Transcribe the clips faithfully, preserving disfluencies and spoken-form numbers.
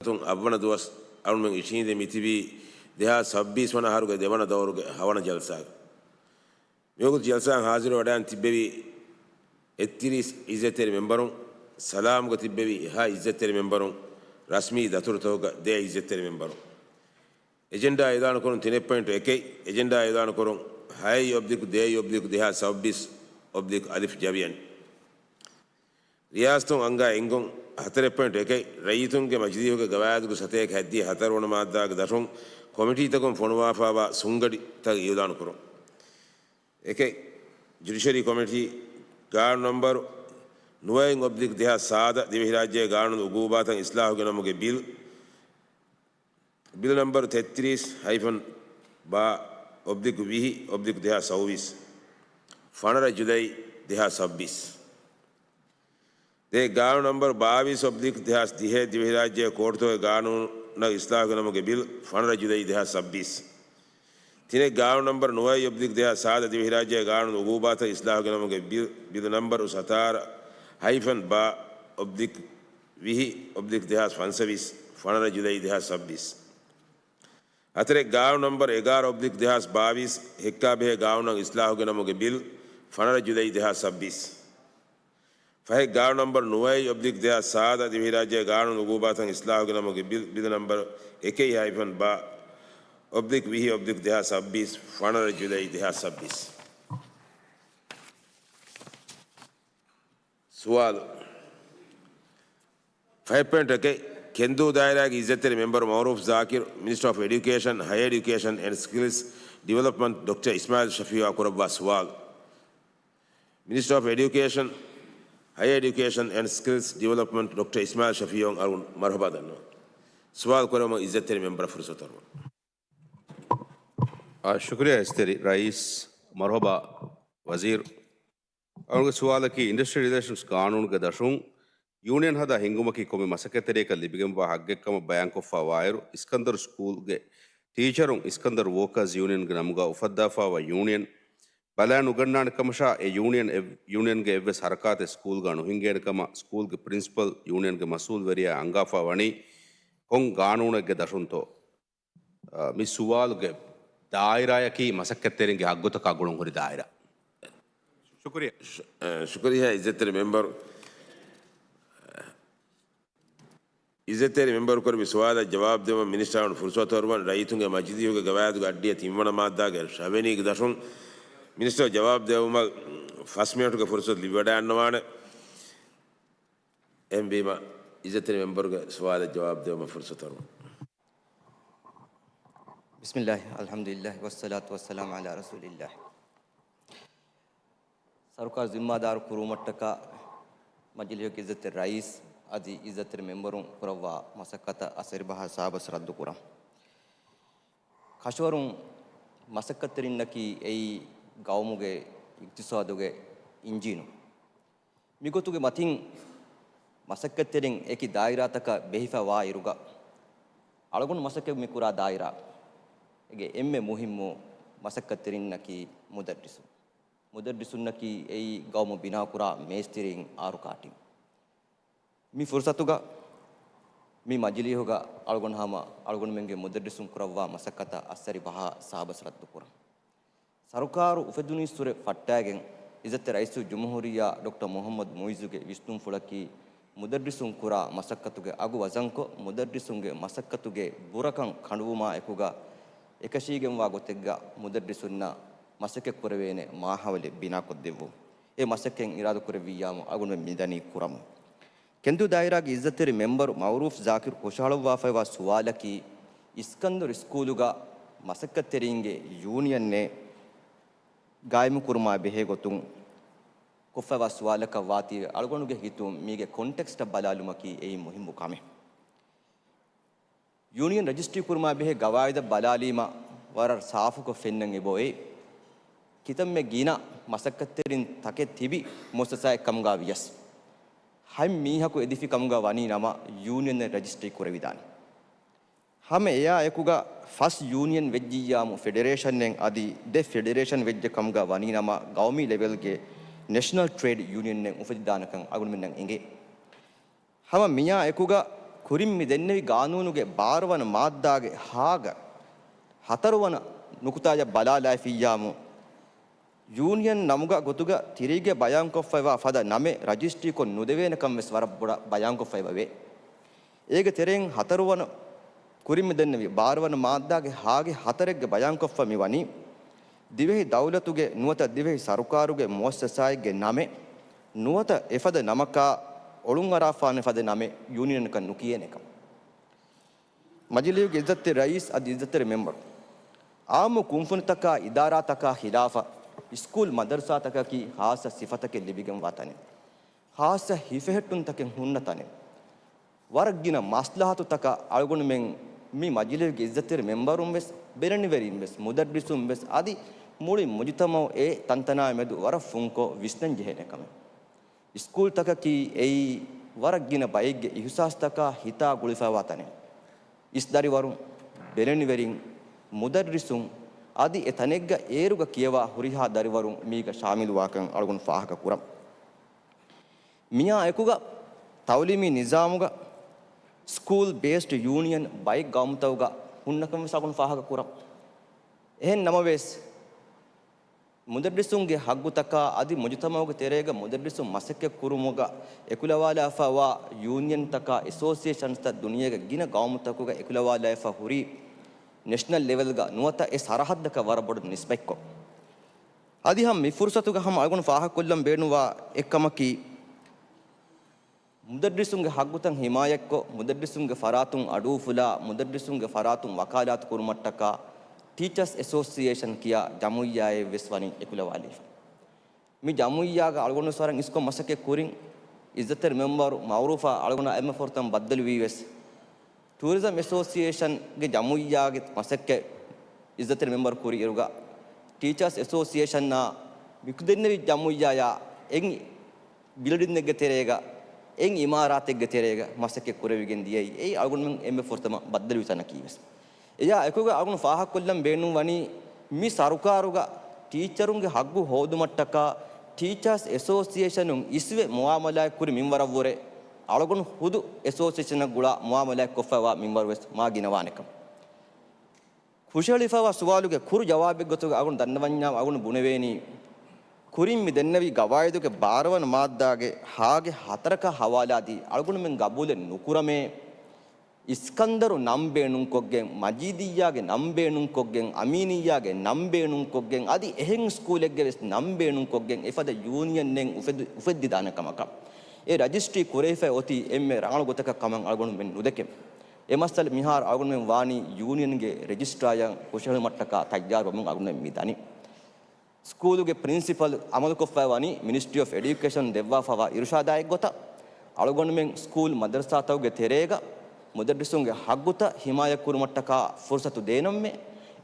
ތުން އަށްވަނަ ދުވަސް އަޅުމެން އިށީނދެ މިތިބީ ދެހާސް ސައްބީސް ވަނަ އަހަރުގެ ދެވަނަ ދައުރުގެ ހަވަނަ ޖަލްސާގަ. މިވަގުތު ޖަލްސާއަށް ހާޒިރު ވަޑައިން ތިއްބެވި އެއްތިރީސް އިއްޒަތްތެރި މެމްބަރުން، ސަލާމުގަ ތިއްބެވި އެހާ އިއްޒަތްތެރި މެމްބަރުން، ރަސްމީ ދަތުރުތަކުގަ ދެ އިއްޒަތްތެރި މެމްބަރުން. އެޖެންޑާ އިއުލާނުކުރުން ތިނެއް ޕޮއިންޓު އެކެއް، އެޖެންޑާ އިއުލާނުކުރުން ހައެއް އޮބްލިކް ދޭއް އޮބްލިކް ދެހާސް ސައްބީސް އޮބްލިކް އަލިފް ޖަވިޔަނި. ރިޔާސަތުން އަންގާ އެންގުން ހަތަރެއް ޕޮއިންޓު އެކެއް، ރައްޔިތުންގެ މަޖިލީހުގެ ގަވާއިދުގެ ސަތޭކަ ހަތްދިހަ ހަތަރުވަނަ މާއްދާގެ ދަށުން ކޮމިޓީތަކުން ފޮނުވާފައިވާ ސުންގަޑިތައް އިއުލާނުކުރުން. އެކެއް، ޖުޑިޝަރީ ކޮމިޓީ ގާނޫނު ނަންބަރު ނުވައެއް އޮބްލިކް ދެހާސް ސާދަ ދިވެހިރާއްޖޭގެ ގާނޫނު އުގޫބާތައް އިސްލާހުގެ ނަމުގެ ބިލް، ބިލް ނަންބަރު ތެއްތިރީސް ހައިފަން ބާ އޮބްލިކް ވިހި އޮބްލިކް ދެހާސް ސައުވީސް، ފަނަރަ ޖުލައި ދެހާސް ސައްބީސް. ދެ، ގާނޫނު ނަންބަރު ބާވީސް އޮބްލިކް ދެހާސް ދިހަ، ދިވެހިރާއްޖޭގެ ކޯޓުތަކުގެ ގާނޫނަށް އިސްލާހުގެ ނަމުގެ ބިލް، ފަނަރަ ޖުލައި ދެހާސް ސައްބީސް. ތިނެއް، ގާނޫނު ނަންބަރު ނުވައެއް އޮބްލިކް ދެހާސް ސާދަ، ދިވެހިރާއްޖޭގެ ގާނޫނު އުގޫބާތައް އިސްލާހުގެ ނަމުގެ ބިލް، ބިލް ނަންބަރު ސަތާރަ ހައިފަން ބާ އޮބްލިކް ވިހި އޮބްލިކް ދެހާސް ފަންސަވީސް، ފަނަރަ ޖުލައި ދެހާސް ސައްބީސް. ހަތަރެއް، ގާނޫނު ނަންބަރު އެގާރަ އޮބްލިކް ދެހާސް ބާވީސް، ހެއްކާބެހޭ ގާނޫނަށް އިސްލާހުގެ ނަމުގެ ބިލް، ފަނަރަ ޖުލައި ދެހާސް ސައްބީސް. ފަހެއް، ގާނޫނު ނަންބަރު ނުވައެއް އޮބްލިކް ދެހާސް ސާދަ، ދިވެހިރާއްޖޭގެ ގާނޫނު އުގޫބާތައް އިސްލާހުގެ ނަމުގެ ބިލް، ބިލް ނަންބަރު އެކެއް ހައިފަން ބާ އޮބްލިކް ވިހި އޮބްލިކް ދެހާސް ސައްބީސް، ފަނަރަ ޖުލައި ދެހާސް ސައްބީސް. ސުވާލު. ފަހެއް ޕޮއިންޓް އެކެއް، ކެންދޫ ދާއިރާގެ އިއްޒަތްތެރި މެމްބަރު މައުރޫފް ޒާކިރު، މިނިސްޓަރ އޮފް އެޑިއުކޭޝަން، ހަޔަރ އެޑިއުކޭޝަން އެންޑް ސްކިލްސް ޑިވެލޮޕްމަންޓް ޑޮކްޓަރ އިސްމާއިލް ޝަފީއާ ކުރައްވާ ސުވާލު. މިނިސްޓަރ އޮފް އެޑިއުކޭޝަން، ހަޔަރ އެޑިއުކޭޝަން އެންޑް ސްކިލްސް ޑިވެލޮޕްމަންޓް ޑޮކްޓަރ އިސްމާއިލް ޝަފީއު އަޅުން މަރުހަބާ ދަންނަވަން. ސުވާލު ކުރެވުމަށް އިއްޒަތްތެރި މެމްބަރަށް ފުރުސަތު އަރުވަން. އާ، ޝުކުރިއްޔާ އިއްޒަތްތެރި ރައީސް. މަރުހަބާ ވަޒީރު. އަޅުގެ ސުވާލަކީ، އިންޑަސްޓްރި ރިލޭޝަންސް ގާނޫނުގެ ދަށުން ޔޫނިއަން ހަދާ ހިންގުމަކީ ކޮންމެ މަސައްކަތްތެރިޔަކަށް ލިބިގެންވާ ހައްގެއްކަމަށް ބަޔާންކޮށްފައިވާއިރު، އިސްކަންދަރު ސްކޫލްގެ ޓީޗަރުން އިސްކަންދަރު ވޯކާ ޔޫނިއަންގެ ނަމުގަ އުފައްދާފައިވާ ޔޫނިއަން ބަލާނުގަންނާނެ ކަމަށާ، އެ ޔޫނިއަން އެ، ޔޫނިއަންގެ އެއްވެސް ހަރަކާތެއް ސްކޫލްގަ ނުހިނގޭނެ ކަމަށް ސްކޫލްގެ ޕްރިންސިޕަލް ޔޫނިއަންގެ މަސްއޫލްވެރިޔާ އަންގާފަ ވަނީ ކޮން ގާނޫނެއްގެ ދަށުންތޯ؟ އަ، މި ސުވާލުގެ ދާއިރާއަކީ މަސައްކަތްތެރިންގެ ހައްގުތަކާ ގުޅުންހުރި ދާއިރާ. ޝުކުރިއްޔާ. ޝު-، އަ، ޝުކުރިއްޔާ އިއްޒަތްތެރި މެމްބަރު. އިއްޒަތްތެރި މެމްބަރު ކުރެއްވި ސުވާލަށް ޖަވާބު ދެވުމަށް މިނިސްޓަރުން ފުރުސަތު އަރުވަން. ރައްޔިތުންގެ މަޖިލީހުގެ ގަވާއިދުގެ އައްޑިހަ ތިންވަނަ މާއްދާގެ ށަވެނީގެ ދަށުން މިނިސްޓަރު ޖަވާބު ދެވުމަށް ފަސް މިނެޓުގެ ފުރުސަތު ލިބިވަޑައިގަންނަވާނެ. އެހެންވީމަ، އިއްޒަތްތެރި މެމްބަރުގެ ސުވާލަށް ޖަވާބު ދެވުމަށް ފުރުސަތު އަރުވަން. ބިސްމިއްލާހި، އަލްޙަމްދުލިއްލާހި، ވައްސަލާތު ވައްސަލާމު ޢަލާ ރަސޫލިއްލާހި. ސަރުކާރު ޒިންމާދާރު ކުރުވުމަށްޓަކާ، މަޖިލީހުގެ އިއްޒަތްތެރި ރައީސް އަދި އިއްޒަތްތެރި މެމްބަރުން ކުރައްވާ މަސައްކަތަށް އަސަރިބަހާ ސާބަސް ރައްދުކުރަން. ކަށަވަރުން މަސައްކަތްތެރިންނަކީ އެއީ ގައުމުގެ އިޤްތިޞާދުގެ އިންޖީނު. މިގޮތުގެ މަތިން މަސައްކަތްތެރިން އެކި ދާއިރާތަކަށް ބެހިފަ ވާއިރުގަ، އަޅުގަނޑު މަސައްކަތް މި ކުރާ ދާއިރާގެ އެންމެ މުހިއްމު މަސައްކަތްތެރިންނަކީ މުދައްރިސުން. މުދައްރިސުންނަކީ އެއީ ގައުމު ބިނާކުރާ މޭސްތިރީން އާރު ކާޓިން. މި ފުރުސަތުގަ މި މަޖިލީހުގަ އަޅުގަނޑު ހަމަ އަޅުގަނޑުމެންގެ މުދައްރިސުން ކުރައްވާ މަސައްކަތަށް އައްސަރި ބަހާ ސާބަސް ރައްދުކުރަން. ސަރުކާރު އުފެދުނީއްސުރެ ފައްޓާގެން، އިއްޒަތްތެރި ރައީސުލްޖުމްހޫރިއްޔާ ޑޮކްޓަރ މުޙައްމަދު މުޢިއްޒުގެ ވިސްނުންފުޅަކީ، މުދައްރިސުން ކުރާ މަސައްކަތުގެ އަގު ވަޒަންކޮށް، މުދައްރިސުންގެ މަސައްކަތުގެ ބުރަކަން ކަނޑުވުމާ އެކުގަ، އެކަށީގެންވާ ގޮތެއްގަ މުދައްރިސުންނަށް މަސައްކަތްކުރެވޭނެ މާހައުލެއް ބިނާކޮށްދެއްވުން. އެ މަސައްކަތް އިރާދަކުރެއްވިއްޔާމު އަޅުގަނޑުމެން މިދަނީ ކުރަމުން. ކެންދޫ ދާއިރާގެ އިއްޒަތްތެރި މެމްބަރު މައުރޫފް ޒާކިރު ހުށަހަޅުއްވާފައިވާ ސުވާލަކީ، އިސްކަންދަރު ސްކޫލުގަ މަސައްކަތްތެރިންގެ ޔޫނިއަނެއް ގާއިމުކުރުމާ ބެހޭ ގޮތުން ކޮށްފައިވާ ސުވާލަކަށް ވާތީވެ، އަޅުގަނޑުގެ ހިތުން މީގެ ކޮންޓެކްސްޓަށް ބަލާލުމަކީ އެއީ މުހިއްމު ކަމެއް. ޔޫނިއަން ރަޖިސްޓްރީ ކުރުމާ ބެހޭ ގަވާއިދަށް ބަލާލީމަ، ވަރަށް ސާފުކޮށް ފެންނަން އެބައޮތް، ކިތަންމެ ގިނަ މަސައްކަތްތެރިން ތަކެއް ތިބި މުއައްސަސާއެއް ކަމުގަ ވިޔަސް، ހަތް މީހަކު އެދިފި ކަމުގަ ވަނީ ނަމަ، ޔޫނިއަން ރަޖިސްޓްރީ ކުރެވިދާނެ. ހަމަ އެއާ އެކުގަ ފަސް ޔޫނިއަން ވެއްޖިއްޔާމު، ފެޑެރޭޝަންއެއް އަދި ދެ ފެޑެރޭޝަން ވެއްޖެ ކަމުގަ ވަނީ ނަމަ، ގައުމީ ލެވެލްގެ ނެޝަނަލް ޓްރޭޑް ޔޫނިއަންއެއް އުފެދިދާނެކަން އަޅުގަނޑުމެންނަށް އެނގޭ. ހަމަ މިއާ އެކުގަ ކުރިން މި ދެންނެވި ގާނޫނުގެ ބާރަ ވަނަ މާއްދާގެ ހާގަ ހަތަރު ވަނަ ނުކުތާޔަށް ބަލާލައިފިއްޔާމު، ޔޫނިއަން ނަމުގަ ގޮތުގަ ތިރީގެ ބަޔާންކޮށްފައިވާ ފަދަ ނަމެއް ރަޖިސްޓްރީކޮށް ނުދެވޭނެ ކަން ވެސް ވަރަށް ބޮޑަށް ބަޔާންކޮށްފައިވެ. އޭގެ ތެރެއިން ހަތަރު ވަނަ ކުރިން މި ދެންނެވި ބާރަ ވަނަ މާއްދާގެ ހާގެ ހަތަރެއްގެ ބަޔާންކޮށްފަ މި ވަނީ، ދިވެހި ދައުލަތުގެ ނުވަތަ ދިވެހި ސަރުކާރުގެ މުއައްސަސާއެއްގެ ނަމެއް ނުވަތަ އެފަދަ ނަމަކާ އޮޅުންއަރާފާނެ ފަދަ ނަމެއް ޔޫނިއަނަކަށް ނުކިޔޭނެ ކަމަށް. މަޖިލީހުގެ އިއްޒަތްތެރި ރައީސް އަދި އިއްޒަތްތެރި މެމްބަރު، އާއްމު ކުންފުނިތަކާ އިދާރާތަކާ ޚިލާފަށް ސްކޫލް މަދަރުސާތަކަކީ ޚާއްޞަ ސިފަތަކެއް ލިބިގެންވާ ތަނެއް، ޚާއްޞަ ހިފެހެއްޓުންތަކެއް ހުންނަ ތަނެއް، ވަރަށް ގިނަ މަސްލަހަތުތަކަށް އަޅުގަނޑުމެން މި މަޖިލީހުގެ އިއްޒަތްތެރި މެމްބަރުން ވެސް ބެލެނިވެރިން ވެސް މުދައްރިސުން ވެސް އަދި މުޅި މުޖުތަމަޢު އެ ތަންތަނާ މެދު ވަރަށް ފުންކޮށް ވިސްނަން ޖެހޭނެ ކަމެއް. ސްކޫލްތަކަކީ އެއީ ވަރަށް ގިނަ ބައެއްގެ އިހުސާސްތަކާ ހިތާ ގުޅިފައިވާ ތަނެއް. އިސް ދަރިވަރުން، ބެލެނިވެރިން، މުދައްރިސުން އަދި އެ ތަނެއްގަ އޭރުގަ ކިޔަވާ ހުރިހާ ދަރިވަރުން މީގަ ޝާމިލުވާކަން އަޅުގަނޑު ފާހަގަ ކުރަން. މިއާ އެކުގަ ތައުލީމީ ނިޒާމުގަ ސްކޫލް ބޭސްޑް ޔޫނިއަން ބައެއް ގައުމުތަކުގަ ހުންނަކަން ވެސް އަޅުގަނޑު ފާހަގަ ކުރަން. އެހެން ނަމަވެސް، މުދައްރިސުންގެ ހައްގުތަކާ އަދި މުޖުތަމަޢުގެ ތެރޭގަ މުދައްރިސުން މަސައްކަތް ކުރުމުގަ އެކުލަވާލާފައިވާ ޔޫނިއަންތަކާ އެސޯސިއޭޝަންސްތައް ދުނިޔޭގެ ގިނަ ގައުމުތަކުގަ އެކުލަވާލާފަ ހުރީ ނެޝަނަލް ލެވެލްގަ ނުވަތަ އެ ސަރަހައްދަކަށް ވަރަށް ބޮޑަށް ނިސްބަތްކޮށް. އަދި ހަމަ މި ފުރުސަތުގަ ހަމަ އަޅުގަނޑު ފާހަގަކޮށްލަން ބޭނުންވާ އެއްކަމަކީ، މުދައްރިސުންގެ ހައްގުތައް ހިމާޔަތްކޮށް، މުދައްރިސުންގެ ފަރާތުން އަޑުއުފުލާ، މުދައްރިސުންގެ ފަރާތުން ވަކާލާތު ކުރުމަށްޓަކާ، ޓީޗާސް އެސޯސިއޭޝަން ކިޔާ ޖަމުއްޔާއެއް ވެސް ވަނީ އެކުލަވާލީފަ. މި ޖަމުއްޔާގަ އަޅުގަނޑު ވެސް ވަރަށް އިސްކޮށް މަސައްކަތް ކުރިން، އިއްޒަތްތެރި މެމްބަރު މައުރޫފާ އަޅުގަނޑާ އެންމެ ފުރަތަމަ ބައްދަލުވީ ވެސް، ޓޫރިޒަމް އެސޯސިއޭޝަންގެ ޖަމުއްޔާގެ މަސައްކަތް އިއްޒަތްތެރި މެމްބަރު ކުރި އިރުގަ، ޓީޗާސް އެސޯސިއޭޝަންއާ މިކުދެންނެވި ޖަމުއްޔާޔާ އެއް ބިލްޑިންއެއްގެ ތެރޭގަ، އެއް އިމާރާތެއްގެ ތެރޭގަ މަސައްކަތް ކުރެވިގެން ދިޔައީ، އެއީ އަޅުގަނޑުމެން އެންމެ ފުރަތަމަ ބައްދަލުވި ތަނަކީ ވެސް. އެޔާ އެކުގަ އަޅުގަނޑު ފާހަގަކޮށްލަން ބޭނުންވަނީ، މި ސަރުކާރުގަ ޓީޗަރުންގެ ހައްގު ހޯދުމަށްޓަކާ، ޓީޗާސް އެސޯސިއޭޝަނުން އިސްވެ މުއާމަލާތް ކުރި މިންވަރަށްވުރެ، އަޅުގަނޑު ހުދު އެސޯސިއޭޝަނަށް ގުޅާ މުއާމަލާތް ކޮށްފައިވާ މިންވަރު ވެސް މާ ގިނަވާނެކަން. ހުށަހެޅިފައިވާ ސުވާލުގެ ކުރު ޖަވާބެއްގޮތުގަ އަޅުގަނޑު ދަންނަވަންޏާ އަޅުގަނޑު ބުނެވޭނީ، ކުރިން މި ދެންނެވި ގަވާއިދުގެ ބާރަ ވަނަ މާއްދާގެ ހާގެ ހަތަރަކާ ހަވާލާދީ އަޅުގަނޑުމެން ގަބޫލެއް ނުކުރަމޭ، އިސްކަންދަރު ނަން ބޭނުންކޮށްގެން، މަޖީދިއްޔާގެ ނަން ބޭނުންކޮށްގެން، އަމީނިއްޔާގެ ނަން ބޭނުންކޮށްގެން، އަދި އެހެން ސްކޫލެއްގެ ވެސް ނަން ބޭނުންކޮށްގެން އެފަދަ ޔޫނިއަނެއް އުފެދި، އުފެއްދިދާނެ ކަމަކަށް އެ ރަޖިސްޓްރީ ކުރެވިފައި އޮތީ އެންމެ ރަނގަޅު ގޮތަކަށް ކަމަށް އަޅުގަނޑުމެން ނުދެކެން. އެ މައްސަލަ މިހާރު އަޅުގަނޑުމެން ވާނީ ޔޫނިއަންގެ ރެޖިސްޓްރާއަށް ހުށަހެޅުމަށްޓަކާ ތައްޔާރުވަމުން އަޅުގަނޑުމެން މި ދަނީ. ސްކޫލުގެ ޕްރިންސިޕަލް އަމަލުކޮށްފައިވަނީ މިނިސްޓްރީ އޮފް އެޑިއުކޭޝަން ދެއްވާފައިވާ އިރުޝާދާއެއްގޮތަށް، އަޅުގަނޑުމެން ސްކޫލް މަދަރުސާތަކުގެ ތެރޭގަ މުދައްރިސުންގެ ހައްގުތައް ހިމާޔަތްކުރުމަށްޓަކާ ފުރުސަތު ދޭނަމޭ.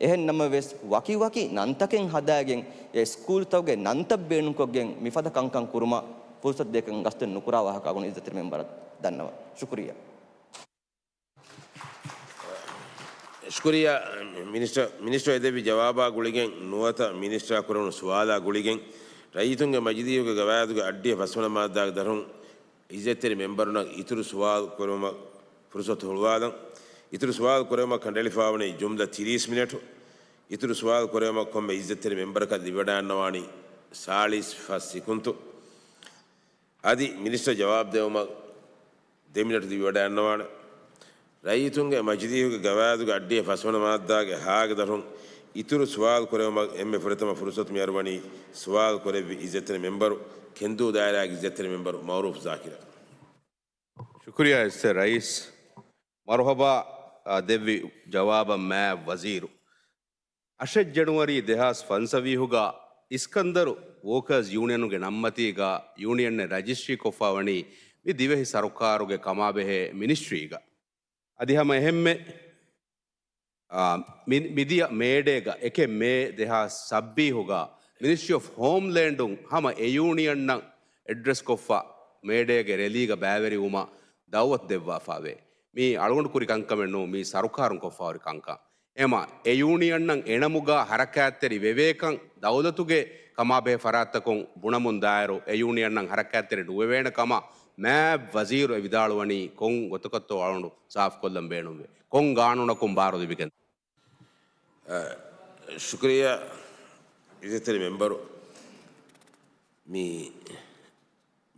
އެހެން ނަމަވެސް، ވަކިވަކި ނަންތަކެއް ހަދާގެން އެ ސްކޫލްތަކުގެ ނަންތައް ބޭނުންކޮށްގެން މިފަދަ ކަންކަން ކުރުމަށް ފުރުސަތު ދޭކަން ގަސްތު ނުކުރާ ވާހަކަ އަޅުގަނޑު އިއްޒަތްތެރި މެމްބަރަށް ދަންނަވަން. ޝުކުރިއްޔާ. ޝުކުރިއްޔާ މިނިސްޓަރ، މިނިސްޓަރ އެދެއްވި ޖަވާބާ ގުޅިގެން ނުވަތަ މިނިސްޓަރ ކުރެވުނު ސުވާލާ ގުޅިގެން ރައްޔިތުންގެ މަޖިލީހުގެ ގަވާއިދުގެ އައްޑިހަ ފަސްވަނަ މާއްދާގެ ދަށުން އިއްޒަތްތެރި މެމްބަރުންނަށް އިތުރު ސުވާލު ކުރުމަށް ފުރުސަތު ހުޅުވާލަން. އިތުރު ސުވާލު ކުރެވުމަށް ކަނޑައެޅިފައިވަނީ ޖުމްލަ ތިރީސް މިނެޓު. އިތުރު ސުވާލު ކުރެވުމަށް ކޮންމެ އިއްޒަތްތެރި މެމްބަރަކަށް ލިބިވަޑައިގަންނަވާނީ ސާޅީސް ފަސް ސިކުންތު. އަދި މިނިސްޓަރ ޖަވާބު ދެވުމަށް ދެ މިނެޓު ލިބިވަޑައިގަންނަވާނެ. ރައްޔިތުންގެ މަޖިލީހުގެ ގަވާއިދުގެ އައްޑިހަ ފަސްވަނަ މާއްދާގެ ހާގެ ދަށުން އިތުރު ސުވާލު ކުރެވުމަށް އެންމެ ފުރަތަމަ ފުރުސަތު މިއަރުވަނީ ސުވާލު ކުރެއްވި އިއްޒަތްތެރި މެމްބަރު ކެންދޫ ދާއިރާގެ އިއްޒަތްތެރި މެމްބަރު މައުރޫފް ޒާކިރަށް. ޝުކުރިއްޔާ އިއްޒަތްތެރި ރައީސް. މަރުހަބާ، އާ، ދެއްވި ޖަވާބަށް މާތް ވަޒީރު. އަށެއް ޖެނުއަރީ ދެހާސް ފަންސަވީހުގަ އިސްކަންދަރު ވޯކާސް ޔޫނިއަނުގެ ނަންމަތީގަ ޔޫނިއަނެއް ރަޖިސްޓްރީ ކޮށްފައިވަނީ މި ދިވެހި ސަރުކާރުގެ ކަމާބެހޭ މިނިސްޓްރީގަ. އަދި ހަމަ އެހެންމެ، އާ، މި-، މިދިޔަ މޭޑޭގަ އެކެއް މޭ ދެހާސް ސައްބީހުގަ މިނިސްޓްރީ އޮފް ހޯމްލޭންޑުން ހަމަ އެ ޔޫނިއަންއަށް އެޑްރެސްކޮށްފަ މޭޑޭގެ ރެލީގަ ބައިވެރިވުމަށް ދައުވަތު ދެއްވާފަވޭ. މީ އަޅުގަނޑު ކުރި ކަންކަމެއް ނޫން، މީ ސަރުކާރުން ކޮށްފަހުރި ކަންކަން. އެމަ އެ ޔޫނިއަންއަށް އެނަމުގަ ހަރަކާތްތެރި ވެވޭކަން ދައުލަތުގެ ކަމާބެހޭ ފަރާތްތަކުން ބުނަމުން ދާއިރު، އެ ޔޫނިއަންއަށް ހަރަކާތްތެރި ނުވެވޭނެ ކަމަށް ނާއިބް ވަޒީރު އެ ވިދާޅުވަނީ ކޮން ގޮތަކަށްތޯ އަޅުގަނޑު ސާފުކޮށްލަން ބޭނުންވޭ؟ ކޮން ގާނޫނަކުން ބާރު ލިބިގެން؟ އަ، ޝުކުރިއްޔާ އިއްޒަތްތެރި މެމްބަރު. މި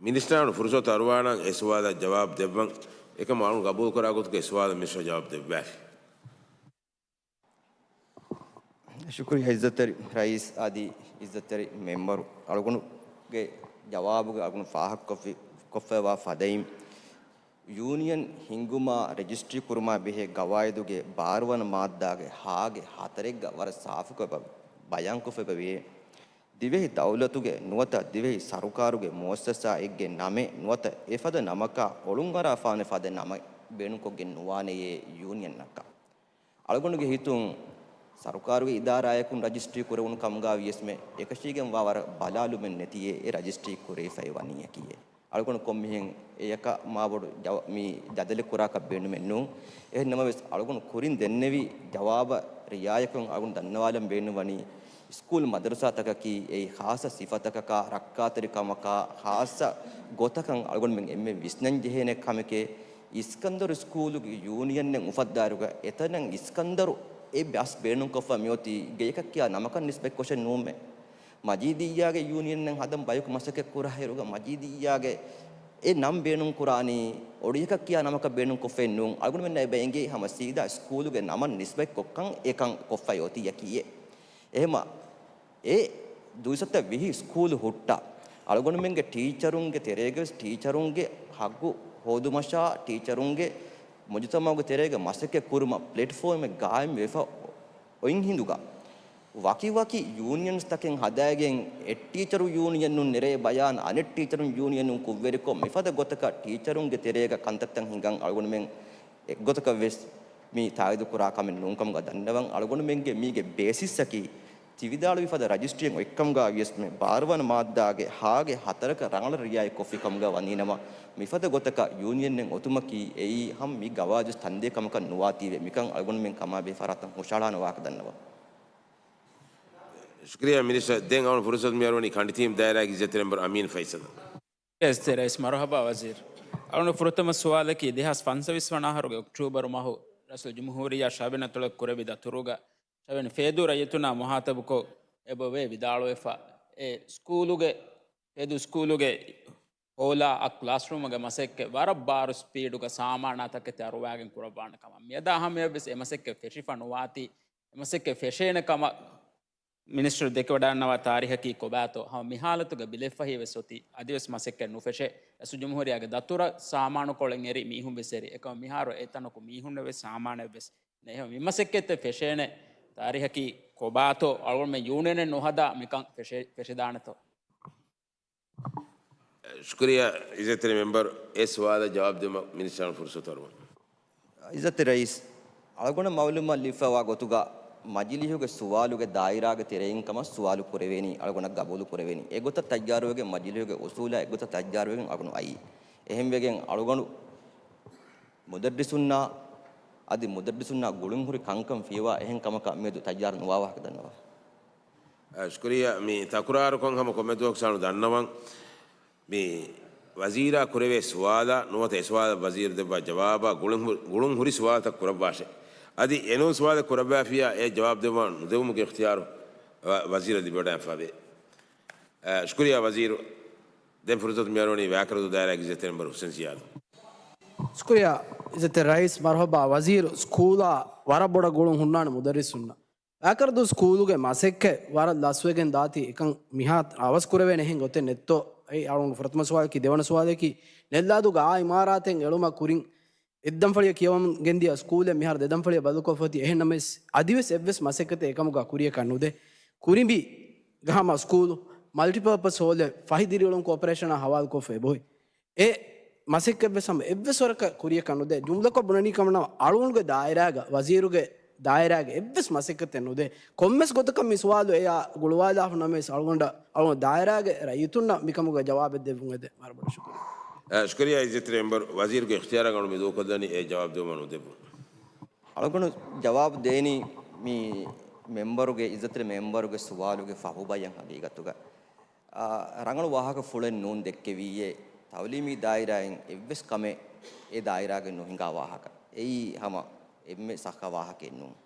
މިނިސްޓާއަށް ފުރުސަތު އަރުވާނަން އެ ސުވާލަށް ޖަވާބު ދެއްވަން. އެކަމަށް އަޅުން ގަބޫލުކުރާ ގޮތުގެ އެ ސުވާލަށް މިނިސްޓަރ ޖަވާބު ދެއްވާފި. ޝުކުރިއްޔާ އިއްޒަތްތެރި ރައީސް އަދި އިއްޒަތްތެރި މެމްބަރު. އަޅުގަނޑުގެ ޖަވާބުގެ އަޅުގަނޑު ފާހަގަކޮށްފި-، ކޮށްފައިވާ ފަދައިން، ޔޫނިއަން ހިންގުމާ ރަޖިސްޓްރީ ކުރުމާ ބެހޭ ގަވާއިދުގެ ބާރަ ވަނަ މާއްދާގެ ހާގެ ހަތަރެއްގަ ވަރަށް ސާފުކޮށް ބަ-، ބަޔާންކޮށްފައި ވޭ. ދިވެހި ދައުލަތުގެ ނުވަތަ ދިވެހި ސަރުކާރުގެ މުއައްސަސާއެއްގެ ނަމެއް ނުވަތަ އެފަދަ ނަމަކާ އޮޅުންއަރާފާނެ ފަދަ ނަމެއް ބޭނުންކޮށްގެން ނުވާނެޔޭ ޔޫނިއަންއަކަށް. އަޅުގަނޑުގެ ހިތުން ސަރުކާރުގެ އިދާރާއަކުން ރަޖިސްޓްރީ ކުރެވުނު ކަމުގަ ވިޔަސްމެ އެކަށީގެންވާ ވަރަށް ބަލާލުމެއް ނެތިޔޭ އެ ރަޖިސްޓްރީ ކުރެވިފައި ވަނީއަކީއޭ. އަޅުގަނޑު ކޮންމެހެން އެޔަކަށް މާބޮޑު ޖަވ-، މި ޖަދަލެއް ކުރާކަށް ބޭނުމެއް ނޫން. އެހެން ނަމަވެސް، އަޅުގަނޑު ކުރިން ދެންނެވި ޖަވާބަށް ރިއާޔަތްކޮށް އަޅުގަނޑު ދަންނަވާލަން ބޭނުންވަނީ، ސްކޫލް މަދަރުސާތަކަކީ އެއީ ޚާއްޞަ ސިފަތަކަކާ، ރައްކާތެރިކަމަކާ، ޚާއްޞަ ގޮތަކަށް އަޅުގަނޑުމެން އެންމެ ވިސްނަން ޖެހޭނެ ކަމެކޭ. އިސްކަންދަރު ސްކޫލުގެ ޔޫނިއަންއެއް އުފައްދާއިރުގަ، އެތަނަށް އިސްކަންދަރު އެ ބަސް ބޭނުންކޮށްފަ މިއޮތީ ގެޔަކަށް ކިޔާ ނަމަކަށް ނިސްބަތްކޮށެއް ނޫންމެ. މަޖީދިއްޔާގެ ޔޫނިއަންއެއް ހަދަން ބަޔަކު މަސައްކަތް ކުރާއިރުގަ، މަޖީދިއްޔާގެ އެ ނަން ބޭނުން ކުރާނީ އޮޑިޔަކަށް ކިޔާ ނަމަކަށް ބޭނުން ކޮށްފައެއް ނޫން. އަޅުގަނޑުމެންނަށް އެބަ އެނގޭ ހަމަ ސީދާ ސްކޫލުގެ ނަމަށް ނިސްބަތްކޮށްކަން އެކަން ކޮށްފައި އޮތީއަކީއޭ. އެހެމަ އެ ދުއިސައްތަ ވިހި ސްކޫލު ހުއްޓާ، އަޅުގަނޑުމެންގެ ޓީޗަރުންގެ ތެރޭގަވެސް ޓީޗަރުންގެ ހައްގު ހޯދުމަށާ، ޓީޗަރުންގެ މުޖުތަމަޢުގެ ތެރޭގަ މަސައްކަތް ކުރުމަށް ޕްލެޓްފޯމެއް ގާއިމްވެފަ އޮތް ހިނދުގަ، ވަކިވަކި ޔޫނިއަންސްތަކެއް ހަދައިގެން އެއް ޓީޗަރު ޔޫނިއަނުން ނެރޭ ބަޔާން އަނެއް ޓީޗަރު ޔޫނިއަނުން ކުށްވެރިކޮށް، މިފަދަ ގޮތަކަށް ޓީޗަރުންގެ ތެރޭގަ ކަންތައްތައް ހިނގަން އަޅުގަނޑުމެން އެއްގޮތަކަށް ވެސް މި ތާއީދު ކުރާ ކަމެއް ނޫންކަމުގަ ދަންނަވަން. އަޅުގަނޑުމެންގެ މީގެ ބޭސިސްއަކީ ތި ވިދާޅުވި ފަދަ ރަޖިސްޓްރީއެއް އޮތްކަމުގަ ވިޔަސް މި ބާރަ ވަނަ މާއްދާގެ ހާގެ ހަތަރަކަށް ރަނގަޅަށް ރިއާޔަތް ކޮށްފި ކަމުގަ ވަނީނަމަ، މިފަދަ ގޮތަކަށް ޔޫނިއަންއެއް އޮތުމަކީ އެއީ ހަމަ މި ގަވާއިދު ތަންދޭ ކަމަކަށް ނުވާތީވެ. މިކަން އަޅުގަނޑުމެން ކަމާބެހޭ ފަރާތުން ހުށަހަޅާނެ ވާހަކަ ދަންނަވަން. ޝުކުރިއްޔާ މިނިސްޓަރ. ދެން އަޅުގަނޑު ފުރުސަތު މިއަރުވަނީ ކަނޑިތީމް ދާއިރާގެ އިއްޒަތްތެރި މެމްބަރު އަމީން ފައިސަލަށް. އިއްޒަތްތެރި ރައީސް މަރުޙަބާ ވަޒީރު. އަޅުގަނޑު ފުރަތަމަ ސުވާލަކީ ދެހާސް ފަންސަވީސް ވަނަ އަހަރުގެ އޮކްޓޫބަރު މަހު ރައީސުލްޖުމްހޫރިއްޔާ ޝަވިނަތޮޅަށް ކުރެއްވި ދަތުރުގަ ޝަވިން ފޭދޫ ރައްޔިތުންނާ މުހާތަބުކޮށް އެބަވޭ ވިދާޅުވެފަ، އެ ސްކޫލުގެ، ފޭދޫ ސްކޫލުގެ ހޯލާ އަށް ކްލާސްރޫމުގެ މަސައްކަތް ވަރަށް ބާރު ސްޕީޑުގަ ސާމާނާ ތަކެތި އަރުވާގެން ކުރައްވާނެ ކަމަށް. މިއަދާ ހަމަޔަށްވެސް އެ މަސައްކަތް ފެށިފަ ނުވާތީ، އެ މަސައްކަތް ފެށޭނެ ކަމަށް މިނިސްޓަރު ދެކެވަޑައިގަންނަވާ ތާރީހަކީ ކޮބާތޯ؟ ހަމަ މިހާލަތުގަ ބިލެއްފަހީ ވެސް އޮތީ. އަދިވެސް މަސައްކަތް ނުފެށޭ. ރައީސުލްޖުމްހޫރިއްޔާގެ ދަތުރަށް ސާމާނުކޮޅެއް އެރި މީހުން ވެސް އެރި. އެކަމަށް މިހާރު އެތަނަކު މީހުންނެއް ވެސް ސާމާނެއް ވެސް ނެހެމ މި މަސައްކަތްތައް ފެށޭނެ ތާރީހަކީ ކޮބާތޯ؟ އަޅުގަނޑުމެން ޔޫނިއަނެއް ނުހަދާ މިކަން ފެށެ-، ފެށިދާނެތޯ؟ ޝުކުރިއްޔާ އިއްޒަތްތެރި މެމްބަރު. އެ ސުވާލަށް ޖަވާބު ދެއްވުމަށް މިނިސްޓަރުން ފުރުސަތު އަރުވަން. އިއްޒަތްތެރި ރައީސް، އަޅުގަނޑަށް މައުލޫމާތު ލިބިފައިވާ ގޮތުގަ މަޖިލީހުގެ ސުވާލުގެ ދާއިރާގެ ތެރެއިން ކަމަށް ސުވާލު ކުރެވޭނީ، އަޅުގަނޑަށް ގަބޫލު ކުރެވޭނީ. އެގޮތަށް ތައްޔާރުވެގެން މަޖިލީހުގެ އުސޫލާ އެގޮތަށް ތައްޔާރުވެގެން އަޅުގަނޑު އައީ. އެހެންވެގެން އަޅުގަނޑު މުދައްރިސުންނާ އަދި މުދައްރިސުންނާ ގުޅުންހުރި ކަންކަން ފިޔަވާ އެހެން ކަމަކަށް މިއަދު ތައްޔާރު ނުވާ ވާހަކަ ދަންނަވާ. އަ، ޝުކުރިއްޔާ. މި ތަކުރާރުކޮށް ހަމަ ކޮންމެ ދުވަހަކު ސާނު ދަންނަވަން، މި ވަޒީރާ ކުރެވޭ ސުވާލާ ނުވަތަ އެ ސުވާލަށް ވަޒީރު ދެއްވާ ޖަވާބާ ގުޅުން ހު-، ގުޅުން ހުރި ސުވާލުތައް ކުރައްވާށޭ. އަދި އެނޫން ސުވާލެއް ކުރައްވާފިއްޔާ އެ ޖަވާބު ދެއްވާ ނުދެވުމުގެ އިޚްތިޔާރު ވަ-، ވަޒީރަށް ލިބިވަޑައިގެންފަވޭ. އަ، ޝުކުރިއްޔާ ވަޒީރު. ދެން ފުރުސަތު މިއަރުވަނީ ވާކަރަދޫ ދާއިރާގެ އިއްޒަތްތެރި މެމްބަރު ހުސެން ޒިޔާދު. ޝުކުރިއްޔާ އިއްޒަތްތެރި ރައީސް މަރުޙަބާ ވަޒީރު. ސްކޫލާ ވަރަށް ބޮޑަށް ގުޅުން ހުންނާނެ މުދައްރިސުންނަށް. ވާކަރަދޫ ސްކޫލުގެ މަސައްކަތް ވަރަށް ލަސްވެގެން ދާތީ އެކަން މިހާ އަވަސް ކުރެވޭނެ އެހެން ގޮތެއް ނެތްތޯ؟ އެއީ އަޅުގަނޑު ފުރަތަމަ ސުވާލަކީ. ދެވަނަ ސުވާލަކީ ނެއްލާދޫގެ އާ އިމާރާތެއް އެޅުމަށް ކުރިން އެއްދަންފަޅިއަށް ކިޔަވަމުން ގެންދިޔަ ސްކޫލެއް މިހާރު ދެދަންފަޅިއަށް ބަދަލުކޮށްފަ އޮތީ. އެހެން ނަމަވެސް އަދިވެސް އެއްވެސް މަސައްކަތެއް އެކަމުގަ ކުރިޔަކަށް ނުދޭ. ކުރިނބި ހަމަ ސްކޫލު މަލްޓިޕާޕަސް ހޯލެއް ފަހި ދިރިއުޅުން ކޯޕަރޭޝަނާ ހަވާލުކޮށްފަ އެބައޮތް. އެ މަސައްކަތްވެސް ހަމަ އެއްވެސް ވަރަކަށް ކުރިޔަކަށް ނުދޭ. ޖުމްލަކޮށް ބުނަނީ ކަމަށް ނަމަ، އަޅުގަނޑުގެ ދާއިރާގަ، ވަޒީރުގެ ދާއިރާގަ އެއްވެސް މަސައްކަތެއް ނުދޭ. ކޮންމެސް ގޮތަކަށް މި ސުވާލު އެޔާ ގުޅުވާލާފަ ނަމަވެސް، އަޅުގަނޑަށް، އަޅުގަނޑު ދާއިރާގެ ރައްޔިތުންނަށް މިކަމުގެ ޖަވާބެއް ދެއްވުން އެދެން. ވަރަށް ބޮޑަށް ޝުކުރިއްޔާ. އަ، ޝުކުރިއްޔާ އިއްޒަތްތެރި މެމްބަރު. ވަޒީރުގެ އިޚްތިޔާރަށް އަޅުގަނޑު މި ދޫކޮށްލަނީ އެ ޖަވާބު ދެއްވުމަށް ނުދެއްވުން. އަޅުގަނޑު ޖަވާބު ދޭނީ މި މެމްބަރުގެ، އިއްޒަތްތެރި މެމްބަރުގެ ސުވާލުގެ ފަހުބަޔަށް ހަގީގަތުގަ. އާ، ރަނގަޅު ވާހަކަފުޅެއް ނޫން ދެއްކެވީއޭ. ތައުލީމީ ދާއިރާއިން އެއްވެސް ކަމެއް އެ ދާއިރާގެ ނުހިނގާ ވާހަކަ. އެއީ ހަމަ އެންމެ ސައްހަ ވާހަކައެއް ނޫން.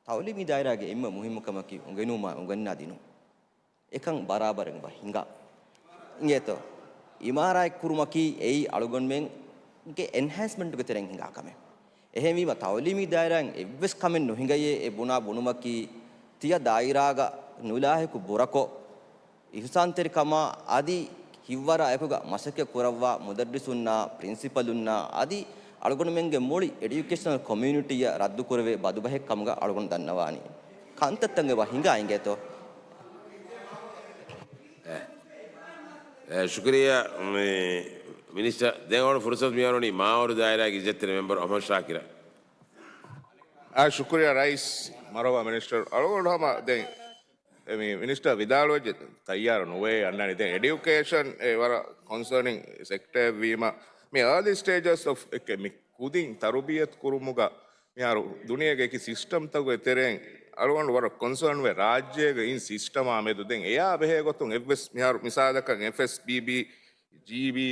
ތައުލީމީ ދާއިރާގެ އެންމެ މުހިއްމު ކަމަކީ އުނގެނުމާ އުނގަންނާ ދިނުން. އެކަން ބަރާބަރަށް ވަ ހިނގާ. އިނގޭތޯ؟ އިމާރާތް ކުރުމަކީ އެއީ އަޅުގަނޑުމެންގެ އެންހޭންސްމަންޓުގެ ތެރެއިން ހިނގާ ކަމެއް. އެހެންވީމަ، ތައުލީމީ ދާއިރާއިން އެއްވެސް ކަމެއް ނުހިނގައޭ އެ ބުނާ ބުނުމަކީ، ތިޔަ ދާއިރާގަ ނުލާހިކު ބުރަކޮށް، އިހުސާންތެރިކަމާ އަދި ހިތްވަރާ އެކުގަ މަސައްކަތް ކުރައްވާ މުދައްރިސުންނާ، ޕްރިންސިޕަލުންނާ އަދި އަޅުގަނޑުމެންގެ މުޅި އެޑިއުކޭޝަނަލް ކޮމިއުނިޓީއަށް ރައްދުކުރެވޭ ބަދުބަހެއް ކަމުގަ އަޅުގަނޑު ދަންނަވާނީ. ކަންތައްތައް އެބަ ހިނގާ އިނގޭތޯ؟ އެ، އެ، ޝުކުރިއްޔާ، މި، މިނިސްޓަރ. ދެން އަޅުގަނޑު ފުރުސަތު މިއަރުވަނީ މާވަރު ދާއިރާގެ އިއްޒަތްތެރި މެމްބަރު އަޙްމަދު ޝާކިރަށް. އާ، ޝުކުރިއްޔާ ރައީސް. މަރުޙަބާ މިނިސްޓަރ. އަޅުގަނޑު ހަމަ ދެން އެ މި މިނިސްޓަރ ވިދާޅުވެއްޖެ ތައްޔާރު ނުވޭ އަންނާނީ. ދެން އެޑިއުކޭޝަން އެ ވަރަށް ކޮންސާނިން ސެކްޓަރެއް ވީމަ، މި އާލީ ސްޓޭޖަސް އޮފް އެކެ މި ކުދިން ތަރުބިޔަތު ކުރުމުގަ މިހާރު ދުނިޔޭގެ އެކި ސިސްޓަމްތަކުގެ ތެރެއިން އަޅުގަނޑު ވަރަށް ކޮންސާން ވޭ، ރާއްޖޭގެ އިން ސިސްޓަމާ މެދު. ދެން އެޔާ ބެހޭ ގޮތުން އެއްވެސް މިހާރު މިސާލަކަށް އެފްއެސްބީބީ، ޖީބީ،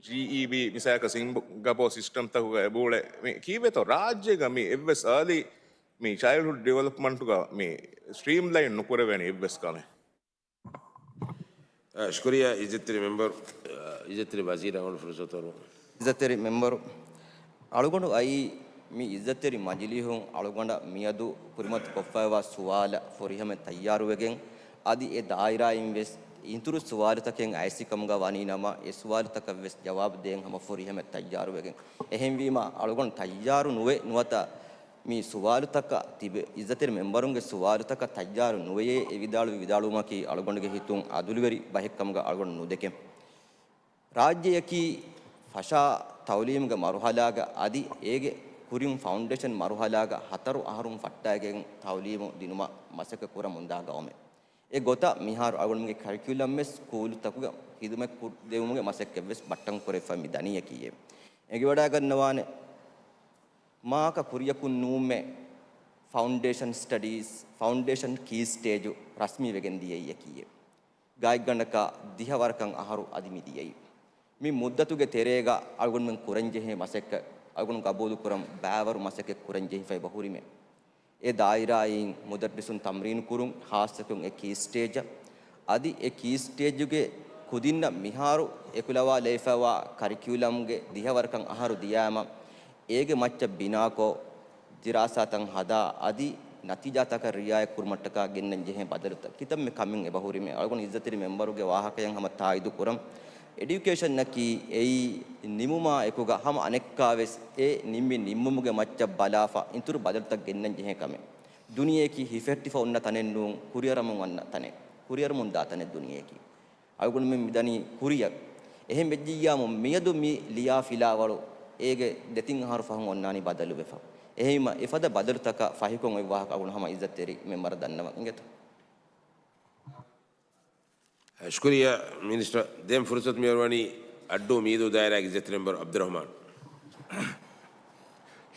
ޖީއީބީ، މިސާލަކަށް ސިންގަޕޯ ސިސްޓަމްތަކުގަ އެބައުޅޭ. މި ކީއްވެތޯ ރާއްޖޭގަ މި އެއްވެސް އާލީ މި ޗައިލްޑްހުޑް ޑިވެލޮޕްމަންޓުގަ މި ސްޓްރީމްލައިން ނުކުރެވޭނެ އެއްވެސް ކަމެއް. އަ، ޝުކުރިއްޔާ އިއްޒަތްތެރި މެމްބަރު، އަ، އިއްޒަތްތެރި ވަޒީރަށް އަޅުގަނޑު ފުރުސަތު އަރުވަން. އިއްޒަތްތެރި މެމްބަރު، އަޅުގަނޑު އައީ މި އިއްޒަތްތެރި މަޖިލީހުން އަޅުގަނޑަށް މިއަދު ކުރިމަތި ކޮށްފައިވާ ސުވާލަށް ފުރިހަމަ ތައްޔާރުވެގެން، އަދި އެ ދާއިރާއިން ވެސް އިތުރު ސުވާލުތަކެއް އައިސި ކަމުގަ ވަނީ ނަމަ، އެ ސުވާލުތަކަށް ވެސް ޖަވާބު ދޭން ހަމަ ފުރިހަމަ ތައްޔާރުވެގެން. އެހެންވީމަ، އަޅުގަނޑު ތައްޔާރު ނުވެ ނުވަތަ މި ސުވާލުތަކަށް ތިބެ، އިއްޒަތްތެރި މެމްބަރުންގެ ސުވާލުތަކަށް ތައްޔާރު ނުވެޔޭ އެ ވިދާޅުވި ވިދާޅުވުމަކީ އަޅުގަނޑުގެ ހިތުން އަދުލުވެރި ބަހެއް ކަމުގަ އަޅުގަނޑު ނުދެކެން. ރާއްޖެއަކީ ފަށާ ތައުލީމުގެ މަރުހަލާގަ އަދި އޭގެ ކުރިން ފައުންޑޭޝަން މަރުހަލާގަ ހަތަރު އަހަރުން ފައްޓައިގެން ތައުލީމު ދިނުމަށް މަސައްކަތް ކުރަމުންދާ ގައުމެއް. އެ ގޮތަށް މިހާރު އަޅުގަނޑުމެންގެ ކަރިކިއުލަމް ވެސް ސްކޫލުތަކުގަ ހިދުމަތް ކުރި ދެވުމުގެ މަސައްކަތް ވެސް ބައްޓަން ކުރެވިފަ މި ދަނީ އެކީއެވެ. އެނގިވަޑައިގަންނަވާނެ. މާކަ ކުރިޔަކުން ނޫމެ ފައުންޑޭޝަން ސްޓަޑީސް، ފައުންޑޭޝަން ކީ ސްޓޭޖު ރަސްމީ ވެގެން ދިޔައީ އެކީއެވެ. ގާތްގަނޑަކަށް ދިހަ ވަރަކަށް އަހަރު އަދި މި ދިޔައީ. މި މުއްދަތުގެ ތެރޭގަ އަޅުގަނޑުމެން ކުރަންޖެހޭ މަސައްކަތް އަޅުގަނޑު ގަބޫލުކުރަން ބައިވަރު މަސައްކަތް ކުރަންޖެހިފައި އެބަހުރިމެ. އެ ދާއިރާއިން މުދައްރިސުން ތަމްރީނު ކުރުން، ހާއްސަކޮށް އެ ކީ ސްޓޭޖަށް. އަދި އެ ކީ ސްޓޭޖުގެ ކުދިންނަށް މިހާރު އެކުލަވާލައިފައިވާ ކަރިކިއުލަމްގެ ދިހަ ވަރަކަށް އަހަރު ދިޔާމަ، އޭގެ މައްޗަށް ބިނާކޮށް، ދިރާސާތައް ހަދާ އަދި ނަތީޖާތަކަށް ރިއާޔަތް ކުރުމަށްޓަކާ ގެންނަން ޖެހޭ ބަދަލުތައް ކިތަންމެ ކަމެއް އެބަހުރިމެ. އަޅުގަނޑު އިއްޒަތްތެރި މެމްބަރުގެ ވާހަކަޔަށް ހަމަ ތާއީދު ކުރަން. އެޑިއުކޭޝަނަކީ އެއީ ނިމުމާ އެކުގަ ހަމަ އަނެއްކާވެސް އެ ނިންމި ނިންމުމުގެ މައްޗަށް ބަލާފަ އިތުރު ބަދަލުތައް ގެންނަން ޖެހޭ ކަމެއް. ދުނިޔެއަކީ ހިފެހެއްޓިފަ އޮންނަ ތަނެއް ނޫން، ކުރިއަރަމުން އަންނަ ތަނެއް، ކުރިއަރަމުން ދާ ތަނެއް ދުނިޔެއަކީ. އަޅުގަނޑުމެން މިދަނީ ކުރިއަށް. އެހެން ވެއްޖިއްޔާމު މިއަދު މި ލިޔާ ފިލާވަޅު އޭގެ ދެތިން އަހަރު ފަހުން އޮންނާނީ ބަދަލުވެފަ. އެހެންވީމަ އެފަދަ ބަދަލުތަކަށް ފަހިކޮށް އޮތް ވާހަކަ އަޅުގަނޑު ހަމަ އިއްޒަތްތެރި މެމްބަރަށް ދަންނަވަން އިނގޭތޯ. ޝުކުރިއްޔާ މިނިސްޓަރ. ދެން ފުރުސަތު މިއަރުވަނީ އައްޑޫ މީދޫ ދާއިރާގެ އިއްޒަތްތެރި މެމްބަރު ޢަބްދުއްރަޙްމާން.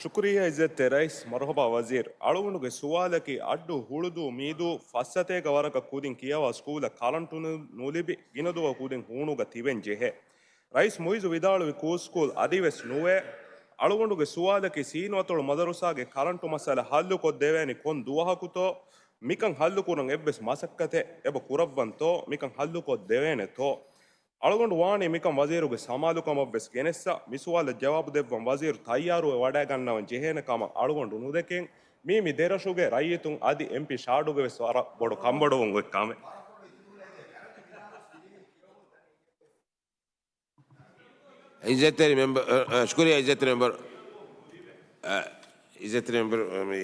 ޝުކުރިއްޔާ އިއްޒަތްތެރި ރައީސް. މަރުޙަބާ ވަޒީރު. އަޅުގަނޑުގެ ސުވާލަކީ އައްޑޫ ހުޅުދޫ މީދޫ ފައްސަތޭކަ ވަރަކަށް ކުދިން ކިޔަވާ ސްކޫލަށް ކަރަންޓު ނު-، ނުލިބި ގިނަ ދުވަހު ކުދިން ހޫނުގަ ތިބެން ޖެހޭ. ރައީސް މުއިއްޒު ވިދާޅުވި ކޫ ސްކޫލް އަދިވެސް ނުވޭ. އަޅުގަނޑުގެ ސުވާލަކީ ސީނުއަތޮޅު މަދަރުސާގެ ކަރަންޓު މައްސަލަ ހައްލުކޮށްދެވޭނީ ކޮން ދުވަހަކުތޯ؟ މިކަން ހައްލުކުރަން އެއްވެސް މަސައްކަތެއް އެބަ ކުރައްވަންތޯ؟ މިކަން ހައްލުކޮށްދެވޭނެތޯ؟ އަޅުގަނޑު ވާނީ މިކަން ވަޒީރުގެ ސަމާލުކަމަށްވެސް ގެނެއްސަ، މި ސުވާލަށް ޖަވާބު ދެއްވަން ވަޒީރު ތައްޔާރުވެ ވަޑައިގަންނަވަން ޖެހޭނެ ކަމަށް އަޅުގަނޑު ނުދެކެން. މީ މި ދެރަށުގެ ރައްޔިތުން އަދި އެމްޕީ ޝާޑުގެ ވެސް ވަރަށް ބޮޑު ކަންބޮޑުވުން އޮތް ކަމެއް. އިއްޒަތްތެރި މެމްބަރު، އަ، އަ، ޝުކުރިއްޔާ އިއްޒަތްތެރި މެމްބަރު. އަ، އިއްޒަތްތެރި މެމްބަރު، އަ، މި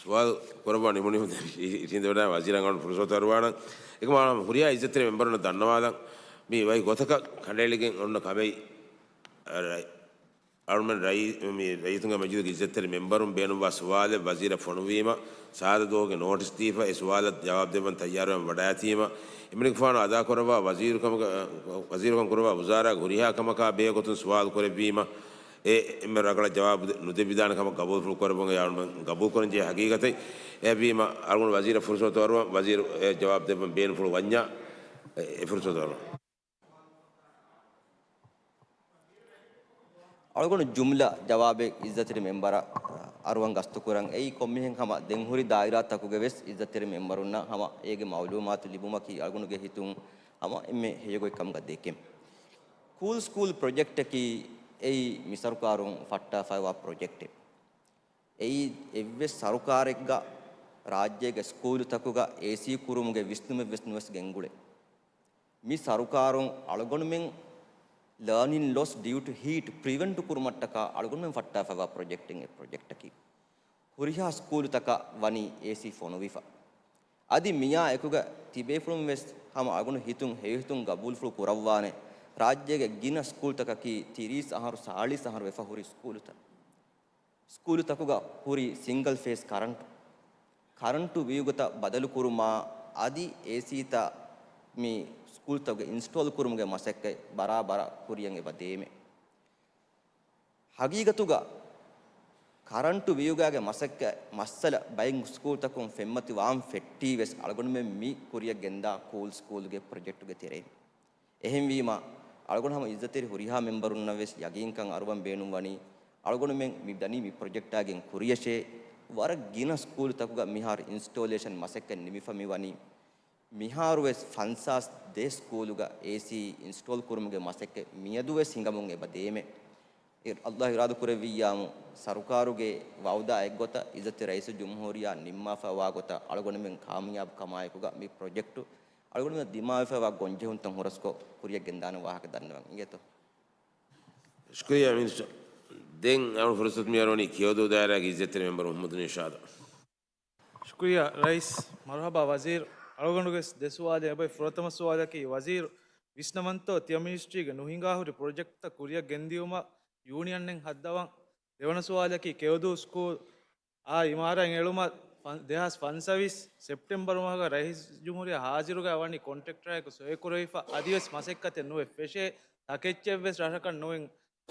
ސުވާލު ކުރައްވާ ނިމުނީމަ ދެން އި-، އި-، އިށީނދެވަޑައި ވަޒީރަށް އަޅުގަނޑު ފުރުސަތު އަރުވާނަން. އެކަމާ ހުރިހާ އިއްޒަތްތެރި މެމްބަރުންނަށް ދަންނަވާލަން، މި ވަކި ގޮތަކަށް ކަނޑައެޅިގެން އޮންނަ ކަމެއް، އަ، ރައި-، އަޅުމެން ރައީ-، މި ރައްޔިތުންގެ މަޖިލީހުގެ އިއްޒަތްތެރި މެމްބަރުން ބޭނުންވާ ސުވާލެއް ވަޒީރަށް ފޮނުވީމަ، ސާދަ ދުވަހުގެ ނޯޓިސް ދީފަ، އެ ސުވާލަށް ޖަވާބު ދެއްވަން ތައްޔާރުވެ ވަޑައިގަތީމަ، އެމަނިކުފާނު އަދާކުރައްވާ ވަޒީރުކަމަކަށް، ވަޒީރުކަން ކުރައްވާ ވުޒާރާގެ ހުރިހާ ކަމަކާ ބެހޭ ގޮތުން ސުވާލު ކުރެއްވީމަ، އެ އެންމެ ރަނގަޅަށް ޖަވާބު ދެ-، ނުދެއްވިދާނެ ކަމަށް ގަބޫލުފުޅު ކުރެއްވުން އެ އަޅުމެން ގަބޫލު ކުރަން ޖެހޭ ހަގީގަތެއް. އެހެންވީމަ، އަޅުގަނޑު ވަޒީރަށް ފުރުސަތު އަރުވަން، ވަޒީރު އެ ޖަވާބު ދެއްވަން ބޭނުންފުޅު ވަންޏާ، އެ، އެ ފުރުސަތު އަރުވަން. އަޅުގަނޑު ޖުމްލަ ޖަވާބެއް އިއްޒަތްތެރި މެންބަރަށް އަރުވަން ގަސްތުކުރަން. އެއީ ކޮންމެހެން ހަމަ ދެން ހުރި ދާއިރާތަކުގެ ވެސް އިއްޒަތްތެރި މެންބަރުންނަށް ހަމަ އޭގެ މައުލޫމާތު ލިބުމަކީ އަޅުގަނޑުގެ ހިތުން ހަމަ އެންމެ ހެޔޮގޮތް ކަމުގަ ދެކެން. ކޫލް ސްކޫލް ޕްރޮޖެކްޓަކީ އެއީ މި ސަރުކާރުން ފައްޓާފައިވާ ޕްރޮޖެކްޓެއް. އެއީ އެއްވެސް ސަރުކާރެއްގަ ރާއްޖޭގެ ސްކޫލުތަކުގަ އޭސީ ކުރުމުގެ ވިސްނުމެއް ވެސް ނުވެސް ގެންގުޅޭ. މި ސަރުކާރުން އަޅުގަނޑުމެން ލާނިން ލޮސް ޑިއު ޓު ހީޓް ޕްރިވެންޓު ކުރުމަށްޓަކާ އަޅުގަނޑުމެން ފައްޓާފައިވާ ޕްރޮޖެކްޓެއް އެ ޕްރޮޖެކްޓަކީ. ހުރިހާ ސްކޫލުތަކަށް ވަނީ އޭސީ ފޮނުވިފަ. އަދި މިއާ އެކުގަ ތިބޭފުޅުން ވެސް ހަމަ އަޅުގަނޑު ހިތުން ހެޔޮހިތުން ގަބޫލުފުޅު ކުރައްވާނެ. ރާއްޖޭގެ ގިނަ ސްކޫލްތަކަކީ ތިރީސް އަހަރު ސާޅީސް އަހަރު ވެފަ ހުރި ސްކޫލުތައް. ސްކޫލުތަކުގަ ހުރި ސިންގަލް ފޭސް ކަރަންޓު. ކަރަންޓު ވިއުގަތައް ބަދަލުކުރުމާ އަދި އޭސީތައް މި ސްކޫލްތަކުގަ އިންސްޓޯލް ކުރުމުގެ މަސައްކަތް ބަރާބަރަށް ކުރިޔަށް އެބަ ދޭމެ. ހަގީގަތުގަ ކަރަންޓު ވިއުގާގެ މަސައްކަތް މައްސަލަ ބައެއް ސްކޫލްތަކުން ފެންމަތި ވާން ފެއްޓީ ވެސް އަޅުގަނޑުމެން މި ކުރިޔަށް ގެންދާ ކޫލް ސްކޫލްގެ ޕްރޮޖެކްޓުގެ ތެރެއިން. އެހެންވީމަ، އަޅުގަނޑު ހަމަ އިއްޒަތްތެރި ހުރިހާ މެންބަރުންނަށް ވެސް ޔަގީންކަން އަރުވަން ބޭނުންވަނީ، އަޅުގަނޑުމެން މި ދަނީ މި ޕްރޮޖެކްޓާގެން ކުރިޔަށޭ، ވަރަށް ގިނަ ސްކޫލުތަކުގަ މިހާރު އިންސްޓޯލޭޝަން މަސައްކަތް ނިމިފަ މިވަނީ. މިހާރު ވެސް ފަންސާސް ދޭއް ސްކޫލުގަ އޭސީ އިންސްޓޯލް ކުރުމުގެ މަސައްކަތް މިއަދު ވެސް ހިނގަމުން އެބަ ދޭމެ. އެ، ﷲ އިރާދަ ކުރެއްވިއްޔާމު، ސަރުކާރުގެ ވައުދާ އެއްގޮތަށް އިއްޒަތްތެރި ރައީސުލްޖުމްހޫރިއްޔާ ނިންމާފައިވާ ގޮތަށް އަޅުގަނޑުމެން ކާމިޔާބު ކަމާއެކުގަ މި ޕްރޮޖެކްޓު އަޅުގަނޑުމެން ދިމާވެފައިވާ ގޮންޖެހުންތައް ހުރަސްކޮށް ކުރިޔަށް ގެންދާނެ ވާހަކަ ދަންނަވަން އިނގޭތޯ. ޝުކުރިއްޔާ މިނިސްޓަރ. ދެން އަޅު ފުރުސަތު މިއަރުވަނީ ކެޔޮދޫ ދާއިރާގެ އިއްޒަތްތެރި މެންބަރު މުހައްމަދު ނިޝާދަށް. ޝުކުރިއްޔާ ރައީސް. މަރުހަބާ ވަޒީރު. އަޅުގަނޑުގެ ދެ ސުވާލެއް އެބައި. ފުރަތަމަ ސުވާލަކީ، ވަޒީރު ވިސްނަވަންތޯ ތިޔަ މިނިސްޓްރީގެ ނުހިނގާހުރި ޕްރޮޖެކްޓްތައް ކުރިއަށް ގެންދިއުމަށް ޔޫނިއަނެއް ހައްދަވަން؟ ދެވަނަ ސުވާލަކީ، ކެޔޮދޫ ސްކޫލް އާ އިމާރާތް އެޅުމަށް ފަން-، ދެހާސް ފަންސަވީސް ސެޕްޓެމްބަރު މަހުގަ ރައީސްޖުމްހޫރިއްޔާ ހާޒިރުގަ ވަނީ ކޮންޓްރެކްޓަރަކު ސޮއިކުރެވިފަ. އަދިވެސް މަސައްކަތެއް ނުވެ ފެށޭ. ތަކެއްޗެއްވެސް ރަށަކަށް ނުވެން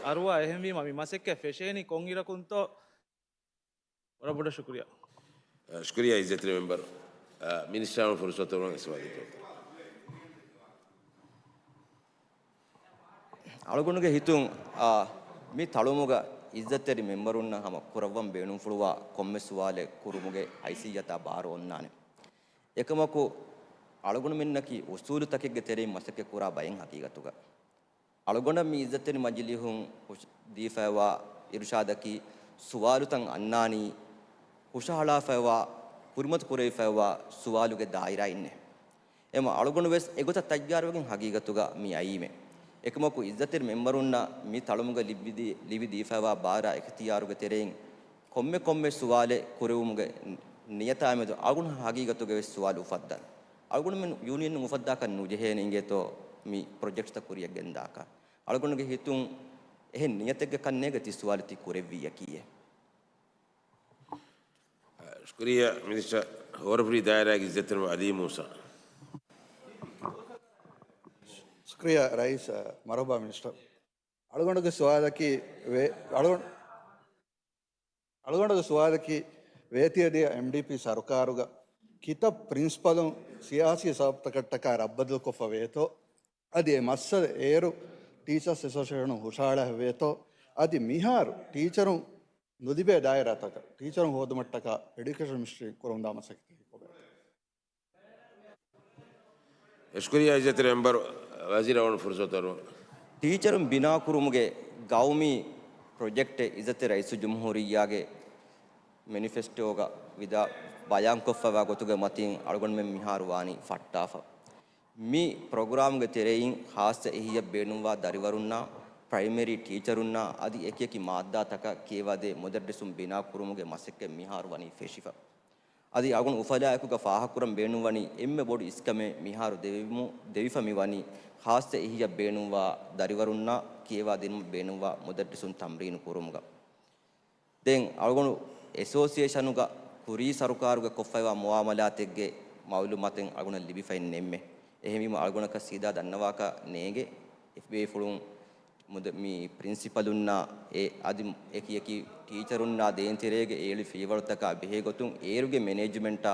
އަރުވާ. އެހެންވީމަ މި މަސައްކަތް ފެށޭނީ ކޮންއިރަކުންތޯ؟ ވަރަށް ބޮޑަށް ޝުކުރިއްޔާ. ޝުކުރިއްޔާ އިއްޒަތްތެރި މެންބަރު. މިނިސްޓަރ އަޅު ފުރުސަތު އަރުވަން އެ ސުވާލު ޖަވާބު. އަޅުގަނޑުގެ ހިތުން، އާ، މި ތަޅުމުގަ އިއްޒަތްތެރި މެންބަރުންނަށް ހަމަ ކުރައްވަން ބޭނުންފުޅުވާ ކޮންމެ ސުވާލެއް ކުރުމުގެ ހައިސިއްޔަތާ ބާރު އޮންނާނެ. އެކަމަކު، އަޅުގަނޑުމެންނަކީ އުސޫލުތަކެއްގެ ތެރެއިން މަސައްކަތް ކުރާ ބައެއް ހަގީގަތުގަ. އަޅުގަނޑަށް މި އިއްޒަތްތެރި މަޖިލީހުން ހުށް-، ދީފައިވާ އިރުޝާދަކީ، ސުވާލުތައް އަންނާނީ، ހުށަހަޅާފައިވާ، ކުރިމަތި ކުރެވިފައިވާ ސުވާލުގެ ދާއިރާއިންނޭ. އެމަ އަޅުގަނޑު ވެސް އެގޮތަށް ތައްޔާރުވެގެން ހަގީގަތުގަ މި އައީމެ. އެކަމަކު އިއްޒަތްތެރި މެންބަރުންނަށް މި ތަޅުމުގަ ލިބިދީ-، ލިބިދީފައިވާ ބާރާ އިޚްތިޔާރުގެ ތެރެއިން ކޮންމެ ކޮންމެ ސުވާލެއް ކުރެވުމުގެ ނިޔަތާމެދު އަޅުގަނޑު ހަގީގަތުގަ ވެސް ސުވާލު އުފައްދަން. އަޅުގަނޑުމެން ޔޫނިއަން އުފައްދާކަށް ނުޖެހޭނެ އިނގޭތޯ މި ޕްރޮޖެކްޓްތައް ކުރިއަށް ގެންދާކަށް. އަޅުގަނޑުގެ ހިތުން އެހެން ނިޔަތެއްގެ ކަންނޭގެ ތި ސުވާލު ތި ކުރެއްވިއްޔަކީއޭ. ޝުކުރިއްޔާ މިނިސްޓަރ. ހޯރަފުޅި ދާއިރާގެ އިއްޒަތްތެރި އަލީ މޫސާ. ޝުކުރިއްޔާ ރައީސް. މަރުހަބާ މިނިސްޓަރ. އަޅުގަނޑުގެ ސުވާލަކީ ވޭ-، އަޅުގަނޑު-، އަޅުގަނޑުގެ ސުވާލަކީ ވޭތިއަދިޔަ އެމްޑީޕީ ސަރުކާރުގަ ކިތައް ޕްރިންސިޕަލުން ސިޔާސީ ސަބަބުތަކަށްޓަކާ ރައްބަދަލުކޮށްފަ ވޭތޯ؟ އަދި އެ މައްސަލަ އޭރު ޓީޗާސް އެސޯސިއޭޝަނުން ހުށަހަޅާފަ ވޭތޯ؟ އަދި މިހާރު ޓީޗަރުން ނުލިބޭ ދާއިރާތަކަށް ޓީޗަރުން ހޯދުމަށްޓަކާ އެޑިއުކޭޝަން މިނިސްޓްރީ ކުރަމުންދާ މަސައްކަތެއް ކޮބެ؟ ޝުކުރިއްޔާ އިއްޒަތްތެރި މެންބަރު. ވަޒީރަށް އަޅުގަނޑު ފުރުސަތު އަރުވަން. ޓީޗަރުން ބިނާކުރުމުގެ ގައުމީ ޕްރޮޖެކްޓެއް އިއްޒަތްތެރި ރައީސުލްޖުމްހޫރިއްޔާގެ މެނިފެސްޓޯގަ ވިދާ ބަޔާންކޮށްފައިވާ ގޮތުގެ މަތިން އަޅުގަނޑުމެން މިހާރު ވާނީ ފައްޓާފަ. މި ޕްރޮގްރާމްގެ ތެރެއިން ޚާއްޞަ އެހީއަށް ބޭނުންވާ ދަރިވަރުންނާ، ޕްރައިމަރީ ޓީޗަރުންނާ އަދި އެކިއެކި މާއްދާތަކަށް ކިޔަވާދޭ މުދައްރިސުން ބިނާކުރުމުގެ މަސައްކަތް މިހާރު ވަނީ ފެށިފަ. އަދި އަޅުގަނޑު އުފަލާއެކުގަ ފާހަގަކުރަން ބޭނުންވަނީ އެންމެ ބޮޑު އިސްކަމެއް މިހާރު ދެވިމު-، ދެވިފަ މިވަނީ ޚާއްޞަ އެހީއަށް ބޭނުންވާ ދަރިވަރުންނާ ކިޔަވާދިނުމަށް ބޭނުންވާ މުދައްރިސުން ތަމްރީނު ކުރުމުގަ. ދެން އަޅުގަނޑު އެސޯސިއޭޝަނުގަ ކުރީ ސަރުކާރުގެ ކޮށްފައިވާ މުއާމަލާތެއްގެ މައުލޫމާތެއް އަޅުގަނޑަށް ލިބިފައެއް ނެއްމެ. އެހެންވީމަ އަޅުގަނޑަކަށް ސީދާ ދަންނަވާކަށް ނޭނގެ އެފްބީއޭ ފުޅުން މުދ-، މި ޕްރިންސިޕަލުންނާ އެ އަދި އެކި އެކި ޓީޗަރުންނާ ދޭން ތެރޭގެ އޭޅި ފިޔަވަޅުތަކާ ބެހޭގޮތުން އޭރުގެ މެނޭޖްމަންޓާ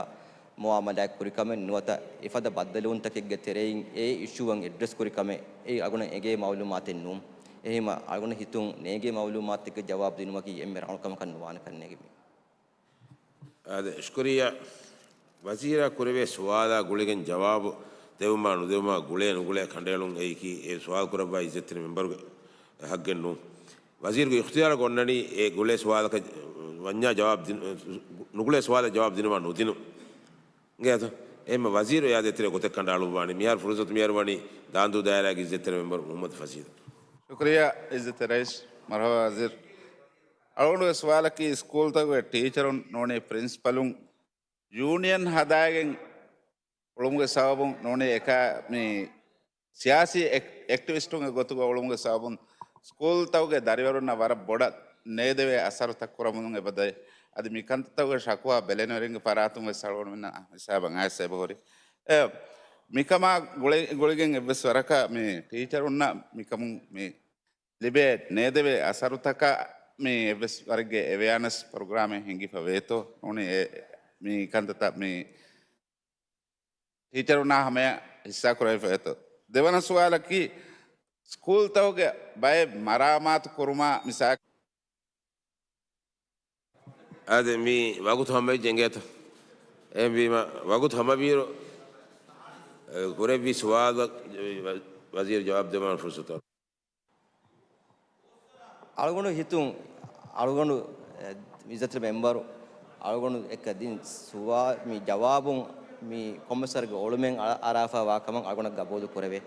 މުއާމަލާތް ކުރިކަމެއް ނުވަތަ އެފަދަ ބައްދަލުވުންތަކެއްގެ ތެރެއިން އެ އިޝޫއަށް އެޑްރެސް ކުރިކަމެއް އެ އަޅުގަނޑަށް އެނގޭ މައުލޫމާތެއް ނޫން. އެހެންވީމަ އަޅުގަނޑު ހިތުން ނޭނގޭ މައުލޫމާތުތަކަށް ޖަވާބު ދިނުމަކީ އެންމެ ރަނގަޅު ކަމަކަށް ނުވާނެ ކަންނޭނގެ މި. އާދެ، ޝުކުރިއްޔާ. ވަޒީރާ ކުރެވޭ ސުވާލާ ގުޅިގެން ޖަވާބު ދެވުމާ ނުދެވުމާ ގުޅޭ ނުގުޅޭ ކަނޑައެޅުން އެއީކީ އެ ސުވާލު ކުރައްވާ އިއްޒަތްތެރި މެމްބަރުގެ ހައްގެއް ނޫން. ވަޒީރުގެ އިޚްތިޔާރަށް އޮންނަނީ އެ ގުޅޭ ސުވާލަކަށް ވަންޏާ ޖަވާބު ދިނު، ނުގުޅޭ ސުވާލަށް ޖަވާބު ދިނުމާ ނުދިނުން. އިނގޭތޯ؟ އެހެންމަ ވަޒީރު އެ އާދޭތެރޭ ގޮތެއް ކަނޑައަޅުއްވާނީ. މިހާރު ފުރުސަތު މިހާރު ވަނީ ދާނދޫ ދާއިރާގެ އިއްޒަތްތެރި މެމްބަރު މުހައްމަދު ފަސީދު. ޝުކުރިއްޔާ އިއްޒަތްތެރި ރައީސް. މަރުޙަބާ ވަޒީރު. އަޅުގަނޑުގެ ސުވާލަކީ ސްކޫލްތަކުގެ ޓީޗަރުން ނޫނީ ޕްރިންސިޕަލުން ޔޫނިއަން ހަދާގެން އުޅުމުގެ ސަބަބުން ނޫނީ އެކާ މި ސިޔާސީ އެކް، އެކްޓިވިސްޓުންގެ ގޮތުގަ އުޅުމުގެ ސަބަބުން ސްކޫލްތަކުގެ ދަރިވަރުންނަށް ވަރަށް ބޮޑަށް ނޭދެވޭ އަސަރުތައް ކުރަމުން އެބަދޭ. އަދި މި ކަންތައްތަކުގެ ޝަކުވާ ބެލެނިވެރިންގެ ފަރާތުން ވެސް އަޅުގަނޑުމެންނަށް ހިސާބަށް އައިސް އެބަހުރި. އެ، މިކަމާ ގުޅި، ގުޅިގެން އެއްވެސް ވަރަކަށް މި ޓީޗަރުންނަށް މިކަމުން މި ލިބޭ ނޭދެވޭ އަސަރުތަކަށް މި އެއްވެސް ވަރެއްގެ އެވެއާނެސް ޕްރޮގްރާމެއް ހިންގިފަ ވޭތޯ؟ ނޫނީ އެ، މި ކަންތައްތައް މި ޓީޗަރުންނާ ހަމަޔަށް ހިއްސާކުރެވިފަ ވޭތޯ؟ ދެވަނަ ސުވާލަކީ، ސްކޫލްތަކުގެ ބައެއް މަރާމާތު ކުރުމާ މިސާ. އާދެ، މި ވަގުތު ހަމަވެއްޖެ އިނގޭތަ؟ އެހެންވީމަ، ވަގުތު ހަމަވިއިރު، އެ، ކުރެއްވި ސުވާލަށް ވަޒީރު ޖަވާބު ދެވާން ފުރުސަތު. އަޅުގަނޑު ހިތުން، އަޅުގަނޑު، އެ، އިއްޒަތްތެރި މެމްބަރު، އަޅުގަނޑު އެކަ ދިން ސުވާ، މި ޖަވާބުން މި ކޮންމެސް ވަރެއްގެ އޮޅުމެއް އަ، އަރާފަ ވާ ކަމަށް އަޅުގަނޑަށް ގަބޫލު ކުރެވޭ.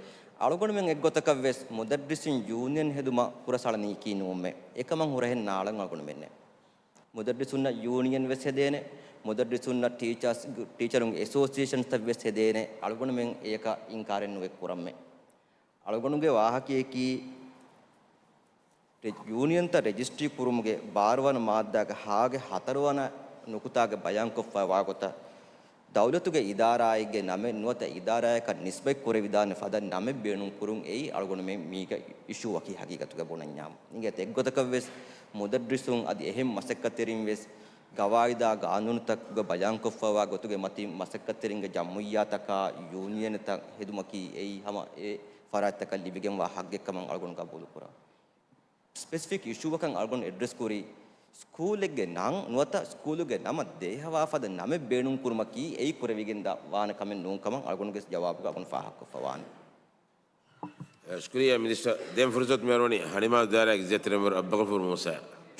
އަޅުގަނޑުމެން އެއްގޮތަކަށް ވެސް މުދައްރިސުން ޔޫނިއަން ހެދުމަށް ހުރަސް އަޅަނީކީ ނޫންމެ. އެކަމަށް ހުރަހެއް ނާޅަން އަޅުގަނޑުމެންނެއް. މުދައްރިސުންނަށް ޔޫނިއަން ވެސް ހެދޭނެ، މުދައްރިސުންނަށް ޓީޗާސް، ޓީޗަރުންގެ އެސޯސިއޭޝަންސްތައް ވެސް ހެދޭނެ، އަޅުގަނޑުމެން އެޔަކަށް އިންކާރެއް ނުވެ ކުރަންމެ. އަޅުގަނޑުގެ ވާހަކަޔަކީ، ރެ، ޔޫނިއަންތައް ރެޖިސްޓްރީ ކުރުމުގެ ބާރަ ވަނަ މާއްދާގެ ހާގެ ހަތަރު ވަނަ ނުކުތާގެ ބަޔާންކޮށްފައި ވާގޮތަށް، ދައުލަތުގެ އިދާރާއެއްގެ ނަމެއް ނުވަތަ އިދާރާއަކަށް ނިސްބަތް ކުރެވިދާނެ ފަދަ ނަމެއް ބޭނުން ކުރުން އެއީ އަޅުގަނޑުމެން މީގަ އިޝޫއަކީ ހަގީގަތުގަ ބުނަންޏާ. އިނގޭތަ އެއްގޮތަކަށް ވެސް މުދައްރިސުން އަދި އެހެން މަސައްކަތްތެރިން ވެސް ގަވާއިދާ ގާނޫނުތަކުގަ ބަޔާންކޮށްފައިވާ ގޮތުގެ މަތިން މަސައްކަތްތެރިންގެ ޖަމުއްޔާތަކާ ޔޫނިއަންތައް ހެދުމަކީ އެއީ ހަމަ އެ ފަރާތްތަކަށް ލިބިގެންވާ ހައްގެއްކަމަށް އަޅުގަނޑު ގަބޫލުކުރަން. ސްޕެސިފިކް އިޝޫއަކަށް އަޅުގަނޑު އެޑްރެސް ކުރީ، ސްކޫލެއްގެ ނަން ނުވަތަ ސްކޫލުގެ ނަމަށް ދޭހަވާ ފަދަ ނަމެއް ބޭނުން ކުރުމަކީ އެއީ ކުރެވިގެންދާ ވާނެ ކަމެއް ނޫން ކަމަށް އަޅުގަނޑުގެ ޖަވާބުގަ އަޅުގަނޑު ފާހަގަކޮށްފަ ވާނެ. ޝުކުރިއްޔާ މިނިސްޓަރ. ދެން ފުރުސަތު މިއަރުވަނީ ހަނިމާދު ދާއިރާގެ އިއްޒަތްތެރި މެމްބަރު އަބުބަކަރުފުރު މޫސާ.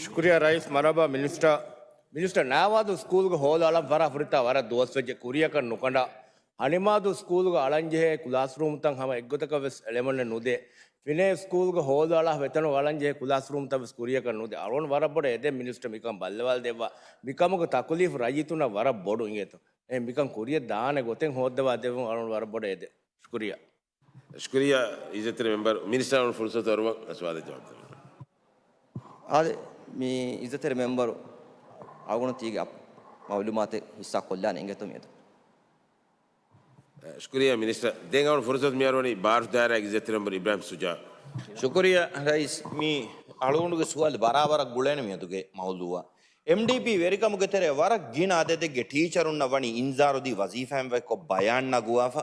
ޝުކުރިއްޔާ ރައީސް. މަރުޙަބާ މިނިސްޓަރ. މިނިސްޓަރ، ނާވާދު ސްކޫލްގެ ހޯލު އަޅަން ފަރާ ހުރިތާ ވަރަށް ދުވަސްވެއްޖެ ކުރިޔަކަށް ނުކަނޑާ. ހަނިމާދު ސްކޫލުގަ އަޅަންޖެހޭ ކުލާސްރޫމްތައް ހަމަ އެއްގޮތަކަށް ވެސް އެޅެމުންނެއް ނުދޭ. ފިނޭ ސްކޫލްގެ ހޯލު އަޅާ ވެތަނުގަ އަޅަންޖެހޭ ކުލާސްރޫމްތައް ވެސް ކުރިޔަކަށް ނުދޭ. އަޅުގަނޑު ވަރަށް ބޮޑަށް އެދެން މިނިސްޓަރ މިކަން ބައްލަވާލަދެއްވާ. މިކަމުގެ ތަކުލީފު ރައްޔިތުންނަށް ވަރަށް ބޮޑު އިނގޭތޯ. އެ މިކަން ކުރިޔަށް ދާނެ ގޮތެއް ހޯއްދަވާ ދެއްވުން އަޅުގަނޑު ވަރަށް ބޮޑަށް އެދެން. ޝުކުރިއްޔާ. ޝުކުރިއްޔާ އިއްޒަތްތެރި މެމްބަރު. މިނިސްޓަރ އަޅުގަނޑު ފުރުސަތު އަރުވަން ސުވާލަށް ޖަވާބު ދެން. އާދެ، މި އިއްޒަތްތެރި މެމްބަރު އަޅުގަނޑު ތީގެ މައުލޫމާތެއް ހިއްސާ ކޮށްލާނެ އިނގޭތޯ މިއަދު. ޝުކުރިއްޔާ މިނިސްޓަރ. ދެން އަޅުގަނޑު ފުރުސަތު މިއަރުވަނީ ބާރު ދާއިރާގެ އިއްޒަތްތެރި މެމްބަރު އިބްރާހިމް ޝުޖާ. ޝުކުރިއްޔާ ރައީސް. މި އަޅުގަނޑުގެ ސުވާލު ބަރާބަރަށް ގުޅޭނެ މިއަދުގެ މައުޟޫއާ. އެމްޑީޕީ ވެރިކަމުގެ ތެރޭ ވަރަށް ގިނަ އަދަދެއްގެ ޓީޗަރުންނަށް ވަނީ އިންޒާރުދީ ވަޒީފާއިން ވަކިކޮށް ބަޔާން ނަގުވާފަ.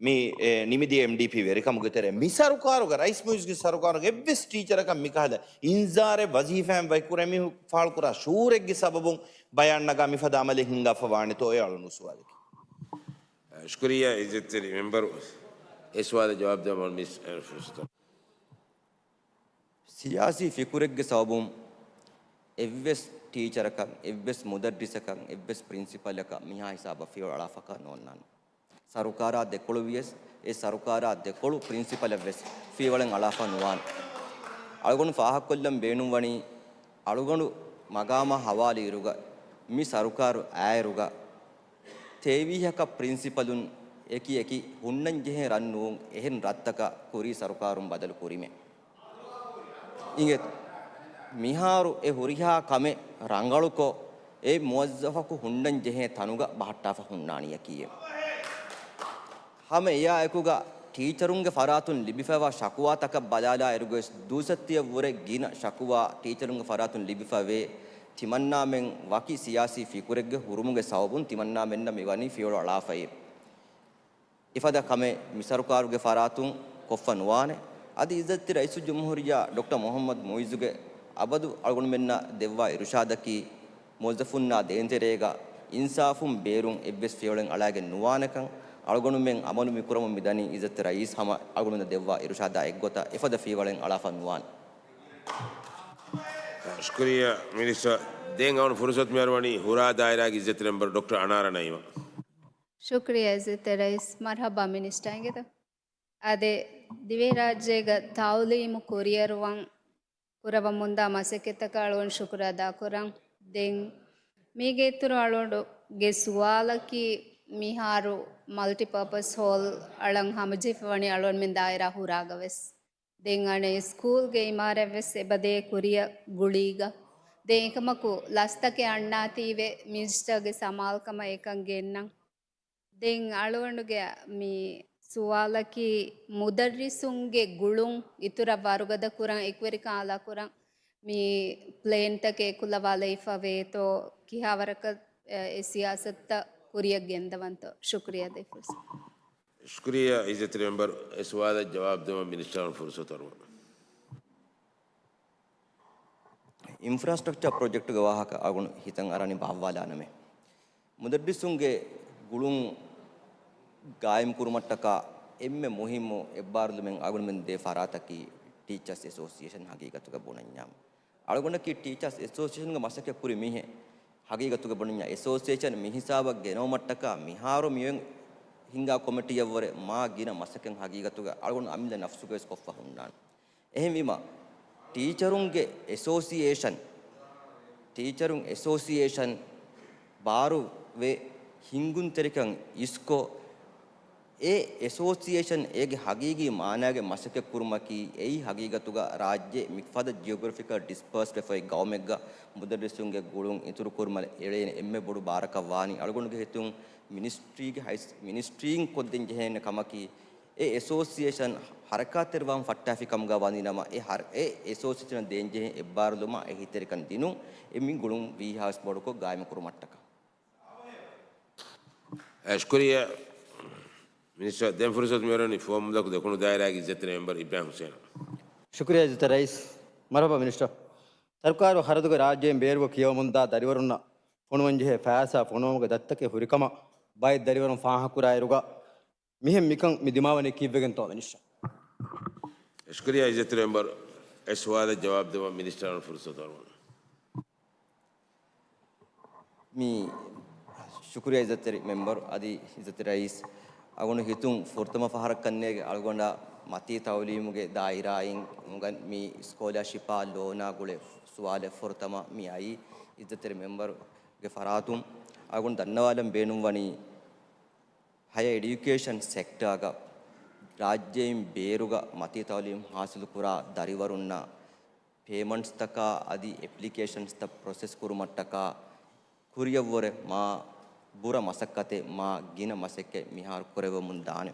މި، އެ، ނިމިދިޔަ އެމްޑީޕީ ވެރިކަމުގެ ތެރޭ މި ސަރުކާރުގަ، ރައީސް މުއިއްޒުގެ ސަރުކާރުގަ އެއްވެސް ޓީޗަރަކަށް މިކަހަލަ އިންޒާރެއް ވަޒީފާއިން ވަކިކުރެވޭ މީހުން ފާޅުކުރާ ޝުއޫރެއްގެ ސަބަބުން ބަޔާން ނަގާ މިފަދަ އަމަލެއް ހިންގާފަ ވާނެތޯ އޭ އަޅުގަނޑު ސުވާލަކީ. ޝުކުރިއްޔާ އިއްޒަތްތެރި މެމްބަރު. އެ ސުވާލަށް ޖަވާބު ދެއްވަން މިސް އެން ފުރުސަތު. ސިޔާސީ ފިކުރެއްގެ ސަބަބުން އެއްވެސް ޓީޗަރަކަށް، އެއްވެސް މުދައްރިސަކަށް، އެއްވެސް ޕްރިންސިޕަލަކަށް މިހާ ހިސާބަށް ފިޔަވަޅު އަޅާފަކަށް ނޯންނާނެ. ސަރުކާރާ ދެކޮޅު ވިޔަސް، އެ ސަރުކާރާ ދެކޮޅު ޕްރިންސިޕަލަށް ވެސް ފިޔަވަޅެއް އަޅާފަ ނުވާނެ. އަޅުގަނޑު ފާހަގަކޮށްލަން ބޭނުންވަނީ، އަޅުގަނޑު މަގާމާ ހަވާލު އިރުގަ، މި ސަރުކާރު އާއިރުގަ، ތޭވީހަކަށް ޕްރިންސިޕަލުން އެކި އެކި ހުންނަން ޖެހޭ ރަށް ނޫން، އެހެން ރަށްތަކަށް ކުރީ ސަރުކާރުން ބަދަލު ކުރީމޭ. އިނގޭތޯ؟ މިހާރު އެ ހުރިހާ ކަމެއް ރަނގަޅުކޮށް، އެ މުވައްޒަފަކު ހުންނަން ޖެހޭ ތަނުގަ ބަހައްޓާފަ ހުންނާނީއަކީއޭ. ހަމަ އެޔާ އެކުގަ ޓީޗަރުންގެ ފަރާތުން ލިބިފައިވާ ޝަކުވާތަކަށް ބަލާލާ އިރުގައި ދުއިސައްތައަށްވުރެ ގިނަ ޝަކުވާ ޓީޗަރުންގެ ފަރާތުން ލިބިފައިވޭ. ތިމަންނާމެން ވަކި ސިޔާސީ ފިކުރެއްގެ ހުރުމުގެ ސަބަބުން ތިމަންނާމެންނަށް މިވަނީ ފިޔަވަޅު އަޅާފައި. އެފަދަ ކަމެއް މި ސަރުކާރުގެ ފަރާތުން ކޮށްފަ ނުވާނެ. އަދި އިއްޒަތްތެރި ރައީސުލްޖުމްހޫރިއްޔާ ޑޮކްޓަރ މުޙައްމަދު މުޢިއްޒުގެ އަބަދު އަޅުގަނޑުމެންނަށް ދެއްވާ އިރުޝާދަކީ، މުވައްޒަފުންނާ ދޭންތެރޭގަ އިންސާފުން ބޭރުން އެއްވެސް ފިޔަވަޅެއް އަޅާގެން ނުވާނެކަން އަޅުގަނޑުމެން އަމަލު މިކުރަމުން މިދަނީ. އިއްޒަތްތެރި ރައީސް ހަމަ އަޅުގަނޑުމެންނަށް ދެއްވާ އިރުޝާދާ އެއްގޮތަށް އެފަދަ ފިޔަވަޅެއް އަޅާފަ ނުވާނެ. ޝުކުރިއްޔާ މިނިސްޓަރ. ދެން އަޅުގަނޑު ފުރުސަތު މިއަރުވަނީ ހުރާ ދާއިރާގެ އިއްޒަތްތެރި މެމްބަރު ޑޮކްޓަރ އަނާރަ ނައީމަށް. ޝުކުރިއްޔާ އިއްޒަތްތެރި ރައީސް. މަރްޙަބާ މިނިސްޓަރ އިނގޭތަ؟ އާދެ، ދިވެހިރާއްޖޭގަ ތަޢުލީމު ކުރިއަރުވަން ކުރައްވަމުންދާ މަސައްކަތްތަކަށް އަޅުގަނޑު ޝުކުރު އަދާކުރަން. ދެން މީގެ އިތުރު އަޅުގަނޑުގެ ސުވާލަކީ، މިހާރު މަލްޓިޕާޕަސް ހޯލް އަޅަން ހަމަޖެހިފަވަނީ އަޅުގަނޑުމެން ދާއިރާ ހުރާގަވެސް. ދެން އަނެއް ސްކޫލްގެ އިމާރާތްވެސް އެބަދޭ ކުރިއަށް ގުޅީގަ. ދެން އެކަމަކު ލަސްތަކެއް އަންނާތީވެ މިނިސްޓަރގެ ސަމާލުކަމަށް އެކަން ގެންނަން. ދެން އަޅުގަނޑުގެ މި ސުވާލަކީ، މުދައްރިސުންގެ ގުޅުން އިތުރަށް ވަރުގަދަކުރަން، އެކުވެރިކަން އަލާކުރަން މި ޕްލޭންތަކެއް އެކުލަވާލައިފަ ވޭތޯ، ކިހާވަރަކަށް އެ ސިޔާސަތުތައް ކުރިއަށް ގެންދަވަންތޯ؟ ޝުކުރިއްޔާ ދޭފުރުސަ. ޝުކުރިއްޔާ އިއްޒަތްތެރި މެމްބަރު. އެ ސުވާލަށް ޖަވާބު ދެވަން މިނިސްޓަރުން ފުރުސަތު އަރުވަން. އިންފްރާސްޓްރަކްޗާ ޕްރޮޖެކްޓުގެ ވާހަކަ އަޅުގަނޑު ހިތަށް އަރާނީ ބާއްވާލާނަމޭ. މުދައްރިސުންގެ ގުޅުން ގާއިމްކުރުމަށްޓަކާ އެންމެ މުހިއްމު އެއްބާރުލުމެއް އަޅުގަނޑުމެން ދޭ ފަރާތަކީ ޓީޗާސް އެސޯސިއޭޝަން. ހަގީގަތުގަ ބުނަންޏާ، އަޅުގަނޑަކީ ޓީޗާސް އެސޯސިއޭޝަންގެ މަސައްކަތް ކުރި މީހެއް. ހަގީގަތުގަ ބުނަންޏާ، އެސޯސިއޭޝަން މި ހިސާބަށް ގެނައުމަށްޓަކާ މިހާރު މިއޮތް ހިންގާ ކޮމިޓީއަށްވުރެ މާ ގިނަ މަސައްކަތް ހަގީގަތުގަ އަޅުގަނޑު އަމިއްލަ ނަފްސުގަވެސް ކޮށްފަ ހުންނާނެ. އެހެންވީމަ، ޓީޗަރުންގެ އެސޯސިއޭޝަން، ޓީޗަރުން އެސޯސިއޭޝަން ބާރުވެ ހިންގުންތެރިކަން އިސްކޮށް، އެ އެސޯސިއޭޝަން އޭގެ ހަގީގީ މާނާގެ މަސައްކަތް ކުރުމަކީ، އެއީ ހަގީގަތުގަ ރާއްޖެ މިފަދަ ޖިއޮގްރަފިކަލް ޑިސްޕާސްޑް ވެފައި ގައުމެއްގަ މުދައްރިސުންގެ ގުޅުން އިތުރުކުރުމަށް އެޅޭނެ އެންމެ ބޮޑު ބާރަކަށް ވާނީ. އަޅުގަނޑުގެ ހިތުން މިނިސްޓްރީގެ ހައިސް-، މިނިސްޓްރީން ކޮށްދޭން ޖެހޭނެ ކަމަކީ، އެ އެސޯސިއޭޝަން ހަރަކާތްތެރިވާން ފައްޓާފި ކަމުގަ ވަނީ ނަމަ، އެ ހަރ-، އެ އެސޯސިއޭޝަނަށް ދޭންޖެހޭ އެއްބާރުލުމާ އެހީތެރިކަން ދިނުން، އެ މި ގުޅުން ވީހާވެސް ބޮޑުކޮށް ގާއިމުކުރުމަށްޓަކާ. އަ، ޝުކުރިއްޔާ މިނިސްޓަރ. ދެން ފުރުސަތު މިއޮތް ފުވައްމުލަކު ދެކުނު ދާއިރާގެ އިއްޒަތްތެރި މެމްބަރު އިބްރާހިމް ހުސެން. ޝުކުރިއްޔާ އިއްޒަތްތެރި ރައީސް. މަރުޙަބާ މިނިސްޓަރ. ސަރުކާރު ހަރަދުގެ ރާއްޖޭން ބޭރުވެ ކިޔަވަމުންދާ ދަރިވަރުންނަށް ފޮނުވަންޖެހޭ ފައިސާ ފޮނުވުމުގެ ދަތިތަކެއް ހުރިކަމަށް ބައެއް ދަރިވަރުން ފާހަގަކުރާއިރުގަ، މިހެން މިކަން މި ދިމާވަނީ ކީއްވެގެންތޯ މިނިސްޓަރ؟ ޝުކުރިއްޔާ އިއްޒަތްތެރި މެމްބަރު. އެ ސުވާލަށް ޖަވާބު ދެވަން މިނިސްޓަރުން ފުރުސަތު އަރުވަން. މި ޝުކުރިއްޔާ އިއްޒަތްތެރި މެމްބަރު އަދި އިއްޒަތްތެރި ރައީސް. އަޅުގަނޑު ހިތުން ފުރަތަމަ ފަހަރަށް ކަންނޭގެ އަޅުގަނޑާ މަތީ ތައުލީމުގެ ދާއިރާއިން މި ސްކޮލާޝިޕާ ލޯނާ ގުޅޭ ސުވާލެއް ފުރަތަމަ މި އައީ އިއްޒަތްތެރި މެމްބަރުގެ ފަރާތުން. އަޅުގަނޑު ދަންނަވާލަން ބޭނުންވަނީ، ހަޔަ އެޑިއުކޭޝަން ސެކްޓާގަ ރާއްޖެއިން ބޭރުގަ މަތީ ތައުލީމު ހާސިލުކުރާ ދަރިވަރުންނަށް ޕޭމަންޓްސްތަކާ އަދި އެޕްލިކޭޝަންސްތައް ޕްރޮސެސް ކުރުމަށްޓަކާ ކުރިއަށްވުރެ މާ ބުރަ މަސައްކަތެއް، މާ ގިނަ މަސައްކަތް މިހާރު ކުރެވެމުން ދާނެ.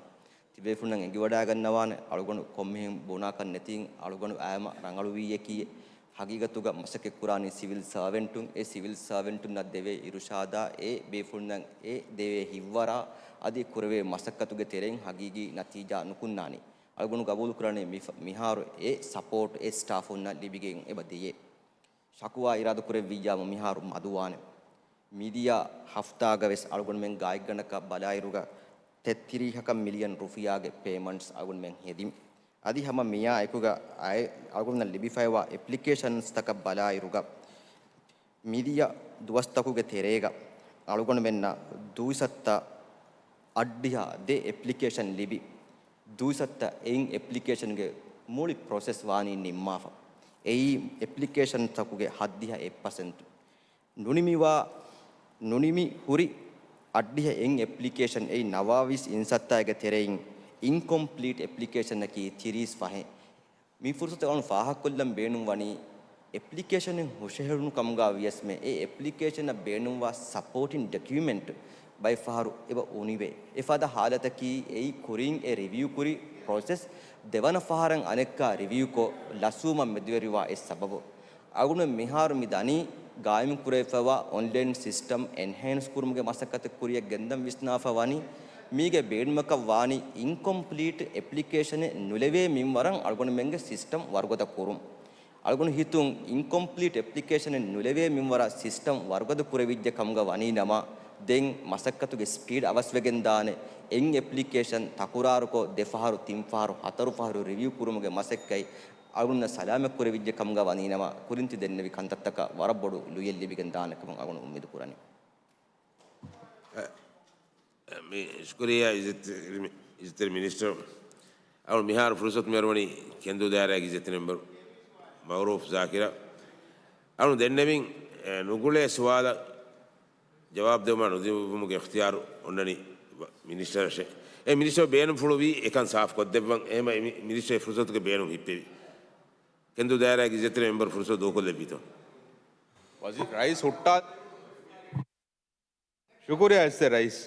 ތިބޭފުޅުންނަށް އެނގިވަޑައިގަންނަވާނެ، އަޅުގަނޑު ކޮންމެހެން ބުނާކަށް ނެތިން އަޅުގަނޑު އައިމަ ރަނގަޅުވީއެކީ. ހަގީގަތުގަ މަސައްކަތްކުރާނީ ސިވިލް ސާވެންޓުން. އެ ސިވިލް ސާވެންޓުންނަށް ދެވޭ އިރުޝާދާ، އެ ބޭފުޅުންނަށް އެ ދެވޭ ހިތްވަރާ އަދި ކުރެވޭ މަސައްކަތުގެ ތެރެއިން ހަގީގީ ނަތީޖާ ނުކުންނާނީ. އަޅުގަނޑު ގަބޫލުކުރާނީ މި-، މިހާރު އެ ސަޕޯޓް އެ ސްޓާފުންނަށް ލިބިގެން އެބަ ދިޔައޭ. ޝަކުވާ އިރާދަކުރެއްވިއްޔާމު މިހާރު މަދުވާނެ. މިދިޔަ ހަފްތާގަވެސް އަޅުގަނޑުމެން ގާތްގަނޑަކަށް ބަލާއިރުގަ ތެތިރީހަކަށް މިލިއަން ރުފިޔާގެ ޕޭމަންޓްސް އަޅުގަނޑުމެން ހެދިން. އަދި ހަމަ މިއާ އެކުގަ އައި-، އަޅުގަނޑުމެންނަށް ލިބިފައިވާ އެޕްލިކޭޝަންސްތަކަށް ބަލާއިރުގަ، މިދިޔަ ދުވަސްތަކުގެ ތެރޭގަ އަޅުގަނޑުމެންނަށް ދުއިސައްތަ އަށްޑިހަ ދެ އެޕްލިކޭޝަން ލިބި، ދުއިސައްތަ އެއިން އެޕްލިކޭޝަންގެ މުޅި ޕްރޮސެސް ވާނީ ނިންމާފަ. އެއީ އެޕްލިކޭޝަންތަކުގެ ހައްދިހަ އެއް ޕަސެންޓު. ނުނިމިވާ، ނުނިމި ހުރި އަށްޑިހަ އެއް އެޕްލިކޭޝަން އެއީ ނަވާވީސް އިންސައްތައިގެ ތެރެއިން އިންކޮމްޕްލީޓް އެޕްލިކޭޝަނަކީ ތިރީސް ފަހެއް. މި ފުރުސަތު އަޅުން ފާހަގަކޮށްލަން ބޭނުންވަނީ، އެޕްލިކޭޝަނެއް ހުށަހެޅުނު ކަމުގަ ވިޔަސްމެ އެ އެޕްލިކޭޝަނަށް ބޭނުންވާ ސަޕޯޓިން ޑޮކިއުމެންޓް ބައެއްފަހަރު އެބަ އުނިވޭ. އެފަދަ ހާލަތަކީ އެއީ ކުރިން އެ ރިވިއު ކުރި ޕްރޮސެސް ދެވަނަ ފަހަރަށް އަނެއްކާ ރިވިއުކޮށް ލަސްވުމަށް މެދުވެރިވާ އެއް ސަބަބު. އަޅުގަނޑު މިހާރު މި ދަނީ ގާއިމް ކުރެވިފައިވާ އޮންލައިން ސިސްޓަމް އެންހޭންސް ކުރުމުގެ މަސައްކަތެއް ކުރިއަށް ގެންދަން ވިސްނާފަ ވަނީ. މީގެ ބޭނުމަކަށް ވާނީ އިންކޮމްޕްލީޓް އެޕްލިކޭޝަނެއް ނުލެވޭ މިންވަރަށް އަޅުގަނޑުމެންގެ ސިސްޓަމް ވަރުގަދަ ކުރުން. އަޅުގަނޑު ހިތުން އިންކޮމްޕްލީޓް އެޕްލިކޭޝަނެއް ނުލެވޭ މިންވަރަށް ސިސްޓަމް ވަރުގަދަ ކުރެވިއްޖެ ކަމުގަ ވަނީ ނަމަ، ދެން މަސައްކަތުގެ ސްޕީޑް އަވަސްވެގެން ދާނެ. އެއް އެޕްލިކޭޝަން ތަކުރާރުކޮށް، ދެ ފަހަރު، ތިން ފަހަރު، ހަތަރު ފަހަރު ރިވިއު ކުރުމުގެ މަސައްކަތް އަޅުގަނޑަށް ސަލާމަތް ކުރެވިއްޖެ ކަމުގަ ވަނީ ނަމަ، ކުރިން ތި ދެންނެވި ކަންތައްތަކަށް ވަރަށް ބޮޑު ލުޔެއް ލިބިގެން ދާނެ ކަމަށް އަޅުގަނޑު އުއްމީދު ކުރަނީ. އެ، މި ޝުކުރިއްޔާ އިއްޒަތްތެރި މި-، އިއްޒަތްތެރި މިނިސްޓަރ. އަޅު މިހާރު ފުރުސަތު މިއަރުވަނީ ކެންދޫ ދާއިރާގެ އިއްޒަތްތެރި މެމްބަރު މައުރޫފް ޒާކިރަށް. އަޅު ދެންނެވިން، އެ، ނުގުޅޭ ސުވާލަށް ޖަވާބު ދެވުމާ ނުދެވުމުގެ އިޚްތިޔާރު އޮންނަނީ ވަ-، މިނިސްޓަރަށެ. އެ މިނިސްޓަރ ބޭނުންފުޅުވީ އެކަން ސާފު ކޮށްދެއްވަން. އެހެމަ އެ މި-، މިނިސްޓަރ އެ ފުރުސަތުގެ ބޭނުން ހިއްޕެވި. ކެންދޫ ދާއިރާގެ އިއްޒަތްތެރި މެމްބަރު ފުރުސަތު ދޫކޮށްލެއްވީތޯ؟ ވަޒީރު ރައީސް ހުއްޓާ. ޝުކުރިއްޔާ އިއްޒަތްތެރި ރައީސް.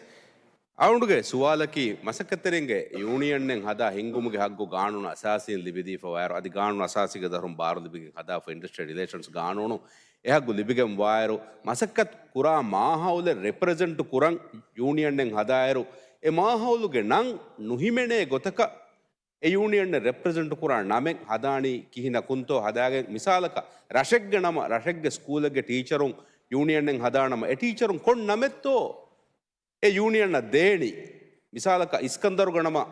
އަޅުގަނޑުގެ ސުވާލަކީ، މަސައްކަތްތެރިންގެ ޔޫނިއަނެއް ހަދާ ހިންގުމުގެ ހައްގު ގާނޫނު އަސާސީން ލިބިދީފަވާއިރު، އަދި ގާނޫނު އަސާސީގެ ދަށުން ބާރު ލިބިގެން ހަދާފަ އިންޑަސްޓްރިއަލް ރިލޭޝަންސް ގާނޫނު އެ ހައްގު ލިބިގެންވާއިރު، މަސައްކަތް ކުރާ މާހައުލެއް ރެޕްރެޒެންޓް ކުރަން ޔޫނިއަނެއް ހަދާއިރު، އެ މާހައުލުގެ ނަން ނުހިމެނޭ ގޮތަކަށް އެ ޔޫނިއަން ރެޕްރެޒެންޓް ކުރާ ނަމެއް ހަދާނީ ކިހިނަކުންތޯ ހަދާގެން، މިސާލަކަށް ރަށެއްގެ ނަމަ، ރަށެއްގެ ސްކޫލެއްގެ ޓީޗަރުން ޔޫނިއަން ހަދާ ނަމަ، އެ ޓީޗަރުން ކޮން ނަމެއްތޯ އެ ޔޫނިއަންއަށް ދޭނީ؟ މިސާލަކަށް އިސްކަންދަރުގެ ނަމަ،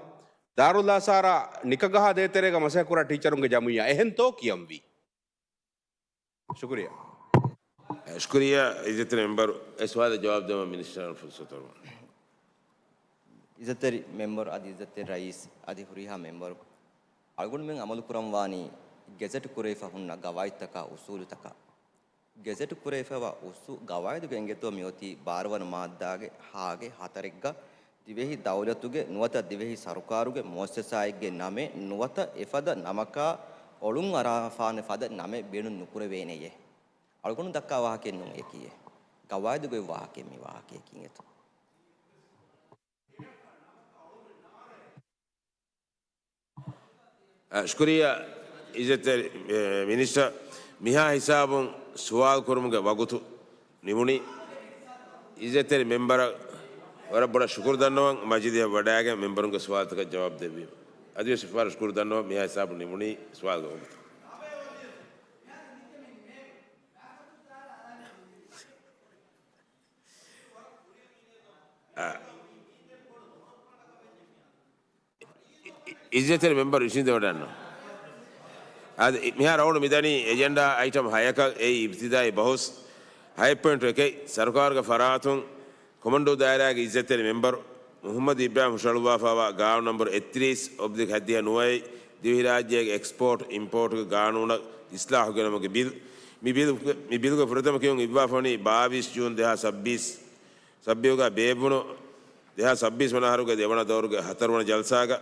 ދާރުލްއާސާރާ ނިކަގަހާ ދޭތެރޭގަ މަސައްކަތް ކުރާ ޓީޗަރުންގެ ޖަމުއްޔާ އެހެންތޯ ކިޔަންވީ؟ ޝުކުރިއްޔާ. ޝުކުރިއްޔާ އިއްޒަތްތެރި މެމްބަރު، އެ ސުވާލަށް ޖަވާބު ދެވުމަށް މިނިސްޓަރަށް ފުރުސަތު އަރުވަން. އިއްޒަތްތެރި މެމްބަރު އަދި އިއްޒަތްތެރި ރައީސް އަދި ހުރިހާ މެމްބަރު، އަޅުގަނޑުމެން އަމަލުކުރަންވާނީ ގެޒެޓް ކުރެވިފަ ހުންނަ ގަވާއިދުތަކާ އުސޫލުތަކާ. ގެޒެޓް ކުރެވިފައިވާ އުސޫ-، ގަވާއިދުގެ އެނގޭތޯ މިއޮތީ ބާރަ ވަނަ މާއްދާގެ ހާގެ ހަތަރެއްގަ ދިވެހި ދައުލަތުގެ ނުވަތަ ދިވެހި ސަރުކާރުގެ މުއައްސަސާއެއްގެ ނަމެއް ނުވަތަ އެފަދަ ނަމަކާ އޮޅުން އަރާފާނެ ފަދަ ނަމެއް ބޭނުން ނުކުރެވޭނެޔޭ. އަޅުގަނޑު ދައްކާ ވާހަކައެއް ނޫން އެކީއެއް. ގަވާއިދުގެ ވާހަކައެއް މި ވާހަކަޔަކީ އިނގޭތޯ. އަ، ޝުކުރިއްޔާ އިއްޒަތްތެރި، އެ، މިނިސްޓަރ، މިހާ ހިސާބުން ސުވާލު ކުރުމުގެ ވަގުތު ނިމުނީ. އިއްޒަތްތެރި މެމްބަރަށް ވަރަށް ބޮޑަށް ޝުކުރު ދަންނަވަން، މަޖިލީހަށް ވަޑައިގެން މެމްބަރުންގެ ސުވާލުތަކަށް ޖަވާބު ދެއްވީމަ. އަދިވެސް ވަރަށް ޝުކުރު ދަންނަވަން، މިހާ ހިސާބުން ނިމުނީ ސުވާލުގެ ވަގުތު. އަ، އިއްޒަތްތެރި މެމްބަރު އިށީނދެވަޑައިގަންނަވާ. އަދި މިހާރު އަޅުގަނޑު މިދަނީ އެޖެންޑާ އައިޓަމް ހަޔަކަށް. އެއީ އިބްތިދާއީ ބަހުސް ހައެއް ޕޮއިންޓު އެކެއް. ސަރުކާރުގެ ފަރާތުން ކޮމަންޑޫ ދާއިރާގެ އިއްޒަތްތެރި މެމްބަރު މުޙައްމަދު އިބްރާހިމް ހުށަހެޅުއްވާފައިވާ ގާނޫނު ނަންބަރު އެއްތިރީސް އޮބްލިކް ހަތްދިހަ ނުވައެއް، ދިވެހިރާއްޖޭގެ އެކްސްޕޯޓް އިމްޕޯޓްގެ ގާނޫނަށް އިސްލާހު ގެނައުމުގެ ބިލް. މި ބިލް، މި ބިލްގެ ފުރަތަމަ ކިޔުން އިއްވާފަ ވަނީ ބާވީސް ޖޫން ދެހާސް ސައްބީސް، ސައްބީހުގަ ބޭއްވުނު ދެހާސް ސައްބީސް ވަނަ އަހަރުގެ ދެވަނަ ދައުރުގެ ހަތަރުވަނަ ޖަލްސާގަ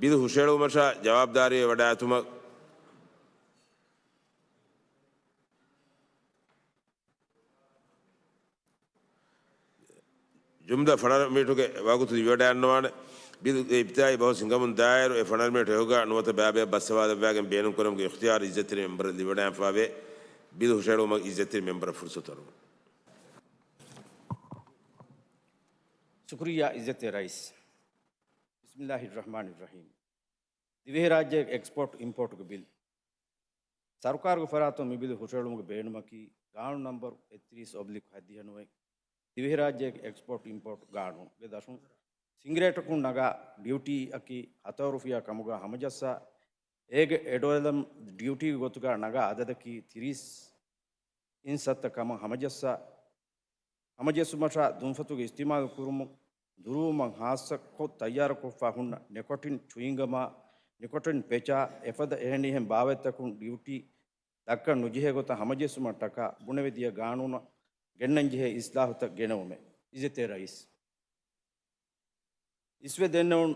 ބިލް ހުށަހެޅުވުމަށާ ޖަވާބުދާރީވެ ވަޑައިގަތުމަށް ޖުމްލަ ފަނަރަ މިނިޓުގެ ވަގުތު ލިބިވަޑައިގަންނަވާނެ. ބިލްގެ އިބްތިދާއީ ބަހުސް ހިނގަމުން ދާއިރު އެ ފަނަރަ މިނިޓު އެކުގަ ނުވަތަ ބައިބައި ބަސް ސަވާލަށްވާގެން ބޭނުންކުރުމުގެ އިޚްތިޔާރު އިއްޒަތްތެރި މެމްބަރަށް ލިބިވަޑައިގެންފަވޭ. ބިލް ހުށަހެޅުމަށް އިއްޒަތްތެރި މެމްބަރަށް ފުރުސަތު އަރުވަން. ޝުކުރިއްޔާ އިއްޒަތްތެރި ރައީސް. ބިސްމިއްލާހިއްރަޙްމާނިއްރަޙީމް. ދިވެހިރާއްޖޭގެ އެކްސްޕޯޓް އިމްޕޯޓްގެ ބިލް. ސަރުކާރުގެ ފަރާތުން މި ބިލް ހުށަހެޅުމުގެ ބޭނުމަކީ، ގާނޫނު ނަންބަރު އެއްތިރީސް އޮބްލިކް ހަތްދިހަ ނުވައެއް، ދިވެހިރާއްޖޭގެ އެކްސްޕޯޓް އިމްޕޯޓް ގާނޫނުގެ ދަށުން ސިނގްރޭޓަކުން ނަގާ ޑިއުޓީއަކީ ހަތަރު ރުފިޔާ ކަމުގަ ހަމަޖައްސާ، އޭގެ އެޑޮލަމް ޑިއުޓީގެ ގޮތުގަ ނަގާ އަދަދަކީ ތިރީސް އިންސައްތަ ކަމަށް ހަމަޖައްސާ، ހަމަޖެއްސުމަށާ ދުންފަތުގެ އިސްތިޢުމާލު ކުރުމުން ދުރުވުމަށް ހާއްސަކޮށް ތައްޔާރުކޮށްފަ ހުންނަ ނިކޮޓިން ޗުއިންގަމާ، ނިކޮޓިން ޕެޗާ، އެފަދަ އެހެނިހެން ބާވަތްތަކުން ޑިއުޓީ ދައްކަން ނުޖެހޭ ގޮތަށް ހަމަޖެއްސުމަށްޓަކާ ބުނެވިދިޔަ ގާނޫނަށް ގެންނަންޖެހޭ އިސްލާހުތައް ގެނައުމެއް. އިއްޒަތްތެރި ރައީސް. އިސްވެ ދެންނެވުނު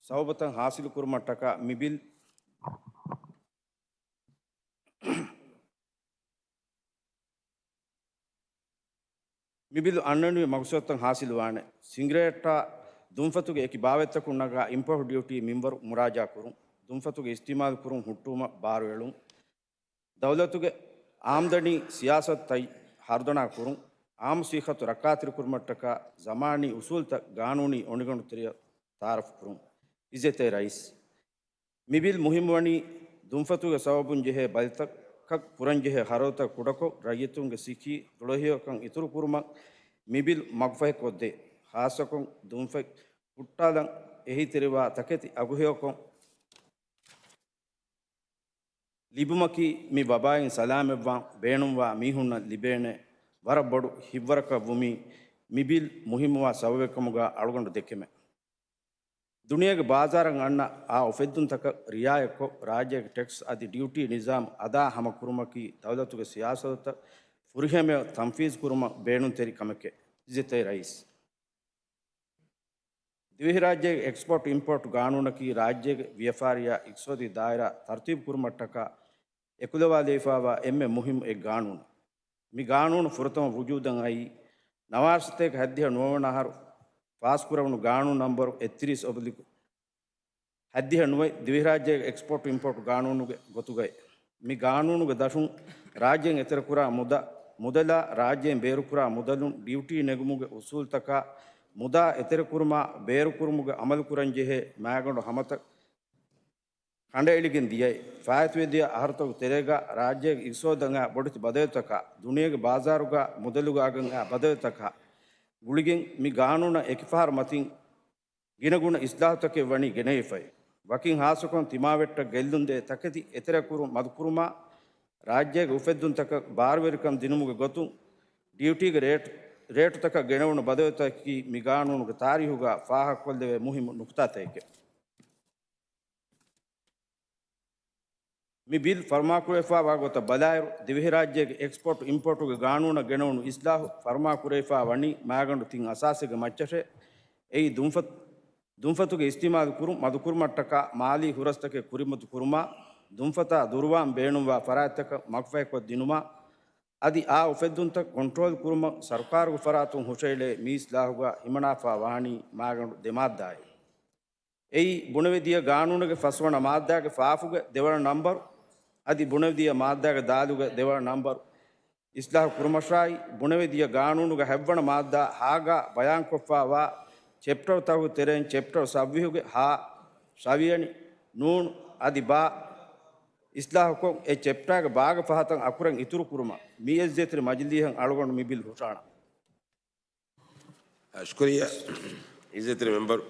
ސަބަބުތައް ހާސިލުކުރުމަށްޓަކާ މި ބިލް، މި ބިލް އަންނަނިވި މަގުސަދުތައް ހާސިލުވާނެ. ސިނގްރޭޓާ ދުންފަތުގެ އެކި ބާވަތްތަކުން ނަގާ އިމްޕޯޓް ޑިއުޓީ މިންވަރު މުރާޖާކުރުން، ދުންފަތުގެ އިސްތިޢުމާލު ކުރުން ހުއްޓުވުމަށް ބާރުއެޅުން، ދައުލަތުގެ އާމްދަނީ ސިޔާސަތުތައް ހަރުދަނާ ކުރުން، އާއްމު ސިއްހަތު ރައްކާތެރިކުރުމަށްޓަކާ ޒަމާނީ އުސޫލުތައް ގާނޫނީ އޮނިގަނޑުތެރިޔަށް ތައާރަފް ކުރުން. އިއްޒަތްތެރި ރައީސް، މި ބިލް މުހިއްމުވަނީ ދުންފަތުގެ ސަބަބުން ޖެހޭ ބަލިތަކަށް ކުރަންޖެހޭ ޚަރަދުތައް ކުޑަކޮށް، ރައްޔިތުންގެ ސިއްހީ ދުޅަހެޔޮކަން އިތުރުކުރުމަށް މި ބިލް މަގުފަހިކޮށްދޭ. ޚާއްޞަކޮށް ދުންފަތް ހުއްޓާލަން އެހީތެރިވާ ތަކެތި އަގުހެޔޮކޮށް ލިބުމަކީ މި ވަބާއިން ސަލާމަތްވާން ބޭނުންވާ މީހުންނަށް ލިބޭނެ ވަރަށް ބޮޑު ހިތްވަރަކަށް ވުމީ މި ބިލް މުހިއްމުވާ ސަބަބެއްކަމުގަ އަޅުގަނޑު ދެކެމެ. ދުނިޔޭގެ ބާޒާރަށް އަންނަ އާ އުފެއްދުންތަކަށް ރިއާޔަތްކޮށް، ރާއްޖޭގެ ޓެކްސް އަދި ޑިއުޓީ ނިޒާމް އަދާ ހަމަކުރުމަކީ ދައުލަތުގެ ސިޔާސަތުތައް ފުރިހަމަޔަށް ތަންފީޒުކުރުމަށް ބޭނުންތެރި ކަމެކޭ. އިއްޒަތްތެރި ރައީސް، ދިވެހިރާއްޖޭގެ އެކްސްޕޯޓް އިމްޕޯޓް ގާނޫނަކީ ރާއްޖޭގެ ވިޔަފާރިއާ އިޤްތިޞާދީ ދާއިރާ ތަރުތީބު ކުރުމަށްޓަކާ އެކުލަވާލައިފާވާ އެންމެ މުހިއްމު އެއް ގާނޫނެއް. މި ގާނޫނު ފުރަތަމަ ވުޖޫދަށް އައީ ނަވާރަ ސަތޭކަ ހަތްދިހަ ނުވަވަނަ އަހަރު ފާސްކުރެވުނު ގާނޫނު ނަންބަރު އެއްތިރީސް އޮބްލިކު ހަތްދިހަ ނުވައެއް، ދިވެހިރާއްޖޭގެ އެކްސްޕޯޓް އިމްޕޯޓް ގާނޫނުގެ ގޮތުގައި. މި ގާނޫނުގެ ދަށުން ރާއްޖޭން އެތެރެކުރާ މުދާ، މުދަލާ ރާއްޖޭން ބޭރުކުރާ މުދަލުން ޑިއުޓީ ނެގުމުގެ އުސޫލުތަކާ މުދާ އެތެރެކުރުމާ ބޭރުކުރުމުގެ އަމަލުކުރަންޖެހޭ މައިގަނޑު ހަމަތައް ކަނޑައެޅިގެން ދިޔައި، ފާއިތުވެދިޔަ އަހަރުތަކުގެ ތެރޭގަ ރާއްޖޭގެ އިޤްތިޞާދަށް އައި ބޮޑެތި ބަދަލުތަކާ، ދުނިޔޭގެ ބާޒާރުގަ މުދަލުގައި އައި ބަދަލުތަކާ ގުޅިގެން މި ގާނޫނަށް އެކިފަހަރު މަތިން ގިނަގުނަ އިސްލާހުތަކެއް ވަނީ ގެނެވިފައި. ވަކިން ޚާއްޞަކޮށް ތިމާވެއްޓަށް ގެއްލުންދޭ ތަކެތި އެތެރެކުރުން މަދުކުރުމާ، ރާއްޖޭގެ އުފެއްދުންތަކަށް ބާރުވެރިކަން ދިނުމުގެ ގޮތުން ޑިއުޓީގެ ރޭޓް، ރޭޓުތަކަށް ގެނެވުނު ބަދަލުތަކަކީ މި ގާނޫނުގެ ތާރީހުގަ ފާހަގަކޮށްލެވޭ މުހިއްމު ނުކުތާތަކެކެވެ. މި ބިލް ފަރުމާކުރެވިފައިވާ ގޮތަށް ބަލާއިރު، ދިވެހިރާއްޖޭގެ އެކްސްޕޯޓް އިމްޕޯޓުގެ ގާނޫނަށް ގެނެވުނު އިސްލާހު ފަރުމާކުރެވިފައި ވަނީ މައިގަނޑު ތިން އަސާސެއްގެ މައްޗަށޭ. އެއީ ދުންފަތް، ދުންފަތުގެ އިސްތިޢުމާލު ކުރުން މަދުކުރުމަށްޓަކާ މާލީ ހުރަސްތަކެއް ކުރިމަތި ކުރުމާ، ދުންފަތާ ދުރުވާން ބޭނުންވާ ފަރާތްތަކަށް މަގުފަހިކޮށްދިނުމާ، އަދި އާ އުފެއްދުންތައް ކޮންޓްރޯލް ކުރުމަށް ސަރުކާރުގެ ފަރާތުން ހުށައެޅޭ މި އިސްލާހުގަ ހިމަނާފައި ވާނީ މައިގަނޑު ދެ މާއްދާއެއް. އެއީ، ބުނެވިދިޔަ ގާނޫނުގެ ފަސްވަނަ މާއްދާގެ ފާފުގެ ދެވަނަ ނަންބަރު، އަދި ބުނެވިދިޔަ މާއްދާގެ ދާލުގެ ދެވަނަ ނަންބަރު އިސްލާހު ކުރުމަށާއި، ބުނެވިދިޔަ ގާނޫނުގެ ހަތްވަނަ މާއްދާ ހާގާ ބަޔާންކޮށްފައިވާ ޗެޕްޓަރުތަކުގެ ތެރެއިން ޗެޕްޓަރު ސައްވީހުގެ ހާ، ސަވިޔަނި، ނޫން އަދި ބާ އިސްލާހުކޮށް، އެ ޗެޕްޓާގެ ބާގެ ފަހަތަށް އަކުރެން އިތުރުކުރުމަށް މި އިއްޒަތްތެރި މަޖިލީހަށް އަޅުގަނޑު މި ބިލް ހުށަހަޅަން. ޝުކުރިއްޔާ އިއްޒަތްތެރި މެމްބަރު.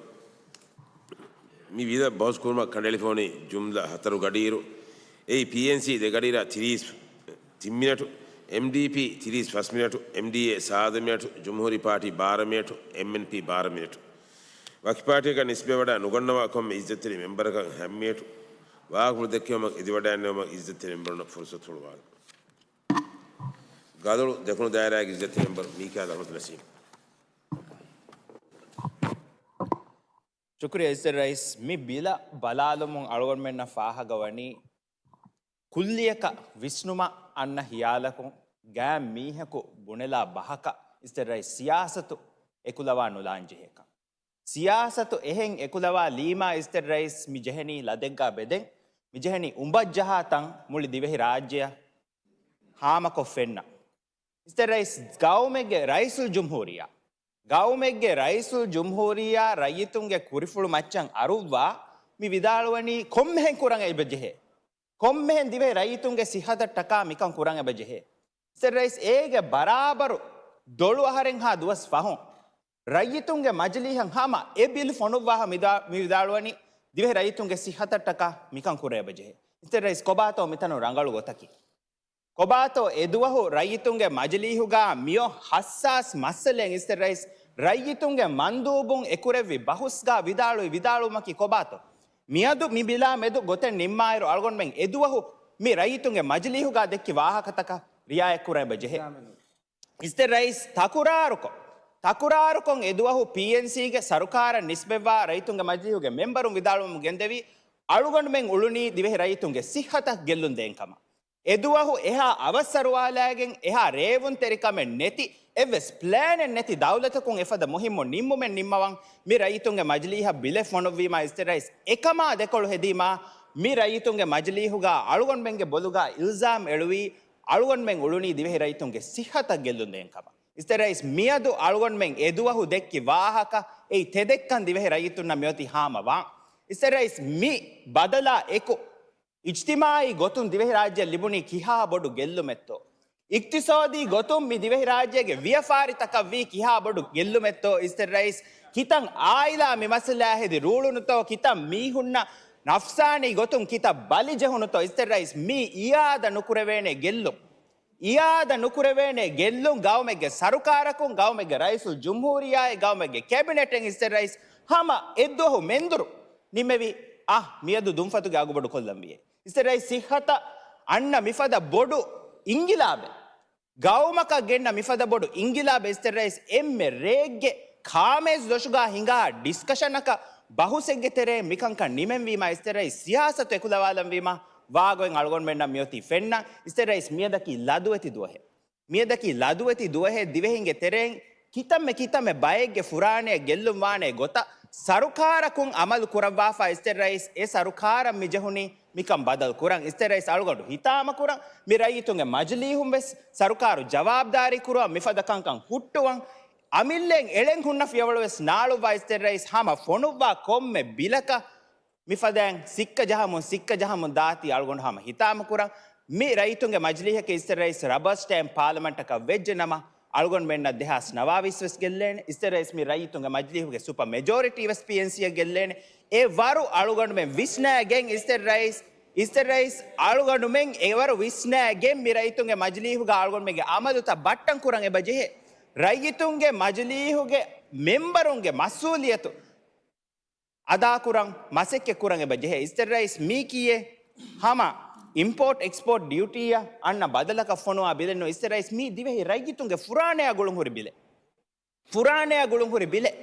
މި ވިލަށް ބަހުސް ކުރުމަށް ކަނޑައެޅިފަ ވަނީ ޖުމްލަ ހަތަރު ގަޑިއިރު. އެއީ، ޕީއެންސީ ދެ ގަޑިއިރާ ތިރީސް ތިން މިނެޓު، އެމްޑީޕީ ތިރީސް ފަސް މިނެޓު، އެމްޑީއޭ ސާދަ މިނެޓު، ޖުމްހޫރީ ޕާޓީ ބާރަ މިނެޓު، އެމްއެންޕީ ބާރަ މިނެޓު. ވަކި ޕާޓީއަކަށް ނިސްބަތްވެވަޑައި ނުގަންނަވާ ކޮންމެ އިއްޒަތްތެރި މެމްބަރަކަށް ހަތް މިނެޓު. ވާހަކަފުޅު ދެއްކެވުމަށް އިދިވަޑައިގެންނެވުމަށް އިއްޒަތްތެރި މެމްބަރުންނަށް ފުރުސަތު ހުޅުވާލަން. ގަދޮޅު ދެކުނު ދާއިރާގެ އިއްޒަތްތެރި މެމްބަރު މީކާ ރަޙްމަތު ނަސީމް. ޝުކުރިއްޔާ އިއްޒަތްތެރި ރައީސް. މި ބިލަށް ބަލާލުމުން އަޅުގަނޑުމެންނަށް ފާހަގަވަނީ، ކުއްލިއަކަށް ވިސްނުމަށް އަންނަ ހިޔާލަކުން ގާތް މީހަކު ބުނެލާ ބަހަކަށް އިއްޒަތްތެރި ރައީސް ސިޔާސަތު އެކުލަވާ ނުލާން ޖެހޭކަން. ސިޔާސަތު އެހެން އެކުލަވާލީމާ އިއްޒަތްތެރި ރައީސް މި ޖެހެނީ ލަދެއްގާ ބެދެން، މި ޖެހެނީ އުނބަށްޖަހާ ތަން މުޅި ދިވެހި ރާއްޖެއަށް ހާމަކޮށް ފެންނަ. އިއްޒަތްތެރި ރައީސް، ގައުމެއްގެ ރައީސުލްޖުމްހޫރިއްޔާ، ގައުމެއްގެ ރައީސުލްޖުމްހޫރިއްޔާ ރައްޔިތުންގެ ކުރިފުޅު މައްޗަށް އަރުއްވާ މި ވިދާޅުވަނީ ކޮންމެހެން ކުރަން އެބަ ޖެހޭ. ކޮންމެހެން ދިވެހި ރައްޔިތުންގެ ސިއްހަތަށްޓަކާ މިކަން ކުރަން އެބަ ޖެހޭ. އިއްޒަތްތެރި ރައީސް، އޭގެ ބަރާބަރު ދޮޅު އަހަރެއްހާ ދުވަސް ފަހުން ރައްޔިތުންގެ މަޖިލީހަށް ހަމަ އެ ބިލް ފޮނުއްވާފަ މިދާ-، މި ވިދާޅުވަނީ ދިވެހި ރައްޔިތުންގެ ސިއްހަތަށްޓަކާ މިކަން ކުރަން އެބަ ޖެހޭ. އިއްޒަތްތެރި ރައީސް، ކޮބާތޯ މިތަނުން ރަނގަޅު ގޮތަކީ؟ ކޮބާތޯ އެދުވަހު ރައްޔިތުންގެ މަޖިލީހުގާ މިއޮތް ހައްސާސް މައްސަލައެއް އިއްޒަތްތެރި ރައީސް، ރައްޔިތުންގެ މަންދޫބުން އެކުރެއްވި ބަހުސްގާ ވިދާޅުވި ވިދާޅުވުމަކީ ކޮބާތޯ؟ މިއަދު މި ބިލާ މެދު ގޮތެއް ނިންމާއިރު އަޅުގަނޑުމެން އެދުވަހު މި ރައްޔިތުންގެ މަޖިލީހުގާ ދެއްކި ވާހަކަތަކަށް ރިއާޔަތްކުރަން އެބަ ޖެހޭ. އިއްޒަތްތެރި ރައީސް، ތަކުރާރުކޮށް، ތަކުރާރުކޮށް އެދުވަހު ޕީއެންސީގެ ސަރުކާރަށް ނިސްބަތްވާ ރައްޔިތުންގެ މަޖިލީހުގެ މެމްބަރުން ވިދާޅުވަމުން ގެންދެވީ، އަޅުގަނޑުމެން އުޅުނީ ދިވެހި ރައްޔިތުންގެ ސިއްހަތަށް ގެއްލުން ދޭން ކަމަށް. އެދުވަހު އެހާ އަވަސްއަރުވާލާގެން، އެހާ ރޭވުންތެރިކަމެއް ނެތި، އެއްވެސް ޕްލޭނެއް ނެތި ދައުލަތަކުން އެފަދަ މުހިއްމު ނިންމުމެއް ނިންމަވަން މި ރައްޔިތުންގެ މަޖިލީހަށް ބިލެއް ފޮނުއްވީމާ، އިއްޒަތްތެރި ރައީސް އެކަމާ ދެކޮޅު ހެދީމާ، މި ރައްޔިތުންގެ މަޖިލީހުގާ އަޅުގަނޑުމެންގެ ބޮލުގާ އިލްޒާމް އެޅުވީ، އަޅުގަނޑުމެން އުޅުނީ ދިވެހި ރައްޔިތުންގެ ސިއްހަތަށް ގެއްލުން ދޭން ކަމަށް. އިސްތެ ރައީސް، މިއަދު އަޅުގަނޑުމެން އެދުވަހު ދެއްކި ވާހަކަ އެއީ ތެދެއްކަން ދިވެހި ރައްޔިތުންނަށް މިއޮތީ ހާމަވާން. އިސްތެ ރައީސް، މި ބަދަލާ އެކު، އިޖްތިމާއީ ގޮތުން ދިވެހިރާއްޖެ ލިބުނީ ކިހާ ބޮޑު ގެއްލުމެއްތޯ؟ އިޤްތިޞާދީ ގޮތުން މި ދިވެހިރާއްޖޭގެ ވިޔަފާރިތަކަށް ވީ ކިހާ ބޮޑު ގެއްލުމެއްތޯ؟ އިސްތެ ރައީސް، ކިތަން އާއިލާ މި މައްސަލައާ ހެދި ރޫޅުނުތޯ؟ ކިތަން މީހުންނަށް ނަފްސާނީ ގޮތުން ކިތައް ބަލި ޖެހުނުތޯ؟ އިސްތެ ރައީސް، މީ އިއާދަ ނުކުރެވޭނެ ގެއްލުން. އިއާދަ ނުކުރެވޭނެ ގެއްލުން ގައުމެއްގެ ސަރުކާރަކުން، ގައުމެއްގެ ރައީސުލްޖުމްހޫރިއްޔާއެއް، ގައުމެއްގެ ކެބިނެޓެއް އިސްތެ ރައީސް ހަމަ އެއްދުވަހު މެންދުރު ނިމެވި އަ މިއަދު ދުންފަތުގެ އަގުބޮޑު ކޮށްލަން ވިޔޭ. އިސްތެ ރައީސް، ސިއްހަތަށް އަންނަ މިފަދަ ބޮޑު އިންގިލާބެއް، ގައުމަކަށް ގެންނަ މިފަދަ ބޮޑު އިންގިލާބެއް އިސްތެ ރައީސް އެންމެ ރެއެއްގެ ކާމޭޒު ދޮށުގާ ހިނގާ ޑިސްކަޝަނަކަށް ބަހުސެއްގެ ތެރޭ މިކަންކަން ނިމެންވީމާ އިސްތެ ރައީސް ސިޔާސަތު އެކުލަވާލަންވީމާ ވާގޮތް އަޅުގަނޑުމެންނަށް މިއޮތީ ފެންނަ. އިސްތެ ރައީސް މިއަދަކީ ލަދުވެތި ދުވަހެއް. މިއަދަކީ ލަދުވެތި ދުވަހެއް ދިވެހިންގެ ތެރެއިން ކިތަންމެ ކިތަންމެ ބައެއްގެ ފުރާނައެއް ގެއްލުން ވާނެ ގޮތަށް ސަރުކާރަކުން އަމަލު ކުރައްވާފަ އިސްތެ ރައީސް އެ ސަރުކާރަށް މި ޖެހުނީ މިކަން ބަދަލު ކުރަން. އިސްތެ ރައީސް އަޅުގަނޑު ހިތާމަ ކުރަން. މި ރައްޔިތުންގެ މަޖިލީހުން ވެސް ސަރުކާރު ޖަވާބުދާރީ ކުރުވަން މިފަދަ ކަންކަން ހުއްޓުވަން. އަމިއްލައިން އެޅެން ހުންނަ ފިޔަވަޅު ވެސް ނާޅުއްވާ އިސްތެ ރައީސް ހަމަ ފޮނުއްވާ ކޮންމެ ބިލަކަށް މިފަދައިން ސިއްކަ ޖަހަމުން، ސިއްކަ ޖަހަމުން ދާތީ އަޅުގަނޑު ހަމަ ހިތާމަ ކުރަން. މި ރައްޔިތުންގެ މަޖިލީހަކީ އިސްތެ ރައީސް ރަބަރ ސްޓޭމްޕް ޕާލަމެންޓަކަށް ވެއްޖެ ނަމަ، އަޅުގަނޑުމެންނަށް ދެހާސް ނަވާވީސް ވެސް ގެއްލޭނެ. އިސްތެ ރައީސް މި ރައްޔިތުންގެ މަޖިލީހުގެ ސުޕަ މެޖޯރިޓީ ވެސް ޕީއެންސީއަށް ގެއްލޭނެ. އެ ވަރު އަޅުގަނޑުމެން ވިސްނައިގެން އިސްތެ ރައީސް، އިސްތެ ރައީސް އަޅުގަނޑުމެން އެވަރު ވިސްނައިގެން މި ރައްޔިތުންގެ މަޖިލީހުގަ އަޅުގަނޑުމެންގެ އަމަލުތައް ބައްޓަން ކުރަން އެބަ ޖެހޭ. ރައްޔިތުންގެ މަޖިލީހުގެ މެމްބަރުންގެ މަސްއޫލިއްޔަތު އަދާކުރަން މަސައްކަތް ކުރަން އެބަ ޖެހޭ. އިސްތެ ރައީސް މީކީއެއް ހަމަ އިމްޕޯޓް އެކްސްޕޯޓް ޑިއުޓީއަށް އަންނަ ބަދަލަކަށް ފޮނުވާ ބިލެއް ނޫން. އިސްތެ ރައީސް މީ ދިވެހި ރައްޔިތުންގެ ފުރާނަޔާ ގުޅުން ހުރި ބިލެއް. ފުރާނަޔާ ގުޅުން ހުރި ބިލެއް.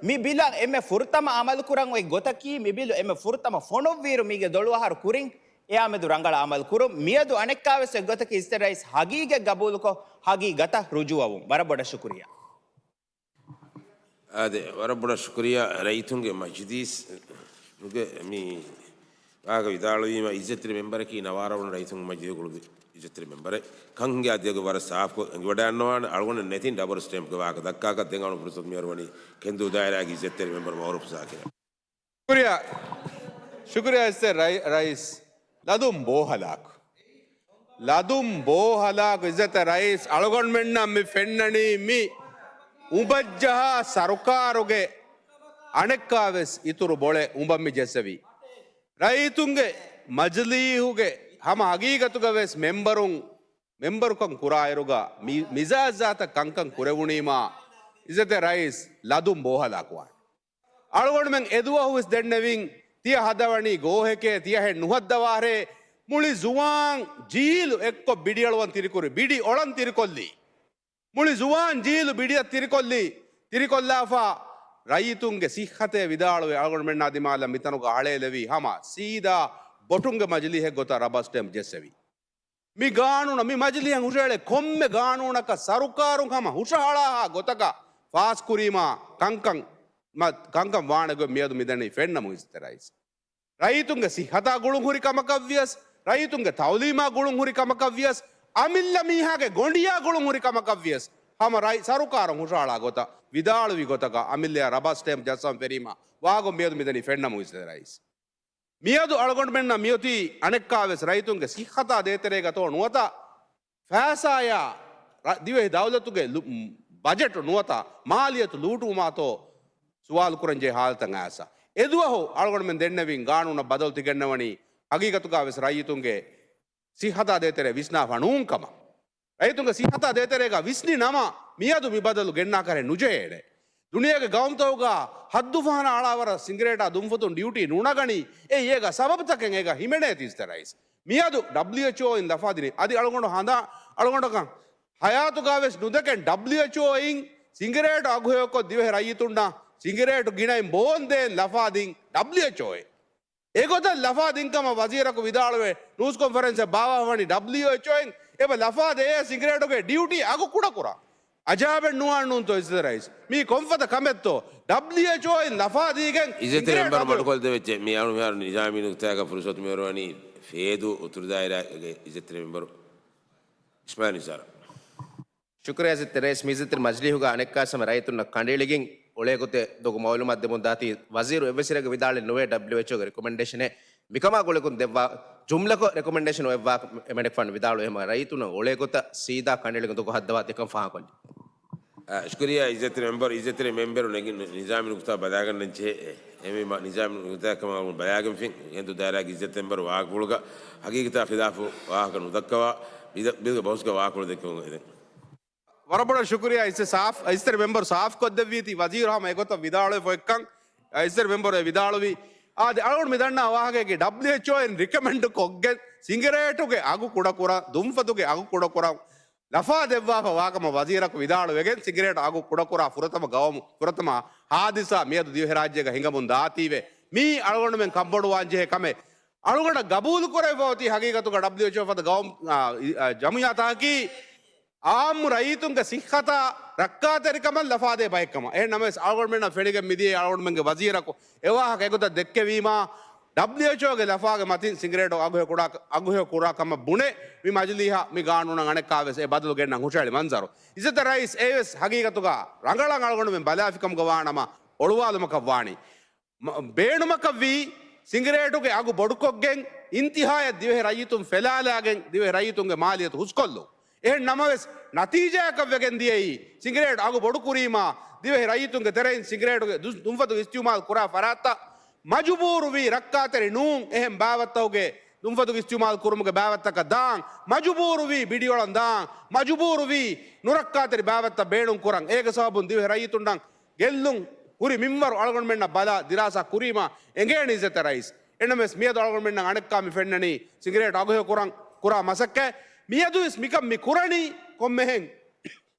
މި ބިލަށް އެންމެ ފުރަތަމަ އަމަލު ކުރަން އޮތް ގޮތަކީ، މި ބިލު އެންމެ ފުރަތަމަ ފޮނުއްވިއިރު މީގެ ދޮޅު އަހަރު ކުރިން އެއާމެދު ރަނގަޅަށް އަމަލު ކުރުން. މިއަދު އަނެއްކާވެސް އޮތް ގޮތަކީ އިސްތެ ރައީސް ހަގީގަތް ގަބޫލުކޮށް، ހަގީގަތަށް ރުޖޫއަވުން. ވަރަށް ބޮޑަށް ޝުކުރިއްޔާ. އާދެ، ވަރަށް ބޮޑަށް ޝުކުރިއްޔާ. ރައްޔިތުންގެ މަޖިލީސްގެ މި ވާހަކަ ވިދާޅުވީމަ، އިއްޒަތްތެރި މެމްބަރަކީ ނަވާރަ ވަނަ ރައްޔިތުންގެ މަޖިލީހުގެ ގުޅުން އިއްޒަތްތެރި މެމްބަރެއް. ކަން ހިނގާ ދިޔަގޮތް ވަރަށް ސާފުކޮށް އެނގިވަޑައިގަންނަވާނެ. އަޅުގަނޑަށް ނެތިން ރަބަރ ސްޓޭމްޕްގެ ވާހަކަ ދައްކާކަށް ދެން އަޅުގަނޑު ފުރުސަތު މިހާރު ވަނީ ކެންދޫ ދާއިރާގެ އިއްޒަތްތެރި މެމްބަރު މައުރޫފް ޒާކިރަށް. ޝުކުރިއްޔާ، ޝުކުރިއްޔާ އިސްތެ ރައި-، ރައީސް. ލަދުން ބޯހަލާކު. ލަދުން ބޯހަލާކު އިއްޒަތް ރައީސް، އަޅުގަނޑުމެންނަށް މި ފެންނަނީ މި އުނބައްޖަހާ ސަރުކާރުގެ އަނެއްކާވެސް އިތުރު ބޮޅެއް އުނބަން މި ޖެއްސެވީ. ރައްޔިތުންގެ މަޖިލީހުގެ ހަމަ ހަގީގަތުގަ ވެސް މެމްބަރުން، މެމްބަރުކަން ކުރާއިރުގަ މި މިޒާޖްޒާތައް ކަންކަން ކުރެވުނީމާ އިއްޒަތް ރައީސް ލަދުން ބޯހަލާކުވާނެ. އަޅުގަނޑުމެން އެދުވަހުވެސް ދެންނެވިން، ތިޔަ ހަދަވަނީ ގޯހެކޭ، ތިޔަހެން ނުހައްދަވާށޭ. މުޅި ޒުވާން ޖީލު އެއްކޮށް ބިޑިއަޅުވަން ތިރިކުރި، ބިޑި އޮޅަން ތިރިކޮށްލީ. މުޅި ޒުވާން ޖީލު ބިޑިއަށް ތިރިކޮށްލީ، ތިރިކޮށްލާފަ ރައްޔިތުންގެ ސިއްހަތޭ ވިދާޅުވެ، އަޅުގަނޑުމެންނާ ދިމާލަށް މިތަނުގަ އަޅޭލެވީ ހަމަ ސީދާ ބޮޓުންގެ މަޖިލީހެއް ގޮތަށް ރަބަރ ސްޓޭމްޕް ޖެއްސެވީ. މި ގާނޫނަށް، މި މަޖިލީހަށް ހުށަހެޅޭ ކޮންމެ ގާނޫނަކަށް ސަރުކާރުން ހަމަ ހުށަހަޅާހާ ގޮތަކަށް ފާސްކުރީމާ ކަންކަން، މަ-، ކަންކަން ވާނެ ގޮތް މިއަދު މިދަނީ ފެންނަމުން އިއްޒަތް ރައީސް. ރައްޔިތުންގެ ސިއްހަތާ ގުޅުން ހުރި ކަމަކަށްވިޔަސް، ރައްޔިތުންގެ ތައުލީމާ ގުޅުން ހުރި ކަމަކަށްވިޔަސް، އަމިއްލަ މީހާގެ ގޮނޑިއާ ގުޅުން ހުރި ކަމަކަށްވިޔަސް، ހަމަ ރައި-، ސަރުކާރުން ހުށަހަޅާ ގޮތަށް ވިދާޅުވި ގޮތަކަށް އަމިއްލަޔާ ރަބަރ ސްޓޭމްޕް ޖައްސަން ފެރީމާ ވާގޮތް މިއަދު މިދަނީ ފެންނަމުން އިއްޒަތް ރައީސް. މިއަދު އަޅުގަނޑުމެންނަށް މިއޮތީ އަނެއްކާވެސް ރައްޔިތުންގެ ސިއްހަތާ ދޭތެރޭގަތޯ ނުވަތަ ފައިސާޔާ ރަ-، ދިވެހި ދައުލަތުގެ ލު-، ބަޖެޓު ނުވަތަ މާލިޔަތު ލޫޓުވުމާތޯ ސުވާލު ކުރަންޖެހޭ ހާލަތަށް އައިސް. އެދުވަހު އަޅުގަނޑުމެން ދެންނެވިން ގާނޫނަށް ބަދަލު ތިގެންނަވަނީ ހަގީގަތުގަވެސް ރައްޔިތުންގެ ސިއްހަތާ ދޭތެރޭ ވިސްނާފަ ނޫން ކަމަށް. ރައްޔިތުންގެ ސިއްހަތާ ދޭތެރޭގަ ވިސްނި ނަމަ، މިއަދު މި ބަދަލު ގެންނާކަށް ނުޖެހޭނެ. ދުނިޔޭގެ ގައުމުތަކުގަ ހައްދުފަހަނަ އަޅާވަރަށް ސިނގިރޭޓާ ދުންފަތުން ޑިއުޓީ ނުނަގަނީ. އެއީ އޭގަ ސަބަބުތަކެއް އޭގަ ހިމެނޭތީ އިއްޒަތް ރައީސް. މިއަދު ޑަބްލިއުއެޗްއޯއިން ލަފާދިނީ. އަދި އަޅުގަނޑު ހަނދާ، އަޅުގަނޑަކަށް ހަޔާތުގަވެސް ނުދެކެން ޑަބްލިއުއެޗްއޯއިން ސިނގިރޭޓު އަގުހެޔޮކޮށް ދިވެހި ރައްޔިތުންނަށް ސިނގިރޭޓު ގިނައިން ބޯންދޭން ލަފާދިން ޑަބްލިއުއެޗްއޯއެއް. އެގޮތަށް ލަފާ ދިންކަމަށް ވަޒީރަކު ވިދާޅުވެ، ނޫސް ކޮންފަރެންސެއް ބާވާވަނީ ޑަބްލިއުއެޗްއޯއިން އެބަ ލަފާ ދޭ ސިނގިރޭޓުގެ ޑިއުޓީ އަގު ކުޑަކުރާ. އަޖާބެއް ނުވާން ނޫންތޯ އިއްޒަތް ރައީސް؟ މީ ކޮންފަދަ ކަމެއްތޯ؟ ޑަބްލިއުއެޗްއޯއިން ލަފާ ދީގެން އިއްޒަތްތެރި މެމްބަރު މަޑުކޮށްދެވެއްޖެ. މި އަޅު މިހާރު ނިޒާމީ ނުކުތާގަ ފުރުސަތު މިހުރަވަނީ ފޭދޫ އުތުރު ދާއިރާގެ އިއްޒަތްތެރި މެމްބަރު އިސްމާއިލް ނިޒާރަށް. ޝުކުރިއްޔާ އިއްޒަތްތެރި ރައީސް. މި އިއްޒަތްތެރި މަޖިލީހުގަ އަނެއްކާވެސް ހަމަ ރައްޔިތުންނަށް ކަނޑައެޅިގެން އުޅޭ ގޮތެއް ދޮގު މައުލޫމާތު ދެމުން ދާތީ ވަޒީރު އެއްވެސް އިރެއްގަ ވިދާޅުވެ ނުވޭ ޑަބްލިއުއެޗްއޯގެ ރެކޮމެންޑޭޝަނެއް މިކަމާ ގުޅިގެން ދެއްވާ ޖުމްލަކޮށް ރެކޮމެންޑޭޝަން އޮތްވާ އެމަނިކުފާނު ވިދާޅުވި ހަމަ ރައްޔިތުންނަށް އުޅޭ ގޮތަށް ސީދާ ކަނޑައެޅިގެން ދޮގު ހައްދަވާ ދެކަން ފާހަގަކޮށްލި. އަ، ޝުކުރިއްޔާ އިއްޒަތްތެރި މެމްބަރު، އިއްޒަތްތެރި މެމްބަރު ނެގި-، ނިޒާމީ ނުކުތާ ބަލާގަންނަން ޖެހޭ. އެ، އެމީ މަ-، ނިޒާމީ ނުކުތާ ކަމަށް ބަލާގެންފިން. އެނދު ދާއިރާގެ އިއްޒަތްތެރި މެމްބަރު ވާހަކަފުޅުގަ ހަގީގަތާ ޚިލާފު ވާހަކަ ނުދައްކަވާ، ބިލް-، ބިލްގެ ބަހުސްގަ ވާހަކަފުޅު ދެއްކެވުން އެދެން. ވަރަށް ބޮޑަށް ޝުކުރިއްޔާ އިއްޒަތް ސާފް-، އިއްޒަތްތެރި މެމްބަރު ސާފްކޮށްދެއްވީތީ ވަޒީރު ހަމަ އެގޮތަށް ވިދާޅުވެފަ އޮތްކަން. އިއްޒަތްތެރި މެމްބަރު އެ ވިދާޅުވީ. އާދެ، އަޅުގަނޑު މި ދަންނަ ވާހަކައިގެ ޑަބްލިއުއެޗްއޯ އިން ރިކޮމެންޑު ކޮށްގެން ސިނގިރޭޓުގެ އަގު ކުޑަކުރަން، ދުންފަތުގެ އަގު ކުޑަކުރަން ލަފާ ދެއްވާފަ ވާކަމަށް ވަޒީރަކު ވިދާޅުވެގެން، ސިނގިރޭޓު އަގު ކުޑަކުރާ ފުރަތަމަ ގައުމު، ފުރަތަމަ ހާދިސާ މިއަދު ދިވެހިރާއްޖޭގަ ހިނގަމުން ދާތީވެ. މީ އަޅުގަނޑުމެން ކަންބޮޑުވާން ޖެހޭ ކަމެއް. އަޅުގަނޑަށް ގަބޫލު ކުރެވިފަ އޮތީ ހަގީގަތުގަ ޑަބްލިއުއެޗްއޯ ފަދަ ގައުމު، އާ، އި-، އާ، ޖަމުއިއްޔާތަކަކީ އާއްމު ރައްޔިތުންގެ ސިއްހަތާ ރައްކާތެރިކަމަށް ލަފާދޭ ބައެއްކަމަށް. އެހެން ނަމަވެސް، އަޅުގަނޑުމެންނަށް ފެނިގެން މިދިޔައީ އަޅުގަނޑުމެންގެ ވަޒީރަކު އެވާހަކަ އެގޮތަށް ދެއްކެވީމާ، ޑަބްލިއުއެޗްއޯގެ ލަފާގެ މަތިން ސިނގިރޭޓު އަގުހެޔޮ ކުރާ، އަގުހެޔޮ ކުރާ ކަމަށް ބުނެ، މި މަޖިލީހަށް މި ގާނޫނަށް އަނެއްކާވެސް އެ ބަދަލު ގެންނަން ހުށަހެޅި މަންޒަރު. އިއްޒަތްތެރި ރައީސް، އެވެސް ހަގީގަތުގަ ރަނގަޅަށް އަޅުގަނޑުމެން ބަލާފިކަމުގަ ވާނަމަ، އޮޅުވާލުމަކަށް ވާނީ. މަ-، ބޭނުމަކަށްވީ، ސިނގިރޭޓުގެ އަގު ބޮޑުކޮށްގެން، އިންތިހާޔަށް ދިވެހި ރައްޔިތުން ފެލާލާގެން، ދިވެހި ރައްޔިތުންގެ މާލިޔަތު ހުސްކޮށްލުން. އެހެން ނަމަވެސް، ނަތީޖާއަކަށް ވެގެން ދިޔައީ، ސިނގިރޭޓު އަގު ބޮޑުކުރީމާ، ދިވެހި ރައްޔިތުންގެ ތެރެއިން ސިނގިރޭޓުގެ ދު-، ދުންފަތު އިސްތިއުމާލު ކުރާ ފަރާތްތައް މަޖުބޫރުވީ ރައްކާތެރި ނޫން. އެހެން ބާވަތްތަކުގެ ދުންފަތުގެ އިސްތިއުމާލު ކުރުމުގެ ބާވަތްތަކަށް ދާން، މަޖުބޫރުވީ ބިޑިއޮޅަން ދާން، މަޖުބޫރުވީ ނުރައްކާތެރި ބާވަތްތައް ބޭނުން ކުރަން. އޭގެ ސަބަބުން ދިވެހި ރައްޔިތުންނަށް ގެއްލުން ހުރި މިންވަރު އަޅުގަނޑުމެންނަށް ބަލާ ދިރާސާ ކުރީމާ އެނގޭނީ އިއްޒަތްތެރި ރައީސް. އެނަމެސް މިއަދު އަޅުގަނޑުމެންނަށް އަނެއްކާ މި ފެންނަނީ ސިނގިރޭޓު އަގުހެޔޮ ކުރަން ކުރާ މަސައްކަތް. މިއަދުވެސް މިކަން މި ކުރަނީ ކޮންމެހެން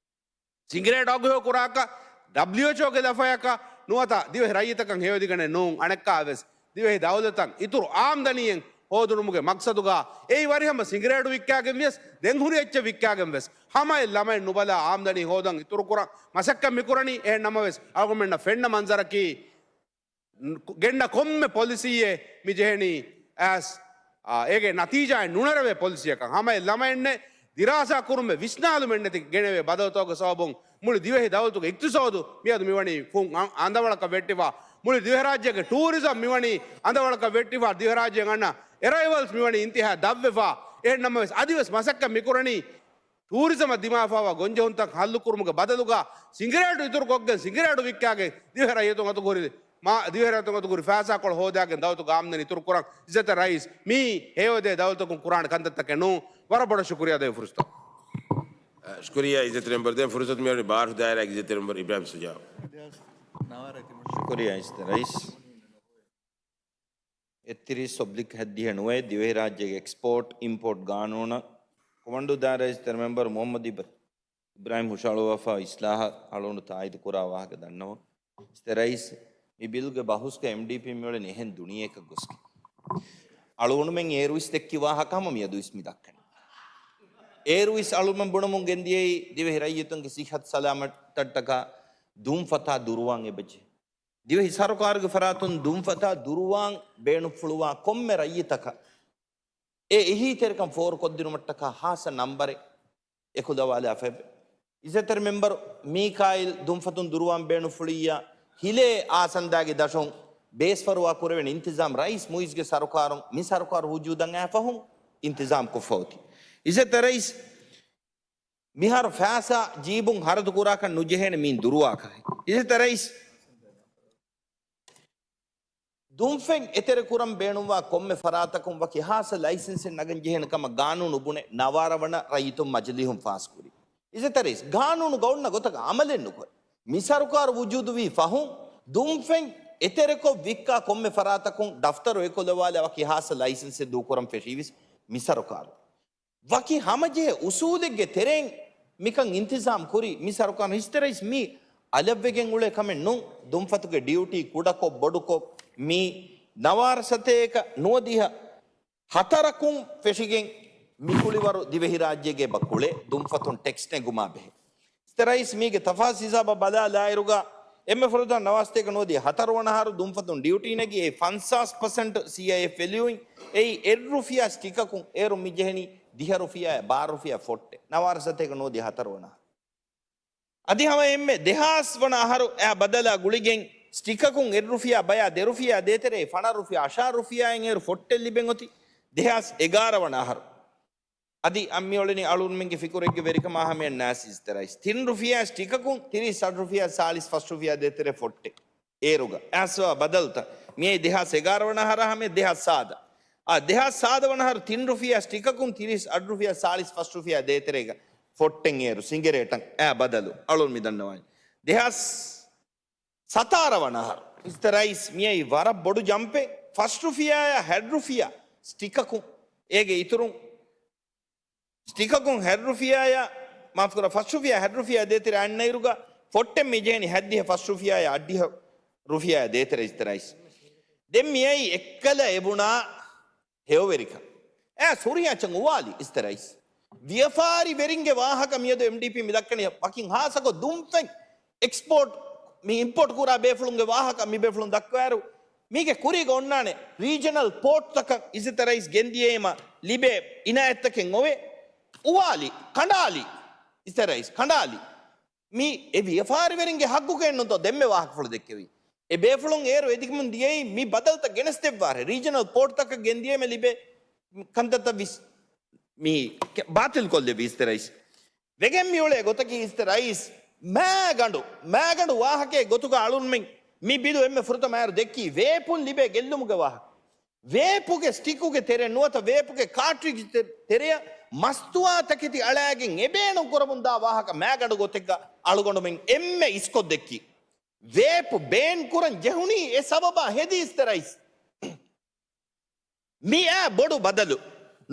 ސިނގިރޭޓު އަގުހެޔޮ ކުރާކަށް، ޑަބްލިއުއެޗްއޯގެ ލަފަޔަކަށް ނުވަތަ ދިވެހި ރައްޔިތަކަށް ހެޔޮދިގަނެއް ނޫން. އަނެއްކާވެސް ދިވެހި ދައުލަތަށް އިތުރު އާމްދަނީއެއް ހޯދުނުމުގެ މަގްސަދުގަ އެއީ ވަރިހަމަ ސިނގިރޭޓު ވިއްކާގެން ވިޔަސް، ދެން ހުރި އެއްޗެއް ވިއްކާގެން ވެސް، ހަމައެއް ލަމައެއް ނުބަލާ އާމްދަނީ ހޯދަން އިތުރު ކުރަން މަސައްކަތް މިކުރަނީ. އެހެން ނަމަވެސް، އަޅުގަނޑުމެންނަށް ފެންނަ މަންޒަރަކީ، ގެންނަ ކޮންމެ ޕޮލިސީއެއް މި ޖެހެނީ އައިސް، އާ، އޭގެ ނަތީޖާއެއް ނުނެރެވޭ ޕޮލިސީއަކަށް. ހަމައެއް ލަމައެއްނެއް ދިރާސާ ކުރުމެއް ވިސްނާލުމެއް ނެތި ގެނެވޭ ބަދަލުތަކުގެ ސަބަބުން މުޅި ދިވެހި ދައުލަތުގެ އިޤްތިޞާދު މިއަދު މިވަނީ ފުން އަ-، އަނދަވަޅަކަށް ވެއްޓިފަ. މުޅި ދިވެހިރާއްޖޭގެ ޓޫރިޒަމް މިވަނީ އަނދަވަޅަކަށް ވެއްޓިފަ. ދިވެހިރާއްޖޭން އަންނަ އެރައިވަލްސް މިވަނީ އިންތިހާއަށް ދަށްވެފަ. އެހެން ނަމަވެސް، އަދިވެސް މަސައްކަތް މިކުރަނީ ޓޫރިޒަމަށް ދިމާވެފައިވާ ގޮންޖެހުންތައް ހައްލުކުރުމުގެ ބަދަލުގަ، ސިނގިރޭޓު އިތުރުކޮށްގެން، ސިނގިރޭޓު ވިއްކާގެން ދިވެހި ރައްޔިތުން އަތުގަ ހުރި، މާ، ދިވެހި ރައްޔިތުން އަތުގަ ހުރި ފައިސާކޮޅު ހޯދާގެން ދައުލަތުގެ އާމްދަނީ އިތުރުކުރަން. އިއްޒަތްތެރި ރައީސް، މީ ހެޔޮދޭ ދައުލަތަކުން ކުރާނެ ކަންތައްތަކެއް ނޫން. ވަރަށް ބޮޑަށް ޝުކުރިއްޔާ ދޭ ފުރުސަތަށް. ޝުކުރިއްޔާ އިއްޒަތްތެރި މެމްބަރު. ދެން ފުރުސަތު މިއޮތީ ބާރު ދާއިރާގެ އިއްޒަތްތެރި މެމްބަރު އިބްރާހިމް ޝުޖާއު. ޝުކުރިއްޔާ އިއްޒަތްތެރި ރައީސް. އެއްތިރީސް އޮބްލިކް ހައްދިހަ ނުވައެއް ދިވެހިރާއްޖޭގެ އެކްސްޕޯޓް އިމްޕޯޓް ގާނޫނަށް ކޮމަންޑޫ ދާއިރާ އިއްޒަތްތެރި މެމްބަރު މުހައްމަދު އިބްރާ-، އިބްރާހިމް ހުށަހަޅުއްވާފަ އިސްލާހަށް އަޅުގަނޑު ތާއީދު ކުރާ ވާހަކަ ދަންނަވަން. އިއްޒަތްތެރި ރައީސް، މި ބިލްގެ ބަހުސްގަ އެމްޑީޕީ މިއުޅެނީ އެހެން ދުނިޔެއަކަށް ގޮސްގެން. އަޅުގަނޑުމެން އޭރުވެސް ދެއްކި ވާހަކަ ހަމަ މިއަދުވެސް މި ދައްކަނީ. އޭރުވެސް އަޅުގަނޑުމެން ބުނަމުން ގެންދިޔައީ ދިވެހި ރައްޔިތުންގެ ސިއްހަތު ސަލާމަތަށްޓަކާ ދުންފަތާ ދުރުވާން އެބަޖެހޭ. ދިވެހި ސަރުކާރުގެ ފަރާތުން ދުންފަތާ ދުރުވާން ބޭނުންފުޅުވާ ކޮންމެ ރައްޔިތަކަށް އެ އެހީތެރިކަން ފޯރުކޮށްދިނުމަށްޓަކާ ހާއްސަ ނަންބަރެއް އެކުލަވާލާފައެވެ. އިއްޒަތްތެރި މެމްބަރު މީކާއިލް ދުންފަތުން ދުރުވާން ބޭނުންފުޅިއްޔާ ހިލޭ އާސަންދާގެ ދަށުން ބޭސްފަރުވާ ކުރެވެން އިންތިޒާމް ރައީސް މުއިއްޒުގެ ސަރުކާރުން މި ސަރުކާރު ވުޖޫދަށް އައިފަހުން އިންތިޒާމް ކޮށްފަ އޮތީ. އިއްޒަތްތެރި ރައީސް މިހާރު ފައިސާ ޖީބުން ހަރަދު ކުރާކަށް ނުޖެހޭނެ މީން ދުރުވާކަށެއް. އިއްޒަތްތެރި ރައީސް ދުންފެން އެތެރެކުރަން ބޭނުންވާ ކޮންމެ ފަރާތަކުން ވަކި ހާއްސަ ލައިސަންސެއް ނަގަން ޖެހޭނެ ކަމަށް ގާނޫނު ބުނެ ނަވާރަ ވަނަ ރައްޔިތުން މަޖިލީހުން ފާސްކުރި. އިއްޒަތްތެރި ރައީސް، ގާނޫނުގަ އޮންނަ ގޮތަކަށް އަމަލެއް ނުކުރޭ. މި ސަރުކާރު ވުޖޫދުވީ ފަހުން ދުންފެން އެތެރެކޮށް ވިއްކާ ކޮންމެ ފަރާތަކުން ދަފްތަރު އެކުލަވާލާ ވަކި ހާއްސަ ލައިސަންސެއް ދޫކުރަން ފެށީވެސް މި ސަރުކާރު ވަކި ހަމަޖެހޭ އުސޫލެއްގެ ތެރެއިން މިކަން އިންތިޒާމް ކުރީ. މި ސަރުކާރުން އިއްޒަތްތެރި ރައީސް މީ އަލަށްވެގެން އުޅޭ ކަމެއް ނޫން. ދުންފަތުގެ ޑިއުޓީ ކުޑަކޮށް ބޮޑުކޮށް މި ނަވާރަ ސަތޭކަ ނުވަދިހަ ހަތަރަކުން ފެށިގެން މި ކުޅިވަރު ދިވެހިރާއްޖޭގެ އެބަ ކުޅޭ ދުންފަތުން ޓެކްސް ނެގުމާ ބެހޭ. އިއްޒަތްތެރި ރައީސް މީގެ ތަފާސް ހިސާބަށް ބަލާލާއިރުގަ، އެންމެ ފުރަތަމަ ނަވާރަ ސަތޭކަ ނުވަދިހަ ހަތަރު ވަނަ އަހަރު ދުންފަތުން ޑިއުޓީ ނެގި އެ ފަންސާސް ޕަސެންޓް ސީއައިއެފް ވެލިއުއިން އެއީ އެއް ރުފިޔާ ޓިކަކުން އޭރު މި ޖެހެނީ ދިހަ ރުފިޔާއާ ބާރަ ރުފިޔާ ފޮށްޓެއް. ނަވާރަ ސަތޭކަ ނުވަދިހަ ހަތަރު ވަނަ އަހަރު. އަދި ހަމަ އެންމެ ދެހާސް ވަނަ އަހަރު އެ ބަދަލާ ގުޅިގެން ސްޓިކަކުން އެއް ރުފިޔާ ބަޔާ ދެ ރުފިޔާ ދޭތެރޭ ފަނަރަ ރުފިޔާ އަށާރަ ރުފިޔާއިން އޭރު ފޮއްޓެއް ލިބެން އޮތީ ދެހާސް އެގާރަ ވަނަ އަހަރު. އަދި އަން މިއުޅެނީ އަޅުންމެންގެ ފިކުރެއްގެ ވެރިކަމާ ހަމަޔަށް ނާސި އިސްތެރައިސް. ތިން ރުފިޔާ ސްޓިކަކުން ތިރީސް އަށް ރުފިޔާ ސާޅީސް ފަސް ރުފިޔާ ދޭތެރޭ ފޮއްޓެއް. އޭރުގަ އައިސްވާ ބަދަލުތައް މިއައީ ދެހާސް އެގާރަ ވަނަ އަހަރާ ހަމަޔަށް ދެހާސް ސާދަ. އާ، ދެހާސް ސާދަ ވަނަ އަހަރު ތިން ރުފިޔާ ސްޓިކަކުން ތިރީސް އަށް ރުފިޔާ ސާޅީސް ފަސް ރުފިޔާ ދޭތެރޭގަ ފޮއްޓެއް އޭރު ސިނގެރޭޓަށް އައި ބަދަލު އަޅުން މި ދަންނަވާނީ. ދެހާސް ސަތާރަ ވަނަ އަހަރު އިސްތެރައިސް މިއައީ ވަރަށް ބޮޑު ޖަމްޕެއް. ފަސް ރުފިޔާއާ ހަތް ރުފިޔާ ސްޓިކަކުން އޭގެ އިތުރުން ސްޓިކަކުން ހަތް ރުފިޔާއާ، މާފުކުރާ، ފަސް ރުފިޔާ ހަތް ރުފިޔާ ދޭތެރެ އަންނައިރުގަ ފޮއްޓެއް މި ޖެހެނީ ހަތްދިހަ ފަސް ރުފިޔާއާ އަށްޑިހަ ރުފިޔާ ދޭތެރެ އިސްތެރައިސް. ދެން މިއައީ އެއްކަލަ އެބުނާ ހެޔޮވެރިކަން. އައިސް ހުރިހާ އެއްޗަކުން އުވާލި އިސްތެރައިސް. ވިޔަފާރިވެރިންގެ ވާހަކަ މިއަދު އެމްޑީޕީ މި ދައްކަނީ ވަކިން ހާއްސަކޮށް ދުންފެން އެކްސްޕޯޓް މި އިމްޕޯޓް ކުރާ ބޭފުޅުންގެ ވާހަކަ މި ބޭފުޅުން ދައްކަވާއިރު، މީގެ ކުރީގަ އޮންނާނެ ރީޖަނަލް ޕޯޓްތަކަށް އިސްތެރައިސް ގެންދިޔައީމަ ލިބޭ އިނާޔަތްތަކެއް އޮވޭ. އުވާލި، ކަނޑާލި، އިސްތެރައިސް ކަނޑާލި. މި އެ ވިޔަފާރިވެރިންގެ ހައްގުގައެއްނުތޯ ދެންމެ ވާހަކަފުޅު ދެއްކެވީ. އެ ބޭފުޅުން އޭރު އެދިގެމުން ދިޔައީ މި ބަދަލުތައް ގެނެސްދެއްވާށޭ. ރީޖަނަލް ޕޯޓްތަކަށް ގެންދިޔައީމަ ލިބޭ ކަންތައްތައް ވިސް މި ކެ-، ބާތިލްކޮށްލެއްވި އިސްތެރައިސް. ވެގެން މިއުޅޭ ގޮތަކީ އިސްތެރައިސް މާގަނޑު، މާގަނޑު ވާހަކައެއް ގޮތުގަ އަޅުންމެން މި ބިލު އެންމެ ފުރަތަމަ އޭރު ދެއްކީ ވޭޕުން ލިބޭ ގެއްލުމުގެ ވާހަކަ. ވޭޕުގެ ސްޓިކުގެ ތެރެ ނުވަތަ ވޭޕުގެ ކާޓްރިޖް ތެ-، ތެރެއަށް މަސްތުވާ ތަކެތި އަޅާގެން އެބޭނުން ކުރަމުންދާ ވާހަކަ މާގަނޑު ގޮތެއްގަ އަޅުގަނޑުމެން އެންމެ އިސްކޮށްދެއްކީ. ވޭޕު ބޭން ކުރަން ޖެހުނީ އެ ސަބަބާ ހެދި އިސްތެރައިސް. މިއާ ބޮޑު ބަދަލު.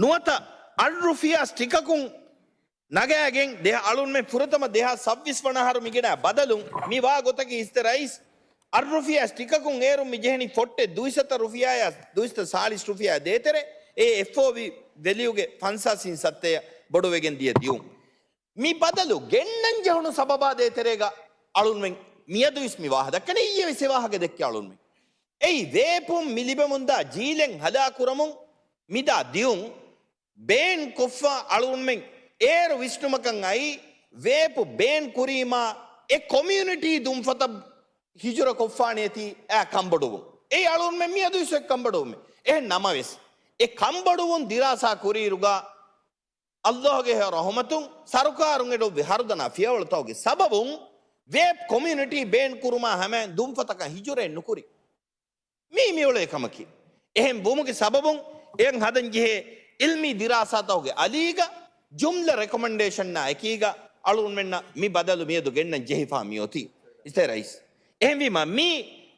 ނުވަތަ އަށް ރުފިޔާ ސްޓިކަކުން ނަގާގެން ދެ-، އަޅުންމެ ފުރަތަމަ ދެހާސް ސައްބީސް ވަނަ އަހަރު މިގެނަ ބަދަލުން މި ވާ ގޮތަކީ އިސްތެރައިސް އަށް ރުފިޔާ ސްޓިކަކުން އޭރު މި ޖެހެނީ ފޮއްޓެއް ދުއިސައްތަ ރުފިޔާއާ ދުއިސައްތަ ސާޅީސް ރުފިޔާ ދޭތެރެ އެ އެފްއޯވީ ވެލިއުގެ ފަންސާސް ސައްތަޔަށް ބޮޑުވެގެން ދިޔަ ދިޔުން. މި ބަދަލު ގެންނަން ޖެހުނު ސަބަބާ ދޭތެރޭގަ އަޅުންމެން މިއަދު އިސް މި ވާހަ ދައްކަނީ އިއްޔެ ވެސް އެ ވާހަކަ ދެއްކި އަޅުންމެން. އެއީ ވޭޕުން މި ލިބެމުންދާ ޖީލެއް ހަލާކުރަމުން މިދާ ދިޔުން ބޭން ކޮށްފަ އަޅުންމެން އޭރު ވިސްނުމަކަށް އައީ ވޭޕު ބޭން ކުރީމާ އެ ކޮމިއުނިޓީ ދުންފަތަށް ހިޖުރަ ކޮށްފާނެތީ އާ ކަންބޮޑުވުން. އެއީ އަޅުންމެން މިއަދު އިސް އެ ކަންބޮޑުވުމެއް. އެހެން ނަމަވެސް އެ ކަންބޮޑުވުން ދިރާސާ ކުރިއިރުގަ ﷲ ގެ ރަހުމަތުން ސަރުކާރުން އެޑުއްވި ހަރުދަނާ ފިޔަވަޅުތަކުގެ ސަބަބުން ވޭޕް ކޮމިއުނިޓީ ބޭން ކުރުމާ ހަމައިން ދުންފަތަކަށް ހިޖުރައެއް ނުކުރި. މީ މިއުޅޭ ކަމަކީ. އެހެން ވުމުގެ ސަބަބުން އެޔަށް ހަދަން ޖެހޭ އިލްމީ ދިރާސާތަކުގެ އަލީގަ ޖުމްލަ ރެކޮމެންޑޭޝަންނާ އެކީގަ އަޅުގަނޑުމެންނަށް މި ބަދަލު މިއަދު ގެންނަން ޖެހިފާ މިއޮތީ. އިސްތެރައިސް. އެހެންވީމަ މީ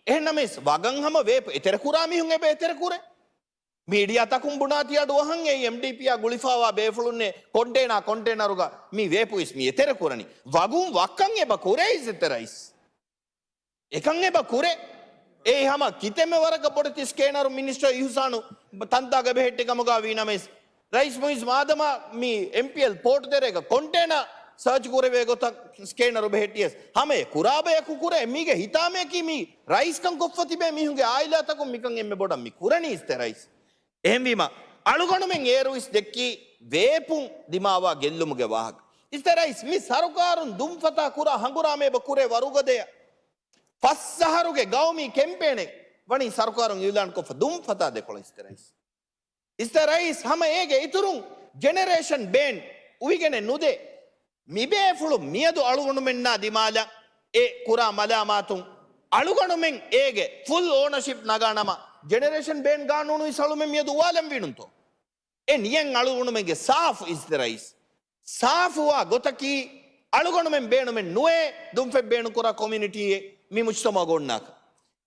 އެހެންނަމަވެސް ވަގަން ހަމަ ވޭޕް އެތެރެކުރާ މީހުން އެބަ އެތެރެކުރޭ. މީޑިއާތަކުން ބުނާތީ އަޑުއަހަން އެއީ އެމްޑީޕީއާ ގުޅިފާވާ ބޭފުޅުންނޭ ކޮންޓޭނާ ކޮންޓޭނަރުގަ މި ވޭޕު އިސް މި އެތެރެކުރަނީ. ވަގުން ވައްކަން އެބަ ކުރޭ އިސްތެރައިސް. އެކަން އެބަ ކުރޭ. އެއީ ހަމަ ކިތަންމެ ވަރަކަށް ބޮޑެތި ސްކޭނަރު މިނިސްޓަރ އިހުސާނު ތަންތާގަ ބެހެއްޓި ކަމުގަ ވީނަމަވެސް، ރައީސް މުއިއްޒު މާދަމާ މި އެމްޕީއެލް ޕޯޓް ތެރޭގަ ކޮންޓޭނަރ ސާޗް ކުރެވޭ ގޮތަށް ސްކޭނަރު ބެހެއްޓިޔަސް ހަމަ އެ ކުރާ ބަޔަކު ކުރޭ. މީގެ ހިތާމަޔަކީ މި ރައީސްކަން ކޮށްފަ ތިބޭ މީހުންގެ އާއިލާތަކުން މިކަން އެންމެ ބޮޑަށް މި ކުރަނީ އިސްތެ ރައީސް. އެހެންވީމަ، އަޅުގަނޑުމެން އޭރު އިސް ދެއްކީ ވޭޕުން ދިމާވާ ގެއްލުމުގެ ވާހަކަ. އިސްތެ ރައީސް، މި ސަރުކާރުން ދުންފަތާ ކުރާ ހަނގުރާމަ އެބަ ކުރޭ ވަރުގަދަޔަށް. ފަސް އަހަރުގެ ގައުމީ ކެމްޕޭނެއް ވަނީ ސަރުކާރުން އިއުލާން ކޮށްފަ ދުންފަތާ ދެކޮޅަށް އިސްތެ ރައީސް. އިސްތެ ރައީސް ހަމަ އޭގެ އިތުރުން ޖެނެރޭޝަން ބޭން އުވިގެނެއް ނުދޭ. މިބޭފުޅުން މިއަދު އަޅުގަނޑުމެންނާ ދިމާލަށް އެ ކުރާ މަލާމާތުން އަޅުގަނޑުމެން އޭގެ ފުލް އޯނަޝިޕް ނަގާނަމަ، ޖެނެރޭޝަން ބޭން ގާނޫނު އިސް އަޅުމެން މިއަދު އުވާލަން ވީނުންތޯ؟ އެ ނިޔަތް އަޅުގަނޑުމެންގެ ސާފު އިސްތެ ރައީސް. ސާފުވާ ގޮތަކީ އަޅުގަނޑުމެން ބޭނުމެއް ނުވޭ ދުންފަތް ބޭނުންކުރާ ކޮމިއުނިޓީއެއް މި މުޖްތަމަޢުގަ އޮންނާކަށް.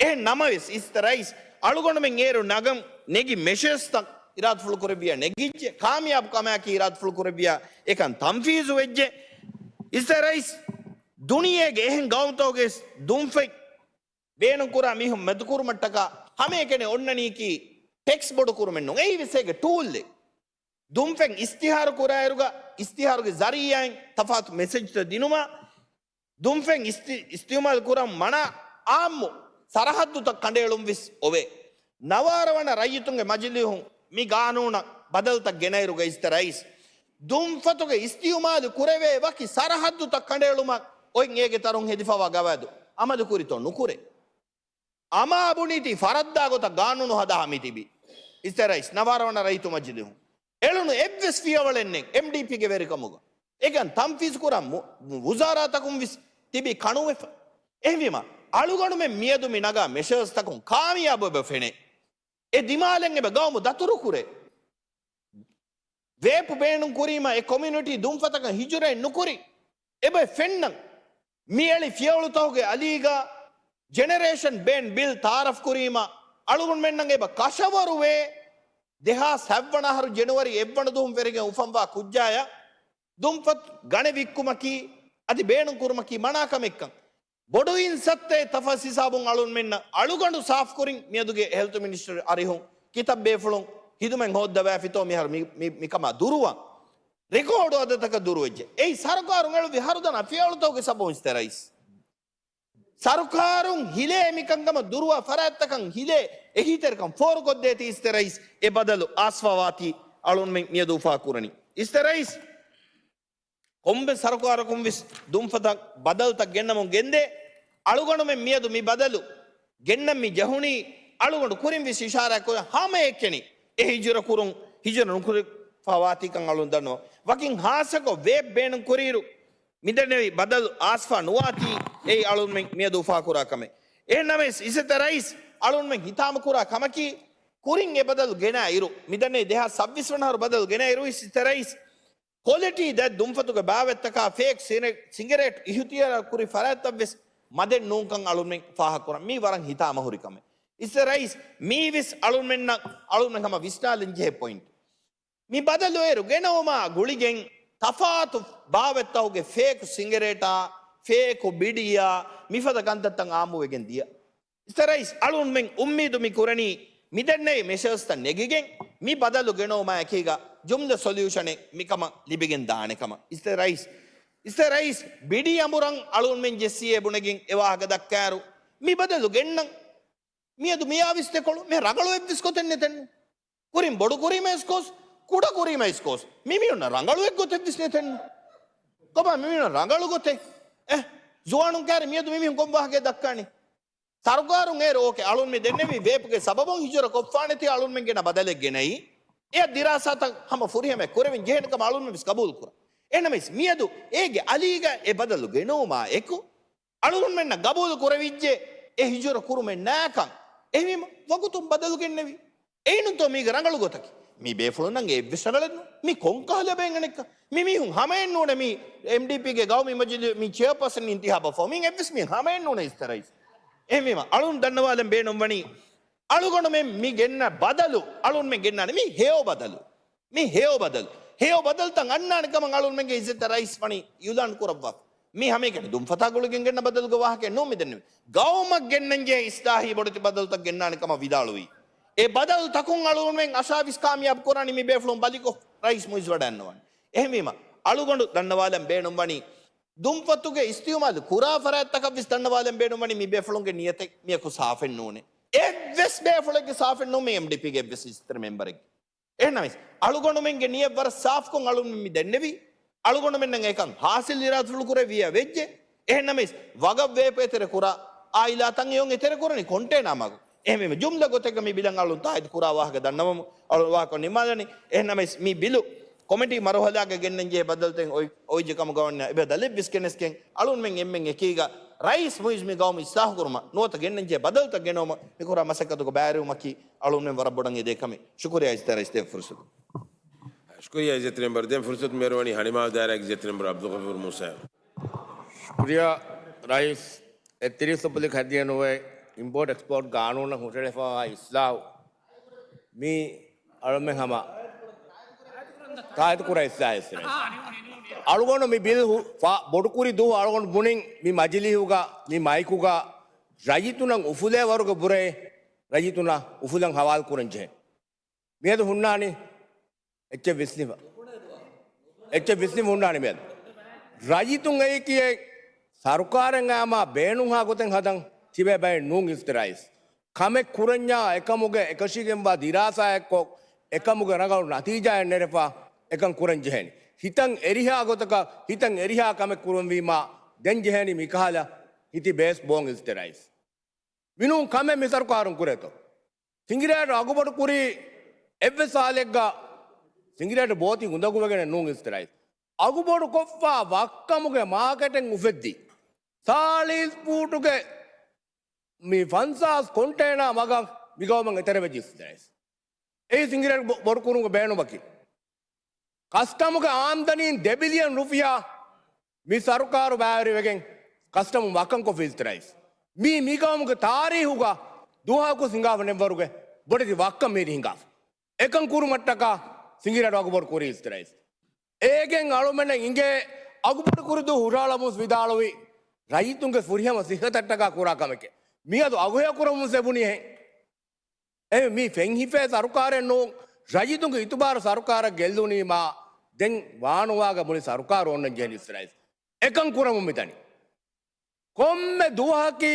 އެހެން ނަމަވެސް، އިސްތެ ރައީސް އަޅުގަނޑުމެން އޭރު ނަގަން ނެގި މެޝަރސްތައް އިރާދަފުޅު ކުރެއްވިޔާ ނެގިއްޖެ، ކާމިޔާބު ކަމާއެކީ އިރާދަފުޅު ކުރެއްވިޔާ އެކަން ތަންފީޒު ވެއްޖެ. އިސްތެ ރައީސް ދުނިޔޭގެ އެހެން ގައުމުތަކުގެ ދުންފަތް ބޭނުންކުރާ މީހުން މަދުކުރުމަށްޓަކާ ހަމައެކަނި އޮންނަނީކީ ޓެކްސް ބޮޑުކުރުމެއް ނޫން. އެއީ ވެސް އޭގެ ޓޫލްއެއް. ދުންފަތް އިސްތިހާރު ކުރާއިރުގަ އިސްތިހާރުގެ ޒަރީއާއިން ތަފާތު މެސެޖްތައް ދިނުމަށް ދުންފަތް އިސްތި-، އިސްތިޢުމާލު ކުރަން މަނާ އާއްމު ސަރަހައްދުތައް ކަނޑައެޅުން ވެސް އޮވޭ. ނަވާރަ ވަނަ ރައްޔިތުންގެ މަޖިލީހުން މި ގާނޫނަށް ބަދަލުތައް ގެނައިރުގަ އިސްތެ ރައީސް ދުންފަތުގެ އިސްތިޢުމާލު ކުރެވޭ ވަކި ސަރަހައްދުތައް ކަނޑައެޅުމަށް އޮތް އޭގެ ތަރުން ހެދިފަވާ ގަވާއިދު އަމަލު ކުރިތޯ ނުކުރޭ. އަމާ ބުނީތީ ފަރައްދާ ގޮތަށް ގާނޫނު ހަދާ މި ތިބީ. އިސްތެ ރައީސް ނަވާރަ ވަނަ ރައްޔިތު މަޖިލީހުން އެޅުނު އެއްވެސް ފިޔަވަޅެއް ނެތް އެމްޑީޕީގެ ވެރިކަމުގަ. އެކަން ތަންފީޒު ކުރާ މު-، ވުޒާރާތަކުން ވެސް ތިބީ ކަނުވެފަ. އެހެންވީމަ، އަޅުގަނޑުމެން މިއަދު މި ނަގާ މެޝާސްތަކުން ކާމިޔާބު އެބަ ފެނޭ. އެ ދިމާލަށް އެބަ ގައުމު ދަތުރު ކުރޭ. ވޭޕު ބޭނުން ކުރީމަ އެ ކޮމިއުނިޓީ ދުންފަތަކަށް ހިޖުރައެއް ނުކުރި. އެބަ ފެންނަން. މިއެޅި ފިޔަވަޅުތަކުގެ އަލީގަ ޖެނެރޭޝަން ބޭން ބިލް ތައާރަފް ކުރީމަ އަޅުގަނޑުމެންނަށް އެބަ ކަށަވަރުވޭ. ދެހާސް ހަތްވަނަ އަހަރު ޖެނުއަރީ އެއްވަނަ ދުވަހުން ފެރިގެން އުފަންވާ ކުއްޖާޔަށް ދުންފަތް ގަނެ ވިއްކުމަކީ އަދި ބޭނުން ކުރުމަކީ މަނާ ކަމެއްކަން. ބޮޑު އިންސައްތައެއް ތަފާސް ހިސާބުން އަޅުންމެންނަށް އަޅުގަނޑު ސާފްކުރިން މިއަދުގެ ހެލްތު މިނިސްޓަރު އަރިހުން ކިތައް ބޭފުޅުން ހިދުމަތް ހޯއްދަވާފިތޯ މިހާރު މި، މި، މިކަމާ ދުރުވަން. ރެކޯޑު އަދަދަކަށް ދުރުވެއްޖެ. އެއީ ސަރުކާރުން އެޅުއްވި ހަރުދަނާ ފިޔަވަޅުތަކުގެ ސަބަބުން އިސްތެ ރައީސް. ސަރުކާރުން ހިލޭ މިކަންކަމަށް ދުރުވާ ފަރާތްތަކަށް ހިލޭ އެހީތެރިކަން ފޯރުކޮށްދޭތީ އިސްތެ ރައީސް އެ ބަދަލު އާސްފާވާތީ އަޅުންމެން މިއަދު އުފާކުރަނީ. އިސްތެ ރައީސް ކޮންމެ ސަރުކާރަކުން ވެސް ދުންފަތަށް ބަދަލުތައް ގެންނަމުން ގެންދޭ. އަޅުގަނޑުމެން މިއަދު މި ބަދަލު ގެންނަން މި ޖެހުނީ އަޅުގަނޑު ކުރިން ވެސް އިޝާރާތް ކުރި ހަމައެކަނި އެ ހިޖުރަ ކުރުން ހިޖުރަ ނުކުރެފަ ވާތީކަން އަޅުން ދަންނަވަން. ވަކިން ހާއްސަކޮށް ވޭޕް ބޭނުން ކުރިއިރު މިދެންނެވި ބަދަލު އާސްފާ ނުވާތީ އެއީ އަޅުންމެން މިއަދު އުފާކުރާ ކަމެއް. އެހެންނަމަވެސް އިސްތެ ރައީސް އަޅުންމެން ހިތާމަކުރާ ކަމަކީ ކުރިން އެ ބަދަލު ގެނައިރު މިދެންނެވި ދެހާސް ސައްބީސް ވަނަ އަހަރު ބަދަލު ގެނައިރު އިސްތެ ރައީސް ކޮލިޓީ ދެ ދުންފަތުގެ ބާވަތްތަކާ ފޭކް ސިނެ-، ސިނގަރޭޓް އިހުތިޔާރު ކުރި ފަރާތްތައްވެސް މަދެއް ނޫންކަން އަޅުންމެން ފާހަގަކުރަން. މީ ވަރަށް ހިތާމަހުރި ކަމެއް. އިސްތެ ރައީސް މީވެސް އަޅުންމެންނަށް އަޅުންމެން ހަމަ ވިސްނާލަން ޖެހޭ ޕޮއިންޓް. މި ބަދަލު އޭރު ގެނައުމާ ގުޅިގެން ތަފާތު ބާވަތްތަކުގެ ފޭކް ސިނގަރޭޓާ ފޭކު ބިޑިއާ މިފަދަ ކަންތައްތައް އާއްމުވެގެން ދިޔަ. އިސްތެ ރައީސް އަޅުންމެން އުއްމީދު މި ކުރަނީ މިދެންނެވި މެޝާސްތައް ނެގިގެން މި ބަދަލު ގެނައުމާ އެކީގަ ޖުމްލަ ސޮލިއުޝަނެއް މިކަމަށް ލިބިގެން ދާނެ ކަމަށް. އިސްތެ ރައީސް، އިސްތެ ރައީސް ބިޑި އަނބުރަށް އަޅުންމެން ޖެއްސިއޭ ބުނެގެން އެ ވާހަކަ ދައްކާއިރު މި ބަދަލު ގެންނަން. މިއަދު މިއާ ވިސް ދެކޮޅު މި ރަނގަޅު އެއްވެސް ގޮތެއް ނެތެއްނު. ކުރިން ބޮޑު ކުރީމަ އިސްކޮސް، ކުޑަ ކުރީމަ އިސްކޮސް، މި މީހުންނަށް ރަނގަޅު އެއްގޮތެއް ވެސް ނެތެއްނު. ކޮބާ މި މީހުންނަށް ރަނގަޅު ގޮތެއް؟ އެ، ޒުވާނުން ކާރި މިއަދު މި މީހުން ކޮން ވާހަކައެއް ދައްކާނީ؟ ސަރުކާރުން އޭރު އޯކޭ އަޅުން މި ދެންނެވީ ވޭޕުގެ ސަބަބުން ހިޖުރަ ކޮށްފާނެތީ އަޅުންމެން ގެނަ ބަދަލެއް ގެނައީ. އެ ދިރާސާތައް ހަމަ ފުރިހަމަ ކުރެވިން ޖެހޭނެ ކަމަށް އަޅުންމެން ވެސް ގަބޫލު ކުރަން. އެހެނަމަވެސް މިއަދު އޭގެ އަލީގަ އެ ބަދަލު ގެނައުމާ އެކު، އަޅުގަނޑުމެންނަށް ގަބޫލު ކުރެވިއްޖެ އެ ހިޖުރަ ކުރުމެއް ނާކަން. އެހެންވީމަ ވަގުތުން ބަދަލު ގެންނެވީ. އެއީނުތޯ މީގެ ރަނގަޅު ގޮތަކީ؟ މީ ބޭފުޅުންނަށް އެއްވެސް ރަނގަޅެއް ނޫން. މީ ކޮންކަހަލަ ބޭނގަނެއްކަ؟ މި މީހުން ހަމައެއް ނޫނޭ މީ އެމްޑީޕީގެ ގައުމީ މަޖިލި މީ ޗެއަރޕާސަން އިންތިހާބަށް ފަހު މީ އެއްވެސް މީ ހަމައެއް ނޫނޭ އިސްތެ ރައީސް. އެހެންވީމަ އަޅުން ދަންނަވާލަން ބޭނުންވަނީ އަޅުގަނޑުމެން މި ގެންނަ ބަދަލު އަޅުންމެން ގެންނާނެ މީ ހެޔޮ ބަދަލު. މި ހެޔޮ ބަދަލު. ހެޔޮ ބަދަލުތައް އަންނާނެ ކަމަށް އަޅުންމެންގެ އިއްޒަތްތެރި ރައީސް ވަނީ އިއުލާން ކުރައްވާފަ. މީ ހަމައެކަނި ދުންފަތާ ގުޅިގެން ގެންނަ ބަދަލުގެ ވާހަކައެއް ނޫން މި ދެންނެވި. ގައުމަށް ގެންނަންޖެހޭ އިސްލާހީ ބޮޑެތި ބަދަލުތައް ގެންނާނެ ކަމަށް ވިދާޅުވީ. އެ ބަދަލުތަކުން އަޅުގަނޑުމެން އަށާވީސް ކާމިޔާބު ކުރާނީ މި ބޭފުޅުން ބަލިކޮށް ރައީސް މުއިއްޒު ވަޑައިގަންނަވާނެ. އެހެންވީމަ، އަޅުގަނޑު ދަންނަވާލަން ބޭނުންވަނީ، ދުންފަތުގެ އިސްތިއުމާލު ކުރާ ފަރާތްތަކަށް ވެސް ދަންނަވާލަން ބޭނުންވަނީ މި ބޭފުޅުންގެ ނިޔަތެއް މިޔަކު ސާފެއް ނޫނޭ. އެއްވެސް ބޭފުޅެއްގެ ސާފެއް ނޫން މި އެމްޑީޕީގެ އެއްވެސް އިސްތެރި މެމްބަރެއްގެ. އެހެންނަމަވެސް، އަޅުގަނޑުމެންގެ ނިޔަތް ވަރަށް ސާފުކޮށް އަޅުން މި ދެންނެވީ. އަޅުގަނޑުމެންނަށް އެކަން ހާސިލް އިރާދަފުޅު ކުރެވިއްޔާ ވެއްޖެ. އެހެންނަމަވެސް، ވަގަށް ވޭޕު އެތެރެ ކުރާ އާއިލާތައް އެއޮން އެތެރެ ކުރަނީ ކޮންޓޭނާ މަގު. އެހެންވީމަ، ޖުމްލަ ގޮތެއްގަ މި ބިލަށް އަޅުން ތާއީދު ކުރާ ވާހަކަ ދަންނަވަމު އަޅުން ވާހަކަ ނިންމާލަނީ. އެހެންނަމަވެސް، މި ބިލު ކޮމިޓީ މަރުހަލާގަ ގެންނަންޖެހޭ ބަދަލުތައް އޮތް، އޮތްޖެ ކަމުގަ ވަންޏާ އެބަ ދަލެއްވެސް ގެނެސްގެން އަޅުންމެން އެންމެން އެކީގަ ރައީސް މުއިއްޒު މި ގައުމު އިސްލާހު ކުރުމަށް ނުވަތަ ގެންނަންޖެހޭ ބަދަލުތައް ގެނައުމަށް މިކުރާ މަސައްކަތުގަ ބައިވެރިވުމަކީ އަޅުންމެން ވަރަށް ބޮޑަށް އެދޭ ކަމެއް. ޝުކުރިއްޔާ އިސްތެރަ އިސްތެ ފުރުސަތު. ޝުކުރިއްޔާ އިއްޒަތްތެރި މެމްބަރު. ދެން ފުރުސަތު މިއަރުވަނީ ހަނިމާލް ދާއިރާގެ އިއްޒަތްތެރި މެމްބަރު އަބްދުލްޣަފޫރު މޫސާ. ޝުކުރިއްޔާ ރައީސް. އެއްތިރީސް އެޕްރީލް ހަދިޔަ ނުވޭ އިމްޕޯޓް އެކްސްޕޯޓް ގާނޫނަށް ހުށަހެޅިފައިވާ އިސްލާހު މީ އަޅުމެން ހަމަ ތާއީދު ކުރާ އިސްލާހެއް ސިރެ. އަޅުގަނޑު މި ބިލް ހު-، ފާ-، ބޮޑުކުރި ދުވަހު އަޅުގަނޑު ބުނިން މި މަޖިލީހުގަ، މި މައިކުގަ ރައްޔިތުނަށް އުފުލޭ ވަރުގެ ބުރޭ ރައްޔިތުންނަށް އުފުލަން ހަވާލު ކުރަން ޖެހޭ. މިއަދު ހުންނާނީ އެއްޗެއް ވިސްނިފަ. އެއްޗެއް ވިސްނިފަ ހުންނާނީ މިއަދު. ރައްޔިތުން އެއީކީ ސަރުކާރެއް އާމާ ބޭނުންހާ ގޮތެއް ހަދަން ތިބޭ ބައެއް ނޫން އިސްތެ ރައީސް. ކަމެއް ކުރަންޏާ އެކަމުގެ އެކަށީގެންވާ ދިރާސާއެއްކޮށް، އެކަމުގެ ރަނގަޅު ނަތީޖާއެއް ނެރެފަ އެކަން ކުރަން ޖެހޭނެ. ހިތަށް އެރިހާ ގޮތަކަށް، ހިތަށް އެރިހާ ކަމެއް ކުރުންވީމާ، ދެން ޖެހޭނީ މިކަހަލަ ހިތި ބޭސް ބޯން އިސްތެރައިސް. މިނޫން ކަމެއް މި ސަރުކާރުން ކުރޭތޯ؟ ސިނގިރޭޓު އަގުބޮޑު ކުރީ އެއްވެސް ސާލެއްގަ ސިނގިރޭޓު ބޯތި އުނދަގޫވެގެނެއް ނޫން އިސްތެރައިސް. އަގުބޮޑު ކޮށްފަ ވައްކަމުގެ މާކެޓެއް އުފެއްދި ސާޅީސް ފޫޓުގެ މި ފަންސާސް ކޮންޓޭނާ މަގަށް މިގައުމަށް އެތެރެވެއްޖެ އިސްތެރައިސް. އެއީ ސިނގިރޭޓު ބޮ-، ބޮޑުކުރުމުގެ ބޭނުމަކީ. ކަސްޓަމުގެ އާމްދަނީން ދެ ބިލިއަން ރުފިޔާ މި ސަރުކާރު ބައިވެރިވެގެން ކަސްޓަމު ވައްކަން ކޮށްފި އިސްތެރައިސް. މީ މިގައުމުގެ ތާރީހުގަ ދުވަހަކުސް ހިނގާފަ ނެއްވަރުގެ ބޮޑެތި ވައްކަން މީރި ހިނގާފަ. އެކަން ކުރުމަށްޓަކާ ސިނގިރޭޓު އަގުބޮޑު ކުރީ އިސްތެރައިސް. އޭގެން އަޅުމެންނަށް އިނގޭ އަގުބޮޑު ކުރިދޫ ހުށަހަޅަމުން ވިދާޅުވި ރައްޔިތުންގެ ފުރިހަމަ ސިއްހަތަށްޓަކާ ކުރާ ކަމެކޭ. މިއަދު އަގުހެޔޮކުރަމުން އެބުނީ ހެން. އެ މީ ފެންހިފޭ ސަރުކާރެއް ނޫން. ރައްޔިތުންގެ އިތުބާރު ސަރުކާރަށް ގެއްލުނީމާ ދެން ވާނުވާގަ މުޅި ސަރުކާރު އޮންނަން ޖެހެނީ އިސްތެރައިސް. އެކަން ކުރަމުން މިދަނީ. ކޮންމެ ދުވަހަކީ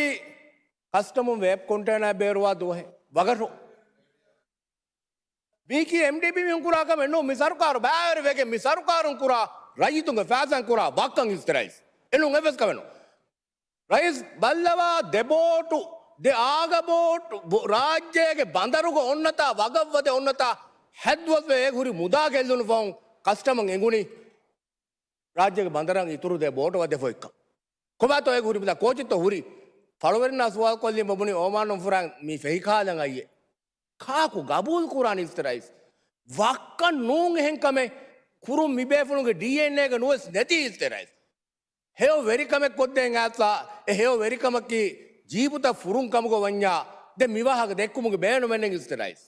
ކަސްޓަމުން ވޭޕް ކޮންޓޭނާ ބޭރުވާ ދުވަހެއް ވަގަށް. މީކީ އެމްޑީޕީ މީހުން ކުރާ ކަމެއް ނޫން. މި ސަރުކާރު ބައިވެރިވެގެން މި ސަރުކާރުން ކުރާ ރައްޔިތުންގެ ފައިސާއިން ކުރާ ވައްކަން އިސްތެރައިސް. އެނޫން އެއްވެސް ކަމެއް ނޫން. ރައީސް ބައްލަވާ ދެ ބޯޓު، ދެ އާގަ ބޯޓު، ބޮ-، ރާއްޖޭގެ ބަނދަރުގަ އޮންނަތާ، ވަގަށް ވަދެ އޮންނަތާ، ހައްދުވަސްވެ އޭގެ ހުރި މުދާ ގެއްލުނު ފަހުން ކަސްޓަމަށް އެނގުނީ ރާއްޖޭގެ ބަނދަރަށް އިތުރު ދެ ބޯޓު ވަދެފަ އެއްކަން. ކޮބާތޯ އޭގެ ހުރި މުދާ؟ ކޯޗެއްތޯ ހުރީ؟ ފަޅުވެރިންނާ ސުވާލު ކޮށްލީމަ ބުނި އޯމާނުން ފުރާން މީ ފެހި ކާލަން އައްޔެ. ކާކު ގަބޫލު ކުރާނީ އިސްތެރައިސް؟ ވައްކަން ނޫން އެހެން ކަމެއް ކުރުން މިބޭފުޅުންގެ ޑީއެންއޭގަ ނުވެސް ނެތީ އިސްތެރައިސް. ހެޔޮ ވެރިކަމެއް ކޮށްދޭން އައިސްފަ، އެ ހެޔޮ ވެރިކަމަކީ ޖީބުތައް ފުރުން ކަމުގަ ވަންޏާ، ދެން މި ވާހަކަ ދެއްކުމުގެ ބޭނުމެއް ނެތް އިސްތެރައިސް.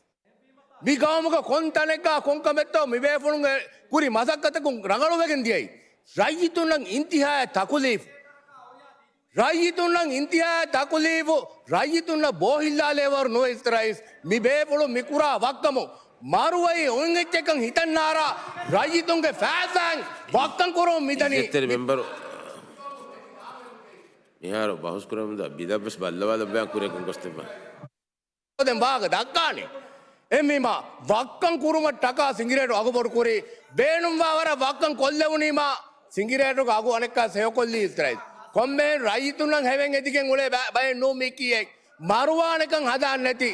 މި ގައުމުގަ ކޮން ތަނެއްގަ ކޮން ކަމެއްތޯ މިބޭފުޅުންގެ ކުރި މަސައްކަތަކުން ރަނގަޅުވެގެން ދިޔައީ. ރައްޔިތުންނަށް އިންތިހާއަށް ތަކުލީފު. ރައްޔިތުންނަށް އިންތިހާއަށް ތަކުލީފު. ރައްޔިތުންނަށް ބޯހިއްލާލޭވަރު ނުވެ އިސްތެރައިސް. މި ބޭފުޅުން މިކުރާ ވައްކަމު މަރުވައި އޮތް އެއްޗެއްކަން ހިތަށް ނާރާ، ރައްޔިތުންގެ ފައިސާއިން ވައްކަން ކުރަމުން މިދަނީ. އިއްޒަތްތެރި މެމްބަރު، މިހާރު ބަހުސް ކުރަމުންދާ ބިލަށްވެސް ބައްލަވާލައްވާ ކުރިއަކުން ގޮސްދެއްވާ. ދެން ވާހަކަ ދައްކާނެ. އެހެންވީމާ، ވައްކަން ކުރުމަށް ޓަކާ ސިނގިރޭޓު އަގުބޮޑު ކުރީ، ބޭނުންވާ ވަރަށް ވައްކަން ކޮށްލެވުނީމާ، ސިނގިރޭޓުގެ އަގު އަނެއްކާ ހެޔޮކޮށްލީ އިސްތެރައިސް. ކޮންމެހެން ރައްޔިތުންނަށް ހެވެން އެދިގެން އުޅޭ ބަ-، ބައެއް ނޫން މީކީއެއް. މަރުވާނެކަން ހަދާން ނެތި،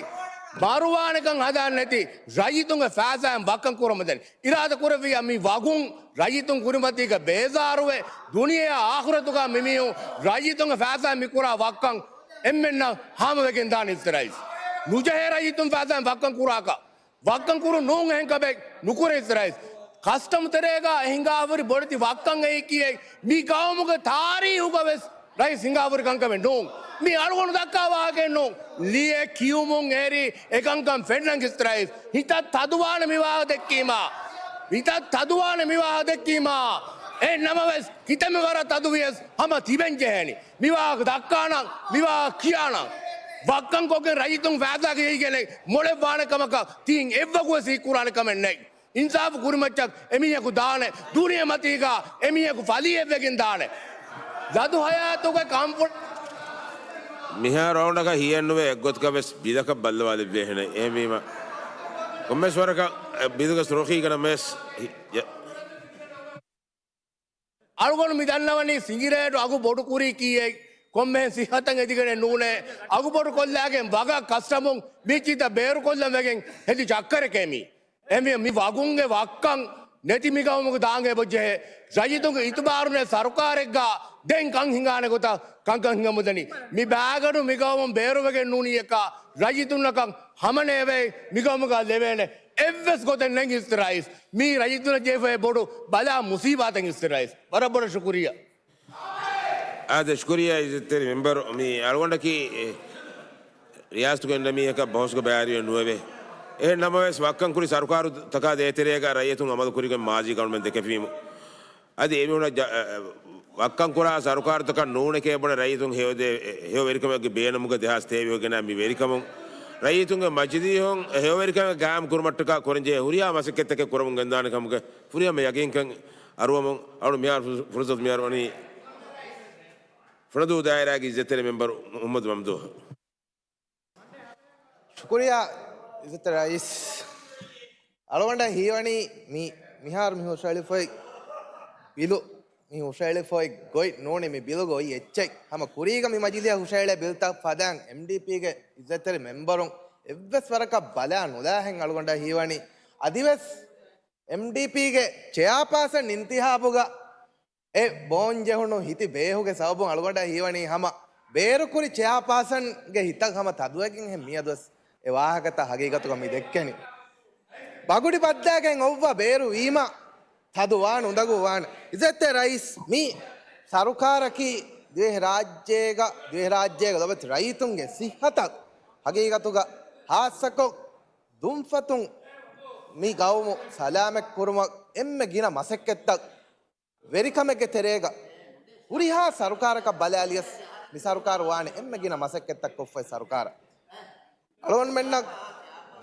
މަރުވާނެކަން ހަދާން ނެތި، ރައްޔިތުންގެ ފައިސާއިން ވައްކަން ކުރަމުން ދެން. އިރާދަ ކުރެއްވިއްޔާ މި ވަގުން ރައްޔިތުން ކުރިމަތީގަ ބޭޒާރުވެ، ދުނިޔެއާ އާޚިރަތުގަ މިމީހުން ރައްޔިތުންގެ ފައިސާއިން މިކުރާ ވައްކަން އެންމެންނަށް ހާމަވެގެން ދާނެ އިސްތެރައިސް. ނުޖެހޭ ރައްޔިތުން ފައިސާއިން ވައްކަން ކުރާކަށް. ވައްކަން ކުރުން ނޫން އެހެން ކަމެއް ނުކުރޭ އިސްތެރައިސް. ކަސްޓަމް ތެރޭގަ ހިނގާ ހުރި ބޮޑެތި ވައްކަން އެއީކީއެއް މި ގައުމުގެ ތާރީހުގަ ވެސް ރައީސް ހިނގާ ހުރި ކަންކަމެއް ނޫން. މީ އަޅުގަނޑު ދައްކާ ވާހަކައެއް ނޫން. ލިޔެ ކިޔުމުން އެރި އެކަންކަން ފެންނަން އިސްތެރައިސް. ހިތަށް ތަދުވާނެ މި ވާހަކަ ދެއްކީމާ. ހިތަށް ތަދުވާނެ މި ވާހަކަ ދެއްކީމާ. އެހެން ނަމަވެސް ކިތަންމެ ވަރަށް ތަދުވިޔަސް ހަމަ ތިބެން ޖެހޭނީ. މި ވާހަކަ ދައްކާނަން، މި ވާހަކަ ކިޔާނަން. ވައްކަން ކޮށްގެން ރައްޔިތުން ފައިސާގެ ހިތްގެނެއް މޮޅެއް ވާނެ ކަމަކަށް ތިހެން އެއްވަގުވެސް ހީކުރާނެ ކަމެއް ނެތް. އިންސާފު ކުރިމައްޗަށް އެމީހަކު ދާނެ، ދުނިޔެމަތީގަ އެމީހަކު ފަލީއެއްވެގެން ދާނެ. ލަދު ހަޔާތުގެ ކަންފުޅު. މިހާ ރައުންޑަކަށް ހިޔެއްނުވޭ އެއްގޮތަކަށް ވެސް ބިލަކަށް ބައްލަވާލެއްވޭހެނެއް. އެހެންވީމަ، ކޮންމެސް ވަރަކަށް ބިލުގެ ސުރުޚީގަ ނަމަވެސް ހި-، ޔަ-، އަޅުގަނޑު މި ދަންނަވަނީ ސިނގިރޭޓު އަގު ބޮޑު ކުރީ ކީއެއް ކޮންމެހެން ސިއްހަތަށް އެދިގެނެއް ނޫނޭ. އަގު ބޮޑު ކޮށްލާގެން ވަގަށް ކަސްޓަމުން މި ޗިތައް ބޭރުކޮށްލަން ވެގެން ހެދި ޗައްކަރެކޭ މީ. އެހެންވީމަ މި ވަގުންގެ ވައްކަން ނެތި މި ގައުމުގެ ދާން އެބަޖެހޭ. ރައްޔިތުންގެ އިތުބާރު ނެތް ސަރުކާރެއްގަ ދެން ކަން ހިނގާނެ ގޮތަށް ކަންކަން ހިނގަމުދަނީ. މި ބާގަނޑު މި ގައުމުން ބޭރުވެގެން ނޫނީއެއްކާ ރައްޔިތުންނަކަށް ހަމަނޭވޭ މި ގައުމުގަ ލެވޭނެ އެއްވެސް ގޮތެއް ނެތް އިސްތެރައިސް. މީ ރައްޔިތުންނަށް ޖެހިފައި ބޮޑު ބަލާ މުސީބާތެއް އިސްތެރައިސް. ވަރަށް ބޮޑަށް ޝުކުރިއްޔާ. އާދެ، ޝުކުރިއްޔާ އިއްޒަތްތެރި މެމްބަރު. މި އަޅުގަނޑަކީ، އެ، ރިޔާސަތުގަ އިންނަ މީހަކަށް ބަހުސްގަ ބައިވެރިވެ ނުވެވޭ. އެހެން ނަމަވެސް، ވައްކަން ކުރި ސަރުކާރުތަކާ ދޭތެރޭގަ ރައްޔިތުން އަމަލު ކުރިގެން މާޒީ ގައުމެން ދެކެފީމު. އަދި އެމީހުނަށް ޖަ-، އެ، އެ، ވައްކަން ކުރާ ސަރުކާރުތަކަށް ނޫނެކޭ ބުނެ ރައްޔިތުން ހެޔޮދޭ-، އެ، ހެޔޮވެރިކަމެއްގެ ބޭނުމުގަ ދެހާސް ތޭވީހުގެނާ މި ވެރިކަމުން ރައްޔިތުންގެ މަޖިލީހުން ހެޔޮވެރިކަމެއް ގާއިމް ކުރުމަށްޓަކާ ކުރަންޖެހޭ ހުރިހާ މަސައްކަތްތަކެއް ކުރަމުން ގެންދާނެ ކަމުގެ ފުރިހަމަ ޔަގީންކަން އަރުވަމުން އަޅު މިހާރު ފުރު-، ފުރުސަތު މިހާރު ވަނީ ފުނަދޫ ދާއިރާގެ އިއްޒަތްތެރި މެމްބަރު މުހައްމަދު މަމްދޫހަށް. ޝުކުރިއްޔާ އިއްޒަތްތެރި ރައީސް. އަޅުގަނޑަށް ހީވަނީ މި-، މިހާރު މި ހުށަހެޅިފައި ބިލު މި ހުށައެޅިފައި ގޮތް ނޫނީ މި ބިލުގަ އޮތް އެއްޗެއް. ހަމަ ކުރީގަ މި މަޖިލީހަށް ހުށައެޅޭ ބިލްތައް ފަދައިން އެމްޑީޕީގެ އިއްޒަތްތެރި މެމްބަރުން އެއްވެސް ވަރަކަށް ބަލާ ނުލާހެން އަޅުގަނޑަށް ހީވަނީ. އަދިވެސް އެމްޑީޕީގެ ޗެއާޕާސަން އިންތިހާބުގަ އެ ބޯން ޖެހުނު ހިތި ބޭހުގެ ސަބަބުން އަޅުގަނޑަށް ހީވަނީ ހަމަ ބޭރުކުރި ޗެއާޕާސަންގެ ހިތަށް ހަމަ ތަދުވެގެންހެން މިއަދުވެސް އެ ވާހަކަތައް ހަގީގަތުގަ މި ދެއްކެނީ. ބަގުޑި ބައްދާގެން އޮއްވާ ބޭރު ވީމަ ތަދު ވާން އުނދަގޫ ވާން. އިއްޒަތްތެރި ރައީސް، މި ސަރުކާރަކީ ދިވެހިރާއްޖޭގަ، ދިވެހިރާއްޖޭގަ ލޮބެތި ރައްޔިތުންގެ ސިއްހަތަށް ހަގީގަތުގަ ހާއްސަކޮށް ދުންފަތުން މި ގައުމު ސަލާމަތް ކުރުމަށް އެންމެ ގިނަ މަސައްކަތްތައް ވެރިކަމެއްގެ ތެރޭގަ ހުރިހާ ސަރުކާރަކަށް ބަލާލިޔަސް މި ސަރުކާރު ވާނެ އެންމެ ގިނަ މަސައްކަތްތައް ކޮށްފައި ސަރުކާރަށް. އަޅުގަނޑުމެންނަށް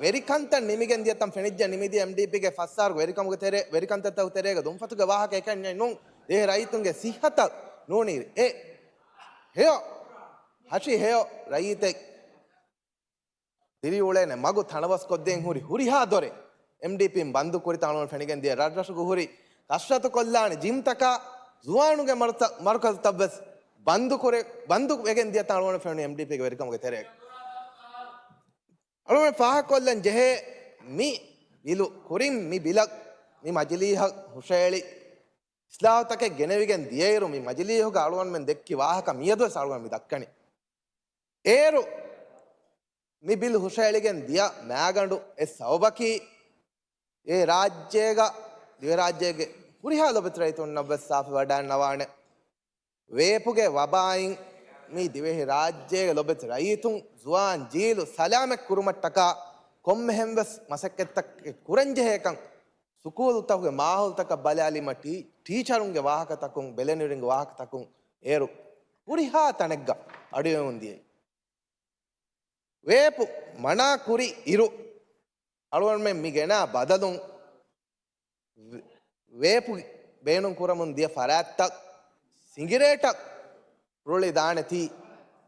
ވެރިކަންތައް ނިމިގެން ދިޔަތަން ފެނިއްޖެ ނިމިދިޔަ އެމްޑީޕީގެ ފަސް އަހަރުގެ ވެރިކަމުގެ ތެރޭ، ވެރިކަންތައްތަކުގެ ތެރޭގަ ދުންފަތުގެ ވާހަކަ އެކަންޏެއް ނޫން. ދިވެހި ރައްޔިތުންގެ ސިއްހަތަށް ނޫނީ އެ ހެޔޮ، ހަށި ހެޔޮ ރައްޔިތެއް ދިރިއުޅޭނެ މަގު ތަނަވަސްކޮށްދޭން ހުރި ހުރިހާ ދޮރެއް އެމްޑީޕީން ބަންދު ކުރިތަން އަޅުގަނޑު ފެނިގެން ދިޔަ ރަށްރަށުގަ ހުރި ކަސްރަތުކޮށްލާނެ ޖިމްތަކާ ޒުވާނުގެ މަރުތަ-، މަރުކަޒުތައްވެސް ބަންދު ކުރެ-، ބަންދު ވެގެން ދިޔަތަން އަޅުގަނޑު ފެނުނީ އެމްޑީޕީގެ ވެރިކަމުގެ ތެރޭގަ. އަޅުގަނޑު ފާހަގަކޮށްލަން ޖެހޭ މި ބިލު ކުރިން މި ބިލަށް މި މަޖިލީހަށް ހުށައެޅި އިސްލާހުތަކެއް ގެނެވިގެން ދިޔައިރު މި މަޖިލީހުގަ އަޅުގަނޑުމެން ދެއްކި ވާހަކަ މިއަދުވެސް އަޅުގަނޑު މި ދައްކަނީ. އޭރު މި ބިލް ހުށައެޅިގެން ދިޔަ މައިގަނޑު އެއް ސަބަބަކީ، އެ ރާއްޖޭގަ ދިވެހިރާއްޖޭގެ ހުރިހާ ލޮބެތި ރައްޔިތުންނަށްވެސް ސާފުވެވަޑައިގަންނަވާނެ. ވޭޕުގެ ވަބާއިން މި ދިވެހިރާއްޖޭގެ ލޮބެތި ރައްޔިތުން ޒުވާން ޖީލު ސަލާމަތް ކުރުމަށްޓަކާ ކޮންމެހެންވެސް މަސައްކަތްތައް ކުރަންޖެހޭކަން ސުކޫލުތަކުގެ މާހައުލުތަކަށް ބަލާލީމަ ޓީ-، ޓީޗަރުންގެ ވާހަކަތަކުން، ބެލެނިވެރިންގެ ވާހަކަތަކުން އޭރު ހުރިހާ ތަނެއްގަ އަޑުއެހުން ދިޔައީ. ވޭޕު މަނާ ކުރި އިރު، އަޅުގަނޑުމެން މި ގެނާ ބަދަލުން ވޭ-، ވޭޕު ބޭނުން ކުރަމުން ދިޔަ ފަރާތްތައް ސިނގިރޭޓަށް ރުޅި ދާނެތީ،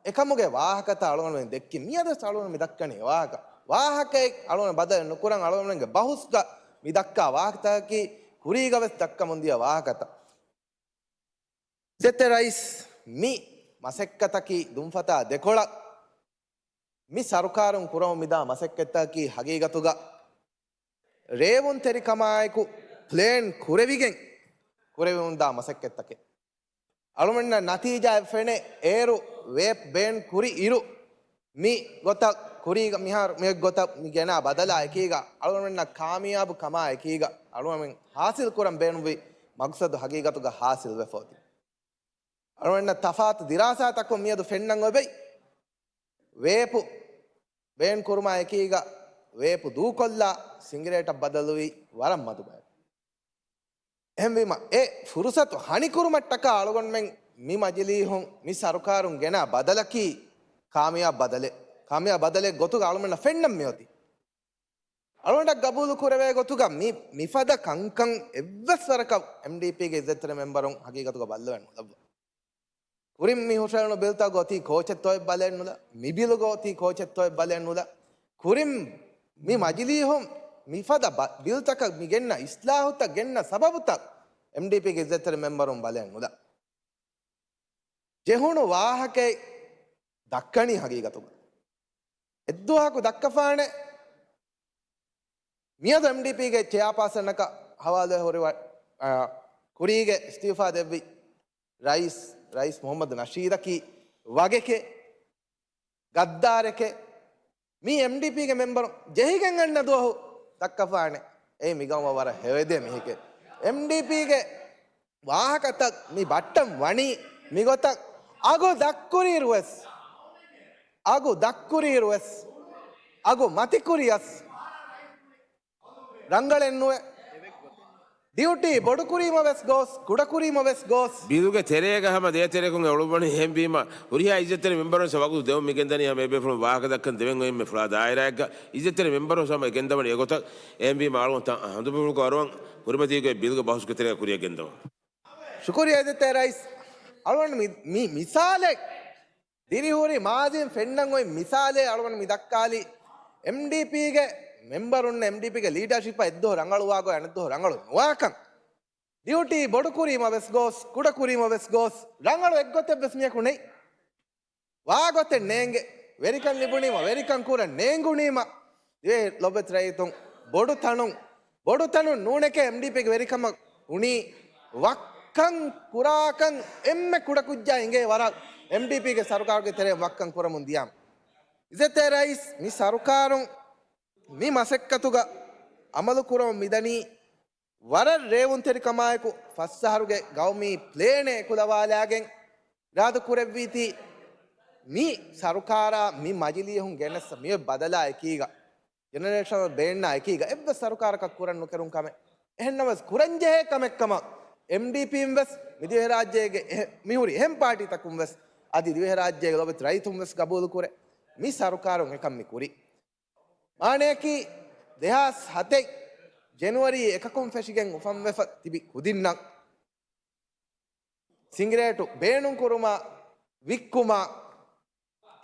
އެކަމުގެ ވާހަކަތައް އަޅުގަނޑުމެން ދެއްކި މިއަދުވެސް އަޅުގަނޑު މި ދައްކަނީ ވާހަކަ. ވާހަކައެއް އަޅުގަނޑު ބަދަލެއް ނުކުރަން އަޅުގަނޑުމެންގެ ބަހުސްގަ މި ދައްކާ ވާހަކަތަކަކީ ކުރީގަވެސް ދައްކަމުން ދިޔަ ވާހަކަތައް. އިއްޒަތްތެރި ރައީސް، މި މަސައްކަތަކީ ދުންފަތާ ދެކޮޅަށް މި ސަރުކާރުން ކުރަމުން މިދާ މަސައްކަތަކީ ހަގީގަތުގަ ރޭވުންތެރިކަމާއެކު ޕްލޭން ކުރެވިގެން ކުރެވެމުންދާ މަސައްކަތްތަކެއް. އަޅުމެންނަށް ނަތީޖާއެއް ފެނޭ އޭރު ވޭޕް ބޭން ކުރި އިރު މި ގޮތަށް ކުރީގަ މިހާރު މި ގޮތަށް މި ގެނާ ބަދަލާ އެކީގަ އަޅުމެންނަށް ކާމިޔާބު ކަމާ އެކީގަ އަޅުމެން ހާސިލް ކުރަން ބޭނުންވި މަގްސަދު ހަގީގަތުގަ ހާސިލް ވެފަ އޮތީ. އަޅުގަނޑަށް ތަފާތު ދިރާސާތަކުން މިއަދު ފެންނަން އޮތް ބައި، ވޭޕު ބޭން ކުރުމާ އެކީގަ ވޭޕު ދޫކޮށްލާ ސިނގިރޭޓަށް ބަދަލުވީ ވަރަށް މަދު ބަޔަކު. އެހެންވީމަ، އެ ފުރުސަތު ހަނިކުރުމަށްޓަކާ އަޅުގަނޑުމެން މި މަޖިލީހުން މި ސަރުކާރުން ގެނާ ބަދަލަކީ ކާމިޔާބު ބަދަލެއް. ކާމިޔާބު ބަދަލެއް ގޮތުގަ އަޅުގަނޑަށް ފެންނަން މިއޮތީ. އަޅުގަނޑަށް ގަބޫލު ކުރެވޭ ގޮތުގަ މި، މިފަދަ ކަންކަން އެއްވެސް ވަރަކަށް އެމްޑީޕީގެ އިއްޒަތްތެރި މެމްބަރުން ހަގީގަތުގަ ބައްލަވަން ނުލައްވާ. ކުރިން މި ހުށައެޅުނު ބިލްތަކުގަ އޮތީ ކޯޗެއްތޯއެއް ބަލައެއް ނުލާ، މި ބިލުގަ އޮތީ ކޯޗެއްތޯއެއް ބަލައެއް ނުލާ. ކުރިން މި މަޖިލީހުން މިފަދަ ބަ-، ބިލްތަކަށް މި ގެންނަ އިސްލާހުތައް ގެންނަ ސަބަބުތައް އެމްޑީޕީގެ އިއްޒަތްތެރި މެމްބަރުން ބަލައެއް ނުލާ. ޖެހުނު ވާހަކައެއް ދައްކަނީ ހަގީގަތުގަ. އެއްދުވަހަކު ދައްކަފާނެ މިއަދު އެމްޑީޕީގެ ޗެއާޕާސަނަކަށް ހަވާލުވެ ހުރި ވަ-، އާ، ކުރީގެ އިސްތިއުފާ ދެއްވި ރައީސް، ރައީސް މުހައްމަދު ނަޝީދަކީ ވަގެކެއް، ގައްދާރެކެއް، މީ އެމްޑީޕީގެ މެމްބަރު ޖެހިގެން އަންނަ ދުވަހު ދައްކަފާނެ. އެއީ މިގައުމަށް ވަރަށް ހެޔޮއެދޭ މީހެކޭ. އެމްޑީޕީގެ ވާހަކަތައް މި ބައްޓަން ވަނީ މިގޮތަށް އަގު ދައްކުރިއިރުވެސް، އަގު ދައްކުރިއިރުވެސް، އަގު މަތިކުރިޔަސް ރަނގަޅެއްނުވެ. ޑިއުޓީ ބޮޑުކުރީމަވެސް ގޯސް، ކުޑަކުރީމަވެސް ގޯސް. ބިލުގެ ތެރޭގަ ހަމަ ދޭތެރެކުން އެ އުޅުއްވަނީ. އެހެންވީމަ، ހުރިހާ އިއްޒަތްތެރި މެމްބަރުން ވަގުތު ދެވުން މިގެންދަނީ ހަމަ އެބޭފުޅުން ވާހަކަ ދައްކަން ދެވެން އޮތް އެންމެ ފުޅާ ދާއިރާއެއްގަ އިއްޒަތްތެރި މެމްބަރުން ހަމަ ގެންދަވަނީ އެގޮތަށް. އެހެންވީމަ، އަޅުގަނޑު ތަ-، ހަނދުމަފުޅުގެ ވަރުވަން ކުރިމަތީގެ ބިލުގެ ބަހުސްގެ ތެރޭގަ ކުރިއަށް ގެންދަވަން. ޝުކުރިއްޔާ އިއްޒަތްތެރި ރައީސް. އަޅުގަނޑު މި، މި މިސާލެއް ދިރިހުރި މާޒީން ފެންނަން އޮތް މިސާލެއް އަޅުގަނޑު މި ދައްކާލީ، އެމްޑީޕީގެ މެމްބަރުންނަށް އެމްޑީޕީގެ ލީޑަރޝިޕަށް އެއްދުވަހު ރަނގަޅުވާ ގޮތް އަނެއްދުވަހު ރަނގަޅު ނުވާކަން. ޑިއުޓީ ބޮޑުކުރީމަ ވެސް ގޯސް، ކުޑަކުރީމަ ވެސް ގޯސް، ރަނގަޅު އެއްގޮތެއް ވެސް މިޔަކު ނެތް. ވާގޮތެއް ނޭނގެ. ވެރިކަން ލިބުނީމަ، ވެރިކަން ކުރަން ނޭނގުނީމަ، ދިވެހި ލޮބުވެތި ރައްޔިތުން ބޮޑު ތަނުން، ބޮޑު ތަނުން ނޫނެކޭ އެމްޑީޕީގެ ވެރިކަމަށް އުނީ. ވައްކަން ކުރާކަން އެންމެ ކުޑަކުއްޖާ އިނގޭ ވަރަށް އެމްޑީޕީގެ ސަރުކާރުގެ ތެރެއިން ވައްކަން ކުރަމުން ދިޔާމަ. އިއްޒަތްތެރި ރައީސް، މި ސަރުކާރުން މި މަސައްކަތުގަ އަމަލު ކުރަމުން މިދަނީ ވަރަށް ރޭވުންތެރިކަމާއެކު ފަސް އަހަރުގެ ގައުމީ ޕްލޭނެއް އެކުލަވާލާގެން އިރާދަ ކުރެއްވީތީ، މި ސަރުކާރާ މި މަޖިލީހުން ގެނެސް މި ބަދަލާ އެކީގަ، ޖެނެރޭޝަނަލް ބޭންނާ އެކީގަ އެއްވެސް ސަރުކާރަކަށް ކުރަން ނުކެރުން ކަމެއް. އެހެންނަމަވެސް ކުރަންޖެހޭ ކަމެއްކަމަށް އެމްޑީޕީން ވެސް މި ދިވެހިރާއްޖޭގެ އެހެ-، މިހުރި އެހެން ޕާޓީތަކުން ވެސް އަދި ދިވެހިރާއްޖޭގެ ލޮބުވެތި ރައްޔިތުން ވެސް ގަބޫލުކުރޭ. މި ސަރުކާރުން އެކަން މި ކުރީ. މާނަޔަކީ، ދެހާސް ހަތެއް ޖެނުއަރީ އެކަކުން ފެށިގެން އުފަންވެފަ ތިބި ކުދިންނަށް ސިނގިރޭޓު ބޭނުންކުރުމާ، ވިއްކުމާ،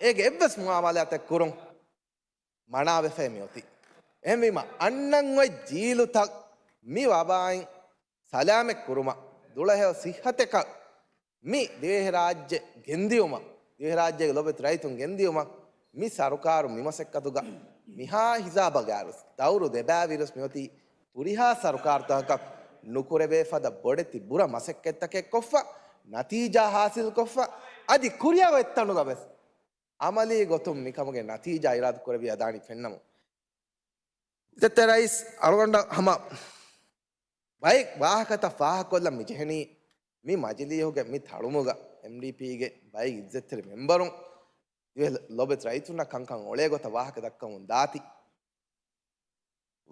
އޭގެ އެއްވެސް މުއާމަލާތެއް ކުރުން މަނާވެފައި މިއޮތީ. އެހެންވީމަ، އަންނަން އޮތް ޖީލުތައް މި ވަބާއިން ސަލާމަތް ކުރުމަށް، ދުޅަހެޔޮ ސިއްހަތަކަށް މި ދިވެހިރާއްޖެ ގެންދިއުމަށް، ދިވެހިރާއްޖޭގެ ލޮބުވެތި ރައްޔިތުން ގެންދިއުމަށް، މި ސަރުކާރު މި މަސައްކަތުގަ މިހާ ހިސާބަށް ގާރުސް ދައުރު ދެބައިވިރުސް މިއޮތީ ހުރިހާ ސަރުކާރުތަކަކަށް ނުކުރެވޭ ފަދަ ބޮޑެތި ބުރަ މަސައްކަތްތަކެއް ކޮށްފަ، ނަތީޖާ ހާސިލްކޮށްފަ، އަދި ކުރިއަށް އޮތްތަނުގަ ވެސް އަމަލީ ގޮތުން މިކަމުގެ ނަތީޖާ އިރާދަ ކުރެވިޔާ ދާނީ ފެންނަމުން. އިއްޒަތްތެރި ރައީސް، އަޅުގަނޑަށް ހަމަ ބައެއް ވާހަކަތައް ފާހަގަކޮށްލަން މި ޖެހެނީ، މި މަޖިލީހުގެ މި ތަޅުމުގަ އެމްޑީޕީގެ ބައެއް އިއްޒަތްތެރި މެމްބަރުން ދިވެހި ލޮބުވެތި ރައްޔިތުންނަށް ކަންކަން އުޅޭ ގޮތަށް ވާހަކަ ދައްކަމުން ދާތީ.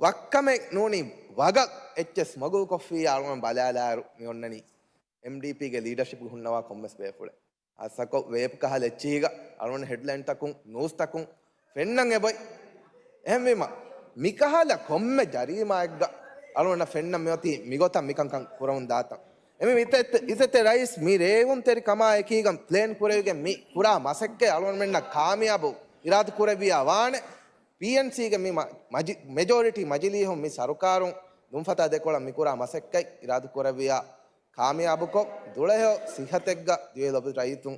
ވައްކަމެއް ނޫނީ ވަގަށް އެއްޗެސް މަގުލުކޮށްފިއްޔާ އަޅުގަނޑު ބަލާލާއިރު މި އޮންނަނީ އެމްޑީޕީގެ ލީޑަރޝިޕްގަ ހުންނަވާ ކޮންމެސް ބޭފުޅެއް. އާ ސަކޮށް ވޭޕް ކަހަލަ އެއްޗިހިގަ އަޅުގަނޑު ހެޑްލައިންތަކުން، ނޫސްތަކުން ފެންނަން އެބޮތް. އެހެންވީމަ، މިކަހަލަ ކޮންމެ ޖަރީމާއެއްގަ އަޅުގަނޑަށް ފެންނަން މިއޮތީ މިގޮތަށް މިކަންކަން ކުރަމުން ދާތަން. އެމީ އިއްޒަތްތެރި ރައީސް، މި ރޭވުންތެރިކަމާ އެކީގަ ޕްލޭން ކުރެވިގެން މި ކުރާ މަސައްކަތް އަޅުގަނޑުމެންނަށް ކާމިޔާބު އިރާދަ ކުރެއްވިޔާ ވާނެ. ޕީއެންސީގެ މި މަ-، މަޖި-، މެޖޯރިޓީ މަޖިލީހުން މި ސަރުކާރުން ނުންފަތާ ދެކޮޅަށް މިކުރާ މަސައްކަތް އިރާދަ ކުރެއްވިޔާ ކާމިޔާބުކޮށް، ދުޅަހެޔޮ ސިއްހަތެއްގަ ދިވެހި ލޮބުވެތި ރައްޔިތުން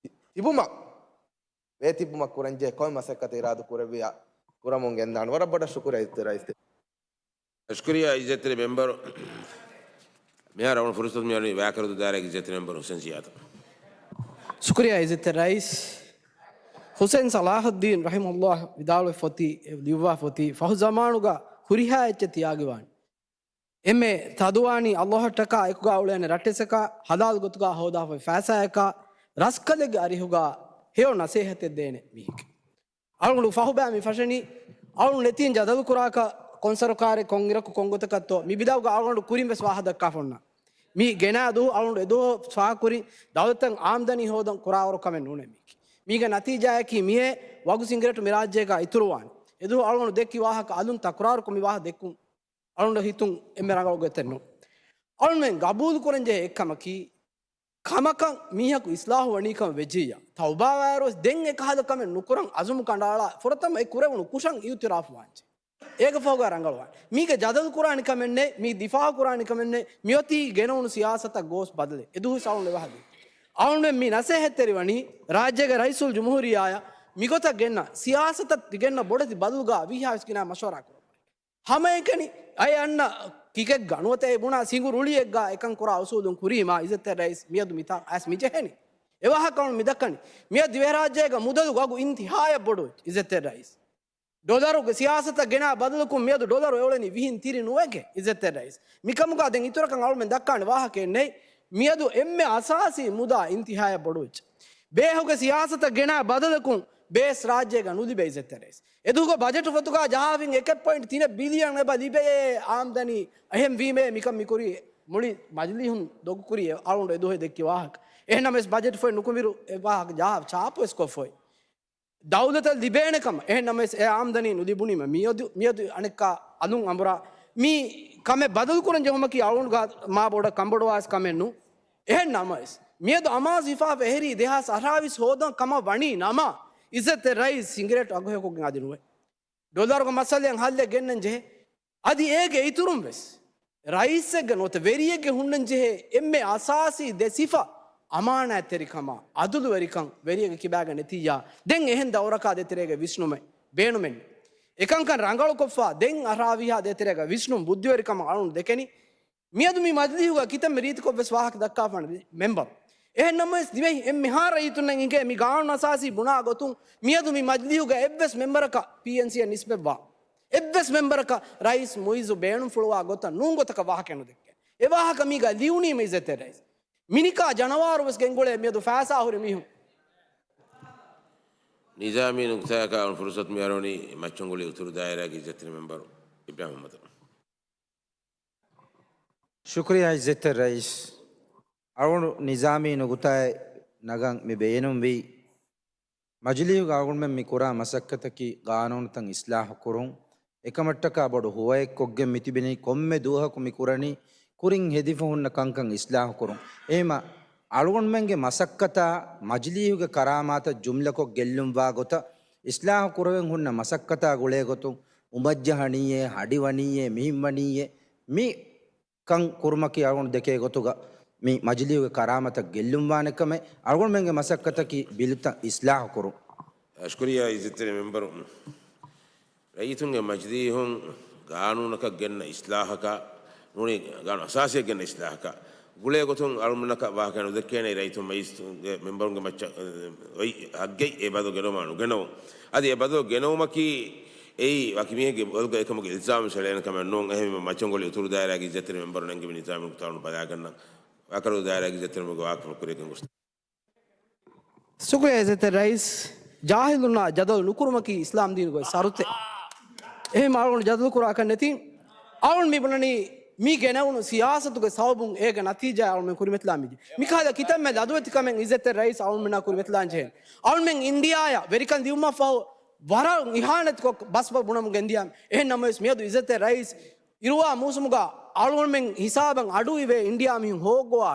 ތި-، ތިބުމަށް، ވޭތިއްބުމަށް ކުރަންޖެހޭ ކޮންމެ މަސައްކަތެއް އިރާދަ ކުރެއްވިޔާ ކުރަމުން ގެންދާނެ. ވަރަށް ބޮޑަށް ޝުކުރިއްޔާ އިއްޒަތްތެރި ރައީސް. ޝުކުރިއްޔާ އިއްޒަތްތެރި މެމްބަރު. މިހާރު އަޅުގަނޑު ފުރުސަތު މިއަންނަނީ ވައިކަރަދޫ ދާއިރާގެ އިއްޒަތްތެރި މެމްބަރު ހުސެން ސިޔާތަށް. ޝުކުރިއްޔާ އިއްޒަތްތެރި ރައީސް. ހުސެން ސަލާހުއްދީން ރަޙިމަހުﷲ ވިދާޅުވެފަ އޮތީ، ލިޔުއްވާފަ އޮތީ، ފަހު ޒަމާނުގަ ހުރިހާ އެއްޗެއް ތިޔާގިވާނެ. އެންމެ ތަދުވާނީ ﷲ އަށްޓަކާ އެކުގަ އުޅޭނެ ރައްޓެއްސަކާ، ޙަލާލު ގޮތުގަ ހޯދާފައި ފައިސާއަކާ، ރަސްކަލެއްގެ އަރިހުގަ ހެޔޮ ނަސޭހަތެއް ދޭނެ މީހެކޭ. އަޅުގަނޑު ފަހުބައި މި ފަށަނީ، އަޅުގަނޑު ނެތިން ޖަދަލު ކުރާކަށް ކޮން ސަރުކާރެއް ކޮން އިރަކު ކޮން ގޮތަކަށްތޯ، މި ބިދާގަ އަޅުގަނޑު ކުރިން ވެސް ވާހަ ދައްކާފަ އޮންނަ. މި ގެނާ ދުވަހު އަޅުގަނޑު އެދުވަހު ފާކުރިން ދައުލަތަށް އާމްދަނީ ހޯދަން ކުރާވަރު ކަމެއް ނޫނޭ މީކީ. މީގެ ނަތީޖާއަކީ މިއޭ ވަގު ސިނގިރޭޓު މި ރާއްޖޭގަ އިތުރުވާނެ. އެދުވަހު އަޅުގަނޑު ދެއްކި ވާހަކަ އަލުން ތަކުރާރުކޮށް މި ވާހަ ދެއްކުން އަޅުގަނޑަށް ހިތުން އެންމެ ރަނގަޅު ގޮތެއް ނޫން. އަޅުގަނޑުމެން ގަބޫލު ކުރަންޖެހޭ އެއްކަމަކީ، ކަމަކަށް މީހަކު އިސްލާހު ވަނީކަމަށް ވެއްޖިއްޔާ، ތައުބާވާއިރުވެސް ދެން އެކަހަލަ ކަމެއް ނުކުރަން އަޒުމު ކަނޑައަޅާ، ފުރަތަމަ އެ ކުރެވުނު ކުށަށް އިއުތިރާފު ވާންޖެ. އޭގެ ފަހުގަ ރަނގަޅުވާނެ. މީގެ ޖަދަލު ކުރާނެ ކަމެއް ނެތް، މީ ދިފާއު ކުރާނެ ކަމެއް ނެތް، މިއޮތީ ގެނައުނު ސިޔާސަތަށް ގޯސް ބަދަލެއް. އެދުވަހު ސައުންޑް އެވަހަދި. އަޅުގަނޑުމެން މި ނަސޭހަތްތެރިވަނީ ރާއްޖޭގެ ރައީސުލް ޖުމްހޫރިއްޔާއަށް މިގޮތަށް ގެންނަ ސިޔާސަތަށް ގެންނަ ބޮޑެތި ބަދަލުގަ ވީހާވެސް ގިނަ މަޝްވަރާ ކުރައްވަން. ހަމައެކަނި އައި އަންނަ ކިކެއްގަ ނުވަތަ އެ ބުނާ ސިނގު ރުޅިއެއްގަ އެކަން ކުރާ އުސޫލުން ކުރީމާ އިއްޒަތްތެރި ރައީސް މިއަދު މިތާ އައިސް މިޖެހެނީ. އެވާހަކަ މި ދައްކަނީ. މިއަދު ދިވެހިރާއްޖޭގަ މުދަލު ވަގު އިންތިހާޔަށް ބޮޑުވެއްޖެ އިއްޒަތްތެރި ރައީސް. ޑޮލަރުގެ ސިޔާސަތަށް ގެނާ ބަދަލަކުން މިއަދު ޑޮލަރު އެއުޅެނީ ވިހިން ތިރި ނުވެގެ އިއްޒަތްތެރި ރައީސް. މިކަމުގަ ދެން އިތުރަކަށް އަޅުމެން ދައްކާނެ ވާހަކައެއް ނެތް. މިއަދު އެންމެ އަސާސީ މުދާ އިންތިހާޔަށް ބޮޑުވެއްޖެ. ބޭހުގެ ސިޔާސަތަށް ގެނާ ބަދަލަކުން ބޭސް ރާއްޖޭގަ ނުލިބޭ އިއްޒަތްތެރި ރައީސް. އެދުވަހުގަ ބަޖެޓު ފޮތުގަ ޖަހާފިން އެކެއް ޕޮއިންޓް ތިނެއް ބިލިއަން އެބަ ލިބޭ އާމްދަނީ. އެހެން ވީމޭ މިކަން މިކުރީ މުޅި މަޖިލީހުން ދޮގުކުރީ އަޅުގަނޑު އެދުވަހެ ދެއްކި ވާހަކަ. އެހެންނަމަވެސް ބަޖެޓު ފޮތް ނުކުމިރު އެ ވާހަކަ ޖަހާ ޗާޕުވެސް ކޮށްފައި. ދައުލަތަށް ލިބޭނެ ކަމަށް. އެހެން ނަމަވެސް އެ އާމްދަނީ ނުލިބުނީމަ މިއަދު، މިއަދު އަނެއްކާ އަލުން އަނބުރާ މި ކަމެއް ބަދަލު ކުރަން ޖެހުމަކީ އަޅުގަނޑުގަ މާ ބޮޑަށް ކަންބޮޑުވާސް ކަމެއް ނޫން. އެހެން ނަމަވެސް، މިއަދު އަމާޒު ހިފާފަ އެހެރީ ދެހާސް އަށާވީސް ހޯދަން ކަމަށް ވަނީ ނަމަ، އިއްޒަތްތެރި ރައީސް ސިނގިރޭޓު އަގުހެޔޮކޮށްގެން އަދި ނުވޭ. ޑޮލަރުގެ މައްސަލައިން ހައްލެއް ގެންނަން ޖެހޭ. އަދި އޭގެ އިތުރުން ވެސް ރައީސެއްގެ ނުވަތަ ވެރިއެއްގެ ހުންނަން ޖެހޭ އެންމެ އަސާސީ ދެ ސިފަ، އަމާނާތްތެރިކަމާ، އަދުލުވެރިކަން ވެރިއެއްގެ ކިބާގަ ނެތިއްޔާ، ދެން އެހެން ދައުރަކާ ދޭތެރޭގަ ވިސްނުމެއް ބޭނުމެއް. އެކަންކަން ރަނގަޅުކޮށްފަ، ދެން އަށާރަ ވީހާ ދޭތެރޭގަ ވިސްނުން ބުއްދިވެރިކަމަށް އަޅުން ދެކެނީ. މިއަދު މި މަޖިލީހުގަ ކިތަންމެ ރީތިކޮށްވެސް ވާހަކަ ދައްކާފާނެ މެމްބަރު. އެހެން ނަމަވެސް ދިވެހި އެންމެހާ ރައްޔިތުންނަށް އިނގޭ މި ގާނޫނު އަސާސީ ބުނާ ގޮތުން މިއަދު މި މަޖިލީހުގަ އެއްވެސް މެމްބަރަކަށް ޕީއެންސީއަށް ނިސްބަތްވާ އެއްވެސް މެމްބަރަކަށް ރައީސް މުއިއްޒު ބޭނުންފުޅުވާ ގޮތަށް ނޫން ގޮތަކަށް ވާހަކަ ނުދެއްކޭ. އެ ވާހަކަ މީގަ ލިޔުނީމަ އިއްޒަތްތެރި ރައީސް. މިނިކާ ޖަނަވާރު ވެސް ގެންގުޅޭ މިއަދު ފައިސާ ހުރި މީހުން. ނިޒާމީ ނުކުތާއަކަށް އަޅުން ފުރުސަތު މިއަރުވަނީ މައްޗަންގުޅި އުތުރު ދާއިރާގެ އިއްޒަތްތެރި މެމްބަރު އިބްރާހިމް މުހައްމަދަށް. ޝުކުރިއްޔާ އިއްޒަތްތެރި ރައީސް. އަޅުގަނޑު ނިޒާމީ ނުކުތާއެއް ނަގަން މި ބޭނުންވީ، މަޖިލީހުގަ އަޅުގަނޑުމެން މި ކުރާ މަސައްކަތަކީ ގާނޫނުތައް އިސްލާހު ކުރުން. އެކަމަށްޓަކާ ބޮޑު ހުވައެއްކޮށްގެން މިތިބެނީ ކޮންމެ ދުވަހަކު މި ކުރަނީ ކުރިން ހެދިފަ ހުންނަ ކަންކަން އިސްލާހު ކުރުން. އެހެމަ އަޅުގަނޑުމެންގެ މަސައްކަތާ މަޖިލީހުގެ ކަރާމާތަށް ޖުމްލަކޮށް ގެއްލުންވާ ގޮތަށް އިސްލާހު ކުރެވެން ހުންނަ މަސައްކަތާ ގުޅޭ ގޮތުން އުމަށްޖަހަނީއޭ، ހަޑިވަނީއޭ، މިހިންވަނީއޭ، މި ކަން ކުރުމަކީ އަޅުގަނޑު ދެކޭ ގޮތުގަ މި މަޖިލީހުގެ ކަރާމަތަށް ގެއްލުންވާނެ ކަމެއް. އަޅުގަނޑުމެންގެ މަސައްކަތަކީ ބިލުތައް އިސްލާހު ކުރުން. ޝުކުރިއްޔާ އިއްޒަތްތެރި މެމްބަރު. ރައްޔިތުންގެ މަޖިލީހުން ގާނޫނަކަށް ގެންނަ އިސްލާހަކާ ނޫނީ ގާނޫނު އަސާސީއަށް ގެންނަ އިސްލާހަކާ ގުޅޭ ގޮތުން އަޅުމެންނަކަށް ވާހަކަ ނުދެއްކޭނެ. ރައްޔިތުން މަޖިލީހުގެ މެމްބަރުންގެ މައްޗަށް އޮތް ހައްގެއް އެ ބަދަލު ގެނައުމާ ނުގެނައުން. އަދި އެ ބަދަލު ގެނައުމަކީ އެއީ ވަކި މީހެއްގެ ބަދަލުގަ އެކަމުގެ އިލްޒާމެއް އެޅޭނެ ކަމެއް ނޫން. އެހެންވީމަ މައްޗަންގޮޅި އުތުރު ދާއިރާގެ އިއްޒަތްތެރި މެމްބަރު ނެންގެވި ނިޒާމީ ނުކުތާ ބަލާގަންނަން. ވަކަރު ދާއިރާގެ އިއްޒަތްތެރި މެމްބަރުގެ ވާހަކަފުޅު ކުރިއަށް ގެންގޮސް. ޝުކުރިއްޔާ އިއްޒަތްތެރި ރައީސް. ޖާހިލުންނާ ޖަދަލު ނުކުރުމަކީ އިސްލާމް ދީނުގެ ޝަރުތެއް. އެހެން އަޅުގަނޑު ޖަދަލު ކުރާކަށް ނެތި. އަޅުގަނޑު މި ބުނަނީ މި ގެނެވުނު ސިޔާސަތުގެ ސަބަބުން އޭގެ ނަތީޖާ އަޅުމެން ކުރިމަތިލާ މިދި. މިކަހަލަ ކިތަންމެ ލަދުވެތި ކަމެއް އިއްޒަތްތެރި ރައީސް އަޅުމެންނާ ކުރިމަތިލާން ޖެހޭނެ. އަޅުމެން އިންޑިއާއަށް ވެރިކަން ދިއުމަށްފަހު ވަރަށް އިހާނެތިކޮށް ބަސްބަ ބުނަމުން ގެންދިޔަ. އެހެން ނަމަވެސް މިއަދު އިއްޒަތްތެރި ރައީސް އިރުވާ މޫސުމުގަ އަޅުގަނޑުމެން ހިސާބަށް އަޑު އިވޭ އިންޑިއާ މީހުން ހޯއްގޮވާ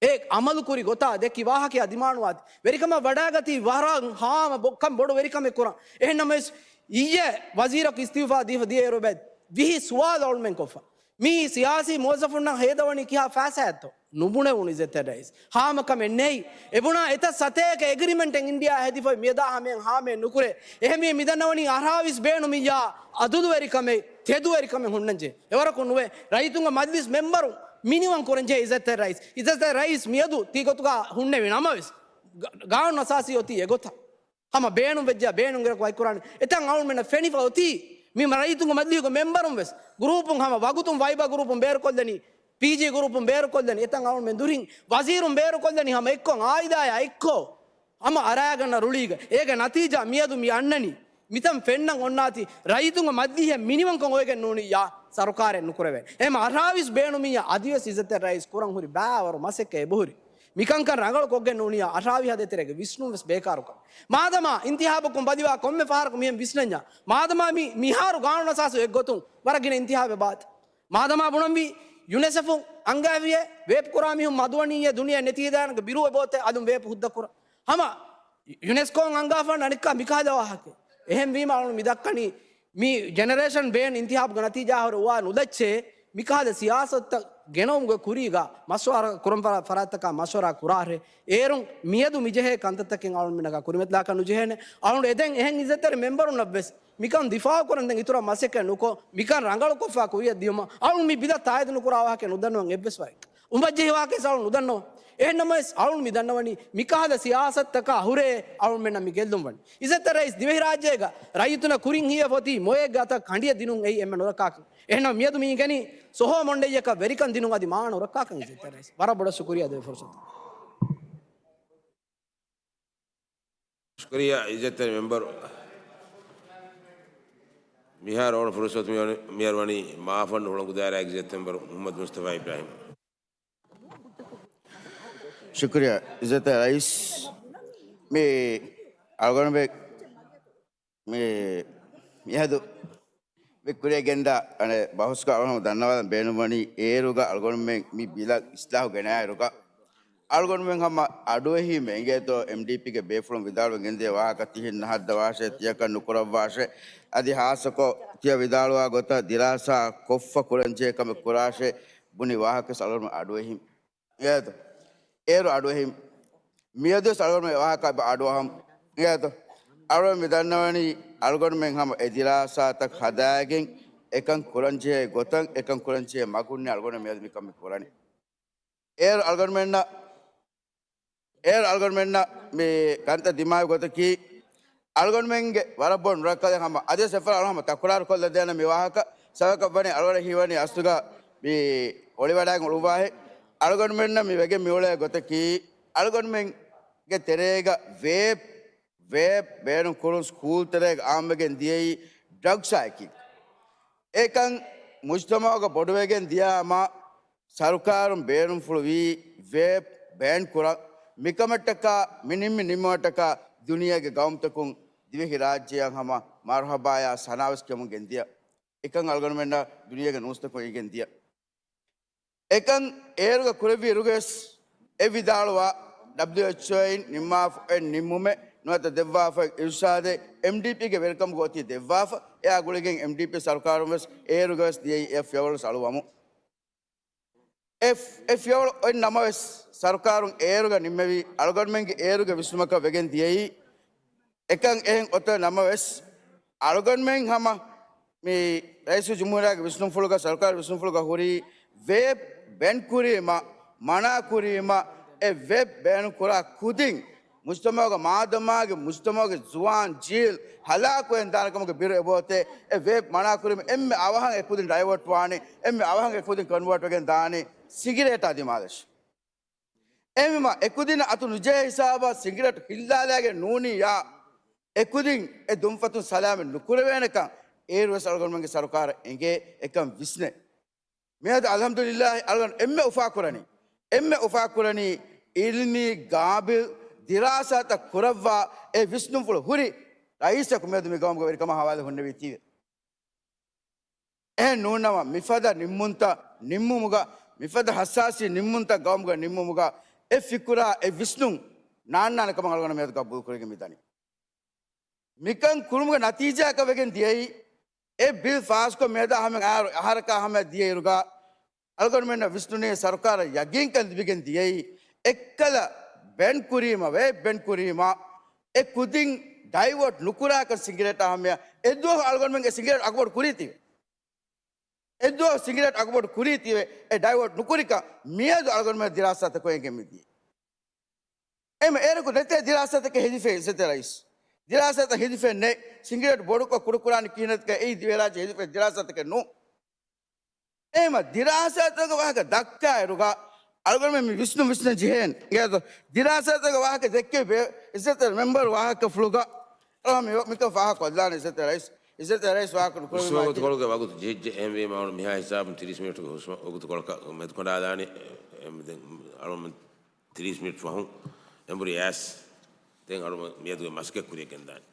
އެ އަމަލުކުރި ގޮތާ ދެއްކި ވާހަކަޔާ ދިމާނުވާތި. ވެރިކަމަށް ވަޑާގަތީ ވަރަށް ހާމަ ބޮ-، ކަން ބޮޑު ވެރިކަމެއް ކުރަން. އެހެން ނަމަވެސް އިއްޔެ ވަޒީރަކު އިސްތިއުފާ ދީފަ ދިޔައިރު އެބަ ވިހި ސުވާލު އަޅުމެން ކޮށްފަ. މި ސިޔާސީ މުވައްޒަފުންނަށް ހޭދަވަނީ ކިހާ ފައިސާއެއްތޯ؟ ނުބުނެވުނު އިއްޒަތްތެރި ރައީސް. ހާމަކަމެއް ނެތް. އެބުނާ އެތައް ސަތޭކަ އެގްރިމެންޓެއް އިންޑިއާ ހެދިފައި މިއަދާ ހަމަޔަށް ހާމައެއް ނުކުރޭ. އެހެންވީ މިދަންނަވަނީ އަށާވީސް ބޭނުމިއްޔާ އަދުލުވެރިކަމެއް، ތެދުވެރިކަމެއް ހުންނަންޖެހޭ. އެވަރަކު ނުވޭ. ރައްޔިތުންގެ މަޖިލިސް މެމްބަރު މިނިވަން ކުރަންޖެހޭ އިއްޒަތްތެރި ރައީސް. އިއްޒަތްތެރި ރައީސް މިއަދު ތީ ގޮތުގަ ހުންނެވި ނަމަވެސް، ގ-، ގާނޫނު އަސާސީ އޮތީ އެގޮތަށް. ހަމަ ބޭނުން ވެއްޖެޔާ ބޭނުން ގިރަކު ވަކިކުރާނެ. އެތަން އަޅުމެންނަށް ފެނިފަ އޮތީ. މި ރައްޔިތުންގެ މަޖިލީހުގެ މެމްބަރުން ވެސް ގްރޫޕުން ހަމަ ވަގުތުން ވައިބާ ގްރޫޕުން ބޭރުކޮށްލަނީ، ޕީޖީ ގްރޫޕުން ބޭރުކޮށްލަނީ. އެތަން އަޅުމެން ދުރިން ވަޒީރުން ބޭރުކޮށްލަނީ ހަމަ އެއްކޮށް އާއިލާޔާ އެއްކޮށް ހަމަ އަރާގަންނަ ރުޅީގަ. އޭގެ ނަތީޖާ މިއަދު މި އަންނަނީ. މިތަން ފެންނަން އޮންނާތީ ރައްޔިތުންގެ މަޖިލީހެއް މިނިވަންކަން އޮވެގެން ނޫނިއްޔާ ސަރުކާރެއް ނުކުރެވޭނެ. އެހެމަ އަށާވީސް ބޭނުމިއްޔާ އަދިވެސް އިއްޒަތްތެރި ރައީސް ކުރަން ހުރި ބައިވަރު މަސައްކަތް އެބަހުރި. މިކަންކަން ރަނގަޅު ކޮށްގެން ނޫނިއްޔާ އަށާވީހާ ދޭތެރޭގެ ވިސްނުން ވެސް ބޭކާރުކަން. މާދަމާ އިންތިހާބަކުން ބަލިވާ ކޮންމެ ފަހަރަކު މިހެން ވިސްނަންޏާ، މާދަމާ މި މިހާރު ގާނޫނު އަސާސު އެއްގޮތުން ވަރަށް ގިނަ އިންތިހާބެއް ބާތި. މާދަމާ ބުނަންވީ ޔުނެސެފު އަންގާފިޔޭ ވޭޕް ކުރާ މީހުން މަދުވަނީއޭ ދުނިޔެ ނެތީދާނަގެ ބިރުވެ ބޯތެ އަލުން ވޭޕް ހުއްދަކުރަން. ހަމަ ޔުނެސްކޯން އަންގާފާން އަނެއްކާ މިކަހަލަ ވާހަކަ. އެހެންވީމަ އަޅުން މި ދައްކަނީ މި ޖެނެރޭޝަން ބޭން އިންތިހާބުގެ ނަތީޖާ ހުރެ އުވާ ނުލައްޗޭ މިކަހަލަ ސިޔާސަތުތައް ގެނައުމުގެ ކުރީގަ މަޝްވަރާ ކުރަން ފަރާ-، ފަރާތްތަކާ މަޝްވަރާ ކުރާށޭ. އޭރުން މިއަދު މިޖެހޭ ކަންތައްތަކެއް އަޅުންމެންނަކާ ކުރިމަތިލާކަށް ނުޖެހޭނެ. އަޅުން އެދެން އެހެން އިއްޒަތްތެރި މެމްބަރުންނަށްވެސް މިކަން ދިފާއުކުރަން ދެން އިތުރަށް މަސައްކަތް ނުކޮށް، މިކަން ރަނގަޅުކޮށްފާ ކުރިއަށް ދިޔުމަށް އަޅުން މި ބިލަށް ތާއީދު ނުކުރާ ވާހަކަ ނުދަންނަވަން އެއްވެސް ވަރެއް. އުމަށްޖެހި ވާހަކަވެސް އަޅުން ނުދަންނަވަން. އެހެން ނަމަވެސް އަޅުން މި ދަންނަވަނީ މިކަހަލަ ސިޔާސަތުތަކާ ހުރެ އަޅުންމެންނަށް މި ގެއްލުން ވަނީ. އިއްޒަތްތެރި ރައީސް، ދިވެހިރާއްޖޭގަ ރައްޔިތުންނަށް ކުރިން ހީވެފަ އޮތީ މޮޔައެއްގެ އަތަށް ކަނޑިއަށް ދިނުން އެއީ އެންމެ ނުރައްކާކަން. އެހެންނަމަ މިއަދު މި އިނގެނީ ސޮހޯ މޮންޑެއްޔަކަށް ވެރިކަން ދިނުން އަދި މާ ނުރައްކާކަން. އިއްޒަތްތެރި ރައީސް، ވަރަށް ބޮޑަށް ޝުކުރިއްޔާ ދެވޭ ފުރުސަތު. ޝުކުރިއްޔާ އިއްޒަތްތެރި މެމްބަރު. މިހާރު އަޅުގަނޑު ފުރުސަތު މިއަރު-، މިއަރުވަނީ މާފަންނު ހުޅަނގު ދާއިރާގެ އިއްޒަތްތެރި މެމްބަރު މުޙައްމަދު މުޞްޠަފާ އިބްރާހިމް. ޝުކުރިއްޔާ އިއްޒަތްތެރި ރައީސް. މި އަޅުގަނޑުމެ-، މި މިއަދު މި ކުރިއަށް ގެންދާ އަނެއް ބަހުސްގަ އަޅުގަނޑު ދަންނަވާލަން ބޭނުންވަނީ އޭރުގަ އަޅުގަނޑުމެން މި ބިލަށް އިސްލާހު ގެނައިރުގަ އަޅުގަނޑުމެން ހަމަ އަޑުއެހީމެ އިނގޭތޯ އެމްޑީޕީގެ ބޭފުޅުން ވިދާޅުވެގެންދިޔަ ވާހަކަ ތިހެން ނަހަށްދަވާށޭ، ތިޔަކަން ނުކުރައްވާށޭ. އަދި ހާއްސަކޮށް ތިޔަ ވިދާޅުވާ ގޮތަށް ދިރާސާ ކޮށްފަ ކުރަންޖެހޭ ކަމެއް ކުރާށޭ ބުނި ވާހަކަވެސް އަޅުގަނޑުމެން އަޑުއެހީމެ. އިނގޭތޯ؟ އޭރު އަޑުއެހީމެ. މިއަދުވެސް އަޅުގަނޑުމެން ވާހަކަ އަޑުއަހަމު. އިނގޭތޯ؟ އަޅުގަނޑު މި ދަންނަވަނީ އަޅުގަނޑުމެން ހަމަ އެ ދިރާސާތައް ހަދާގެން އެކަން ކުރަންޖެހޭ ގޮތަށް، އެކަން ކުރަންޖެހޭ މަގުންނޭ އަޅުގަނޑު މިއަދު މިކަން މި ކުރަނީ. އޭރު އަޅުގަނޑުމެންނަށް، އޭރު އަޅުގަނޑުމެންނަށް މި ކަންތައް ދިމާވި ގޮތަކީ، އަޅުގަނޑުމެންގެ ވަރަށް ބޮޑު ނުރައްކަލެއް ހަމަ އަދިވެސް އެފަރާ އަޅު ހަމަ ތަކުރާރު ކޮށްލަދޭނަ މި ވާހަކަ. ސަބަބަކަށް ވަނީ އަޅުގަނޑަށް ހީވަނީ އަސްލުގަ މި އޮޅިވަޑައިގެން އުޅުއްވާހެ. އަޅުގަނޑުމެންނަށް މި ވެގެން މިއުޅޭ ގޮތަކީ، އަޅުގަނޑުމެންގެ ތެރޭގަ ވޭޕް، ވޭޕް ބޭނުން ކުރުން ސްކޫލް ތެރޭގަ އާއްމުވެގެން ދިޔައީ ޑްރަގްސާއެކީ. އެކަން މުޖްތަމަޢުގަ ބޮޑުވެގެން ދިޔާމަ، ސަރުކާރުން ބޭނުންފުޅުވީ ވޭޕް ބޭން ކުރަން. މިކަމަށްޓަކާ، މި ނިންމި ނިންމުމަށްޓަކާ ދުނިޔޭގެ ގައުމުތަކުން ދިވެހިރާއްޖެއަށް ހަމަ މަރުޙަބާޔާ ސަނާވެސް ކިޔަމުން ގެންދިޔަ. އެކަން އަޅުގަނޑުމެންނަށް ދުނިޔޭގެ ނޫސްތަކުން އެނގިގެން ދިޔަ. އެކަން އޭރުގަ ކުރެއްވިއިރުގަވެސް އެ ވިދާޅުވާ، ޑަބްލިއުއެޗްއޯއިން ނިންމާފައި ނިންމުމެއް ނުވަތަ ދެއްވާފައި އިރުޝާދެއް އެމްޑީޕީގެ ވެރިކަމުގަ އޮތީ ދެއްވާފަ. އެއާ ގުޅިގެން އެމްޑީޕީ ސަރުކާރުން ވެސް އޭރުގަވެސް ދިޔައީ އެ ފިޔަވަޅު އަޅުވަމުން. އެ، އެ ފިޔަވަޅު އޮތް ނަމަވެސް، ސަރުކާރުން އޭރުގަ ނިންމެވި އަޅުގަނޑުމެންގެ އޭރުގެ ވިސްނުމަކަށް ވެގެން ދިޔައީ، އެކަން އެހެން އޮތް ނަމަވެސް، އަޅުގަނޑުމެން ހަމަ މި ރައީސުލްޖުމްހޫރިއްޔާގެ ވިސްނުންފުޅުގަ، ސަރުކާރުގެ ވިސްނުންފުޅުގަ ހުރީ، ވޭޕް ބޭން ކުރީމަ، މަނާ ކުރީމަ، އެ ވޭޕް ބޭނުން ކުރާ ކުދިން، މުޖްތަމަޢުގެ މާދަމާގެ މުޖްތަމަޢުގެ ޒުވާން ޖީލް ހަލާކުވެގެން ދާނެ ކަމުގެ ބިރު އެބައޮތޭ. އެ ވޭޕް މަނާ ކުރީމަ އެންމެ އަވަހަށް އެ ކުދިން ޑައިވަޓް ވާނީ، އެންމެ އަވަހަށް އެ ކުދިން ކޮންވަޓް ވެގެން ދާނީ ސިގިރޭޓާ ދިމާލަށް. އެހެންވީމަ އެ ކުދިންނަށް އަތު ނުޖެހޭ ހިސާބަށް ސިގިރޭޓް ހިއްލާލައިގެން ނޫނިއްޔާ، އެ ކުދިން އެ ދުންފަތުން ސަލާމަތް ނުކުރެވޭނެކަން އޭރުވެސް އަޅުގަނޑުމެންގެ ސަރުކާރަށް އެނގޭ އެކަން ވިސްނޭ. މިއަދު އަލްޙަމްދުލިއްލާހި އަޅުގަނޑު އެންމެ އުފާކުރަނީ، އެންމެ އުފާކުރަނީ އިލްމީ ގާބިލް ދިރާސާތައް ކުރައްވާ އެ ވިސްނުންފުޅު ހުރި ރައީސަކު މިއަދު މި ގައުމުގަ ވެރިކަމާ ހަވާލު ހުންނެވީތީވެ. އެހެން ނޫންނަމަ، މިފަދަ ނިންމުންތައް ނިންމުމުގަ، މިފަދަ ހައްސާސީ ނިންމުންތައް ގައުމުގަ ނިންމުމުގަ، އެ ފިކުރާ، އެ ވިސްނުން ނާންނާނެ ކަމަށް އަޅުގަނޑު މިއަދު ގަބޫލު ކުރެވިގެން މިދަނީ. މިކަން ކުރުމުގެ ނަތީޖާއަކަށް ވެގެން ދިޔައީ، އެ ބިލް ފާސްކޮށް މިއަދާ ހަމަ އަހަރު، އަހަރަކާ ހަމަ ދިޔައިރުގަ، އަޅުގަނޑުމެންނަށް ވިސްނުނީ ސަރުކާރަށް ޔަގީންކަން ލިބިގެން ދިޔައީ، އެއްކަލަ ބޭން ކުރީމަ، ވޭޕް ބޭން ކުރީމަ، އެ ކުދިން ޑައިވަޓް ނުކުރާކަން ސިނގިރޭޓާ ހަމަޔަށް. އެއްދުވަހު އަޅުގަނޑުމެންގެ ސިނގިރޭޓް އަގުބޮޑު ކުރީތީވެ. އެއްދުވަހު ސިނގިރޭޓް އަގުބޮޑު ކުރީތީވެ. އެ ޑައިވަޓް ނުކުރިކަން މިއަދު އަޅުގަނޑުމެން ދިރާސާތަކުން އެނގެން މިދިޔަ. އެމަ އޭރަކު ނެތޭ ދިރާސާތަކެއް ހެދިފައި އިއްޒަތްތެރި ރައީސް. ދިރާސާތައް ހެދިފައެއް ނެތް. ސިނގިރޭޓް ބޮޑުކޮށް ކުޑަކުރާނީ ކިހިނެއްތަ އެއީ ދިވެހިރާއްޖެ ހެދިފައި ދިރާސާތަކެއް ނޫން. އެމަ ދިރާސާތަކުގެ ވާހަކަ ދައްކާއިރުގަ އަޅުގަނޑުމެން މި ވިސްނުން ވިސްނަން ޖެހޭނެ. އިނގޭތޯ؟ ދިރާސާތަކުގެ ވާހަކަ ދެއްކެވި އިއްޒަތްތެރި މެމްބަރު ވާހަކަފުޅުގަ އަޅުގަނޑު މި، މިކަން ފާހަގަ ކޮށްލާނެ އިއްޒަތްތެރި ރައީސް. އިއްޒަތްތެރި ރައީސް ވާހަކަ ނުކުރެވުމާ ހުސްވަގުތުކޮޅުގެ ވަގުތު ޖެހިއްޖެ. އެހެންވީމަ އަޅު މިހާ ހިސާބުން ތިރީސް މިނިޓުގެ ހުސްވަގުތުކޮޅަކަށް މެދުކޮށްލާލާނީ. އެ، ދެން އަޅުމެން ތިރީސް މިނިޓް ފަހުން އެނބުރި އައިސް ދެން އަޅުމެން މިއަދުގެ މަސައްކަތް ކުރިއަށް ގެންދާނެ.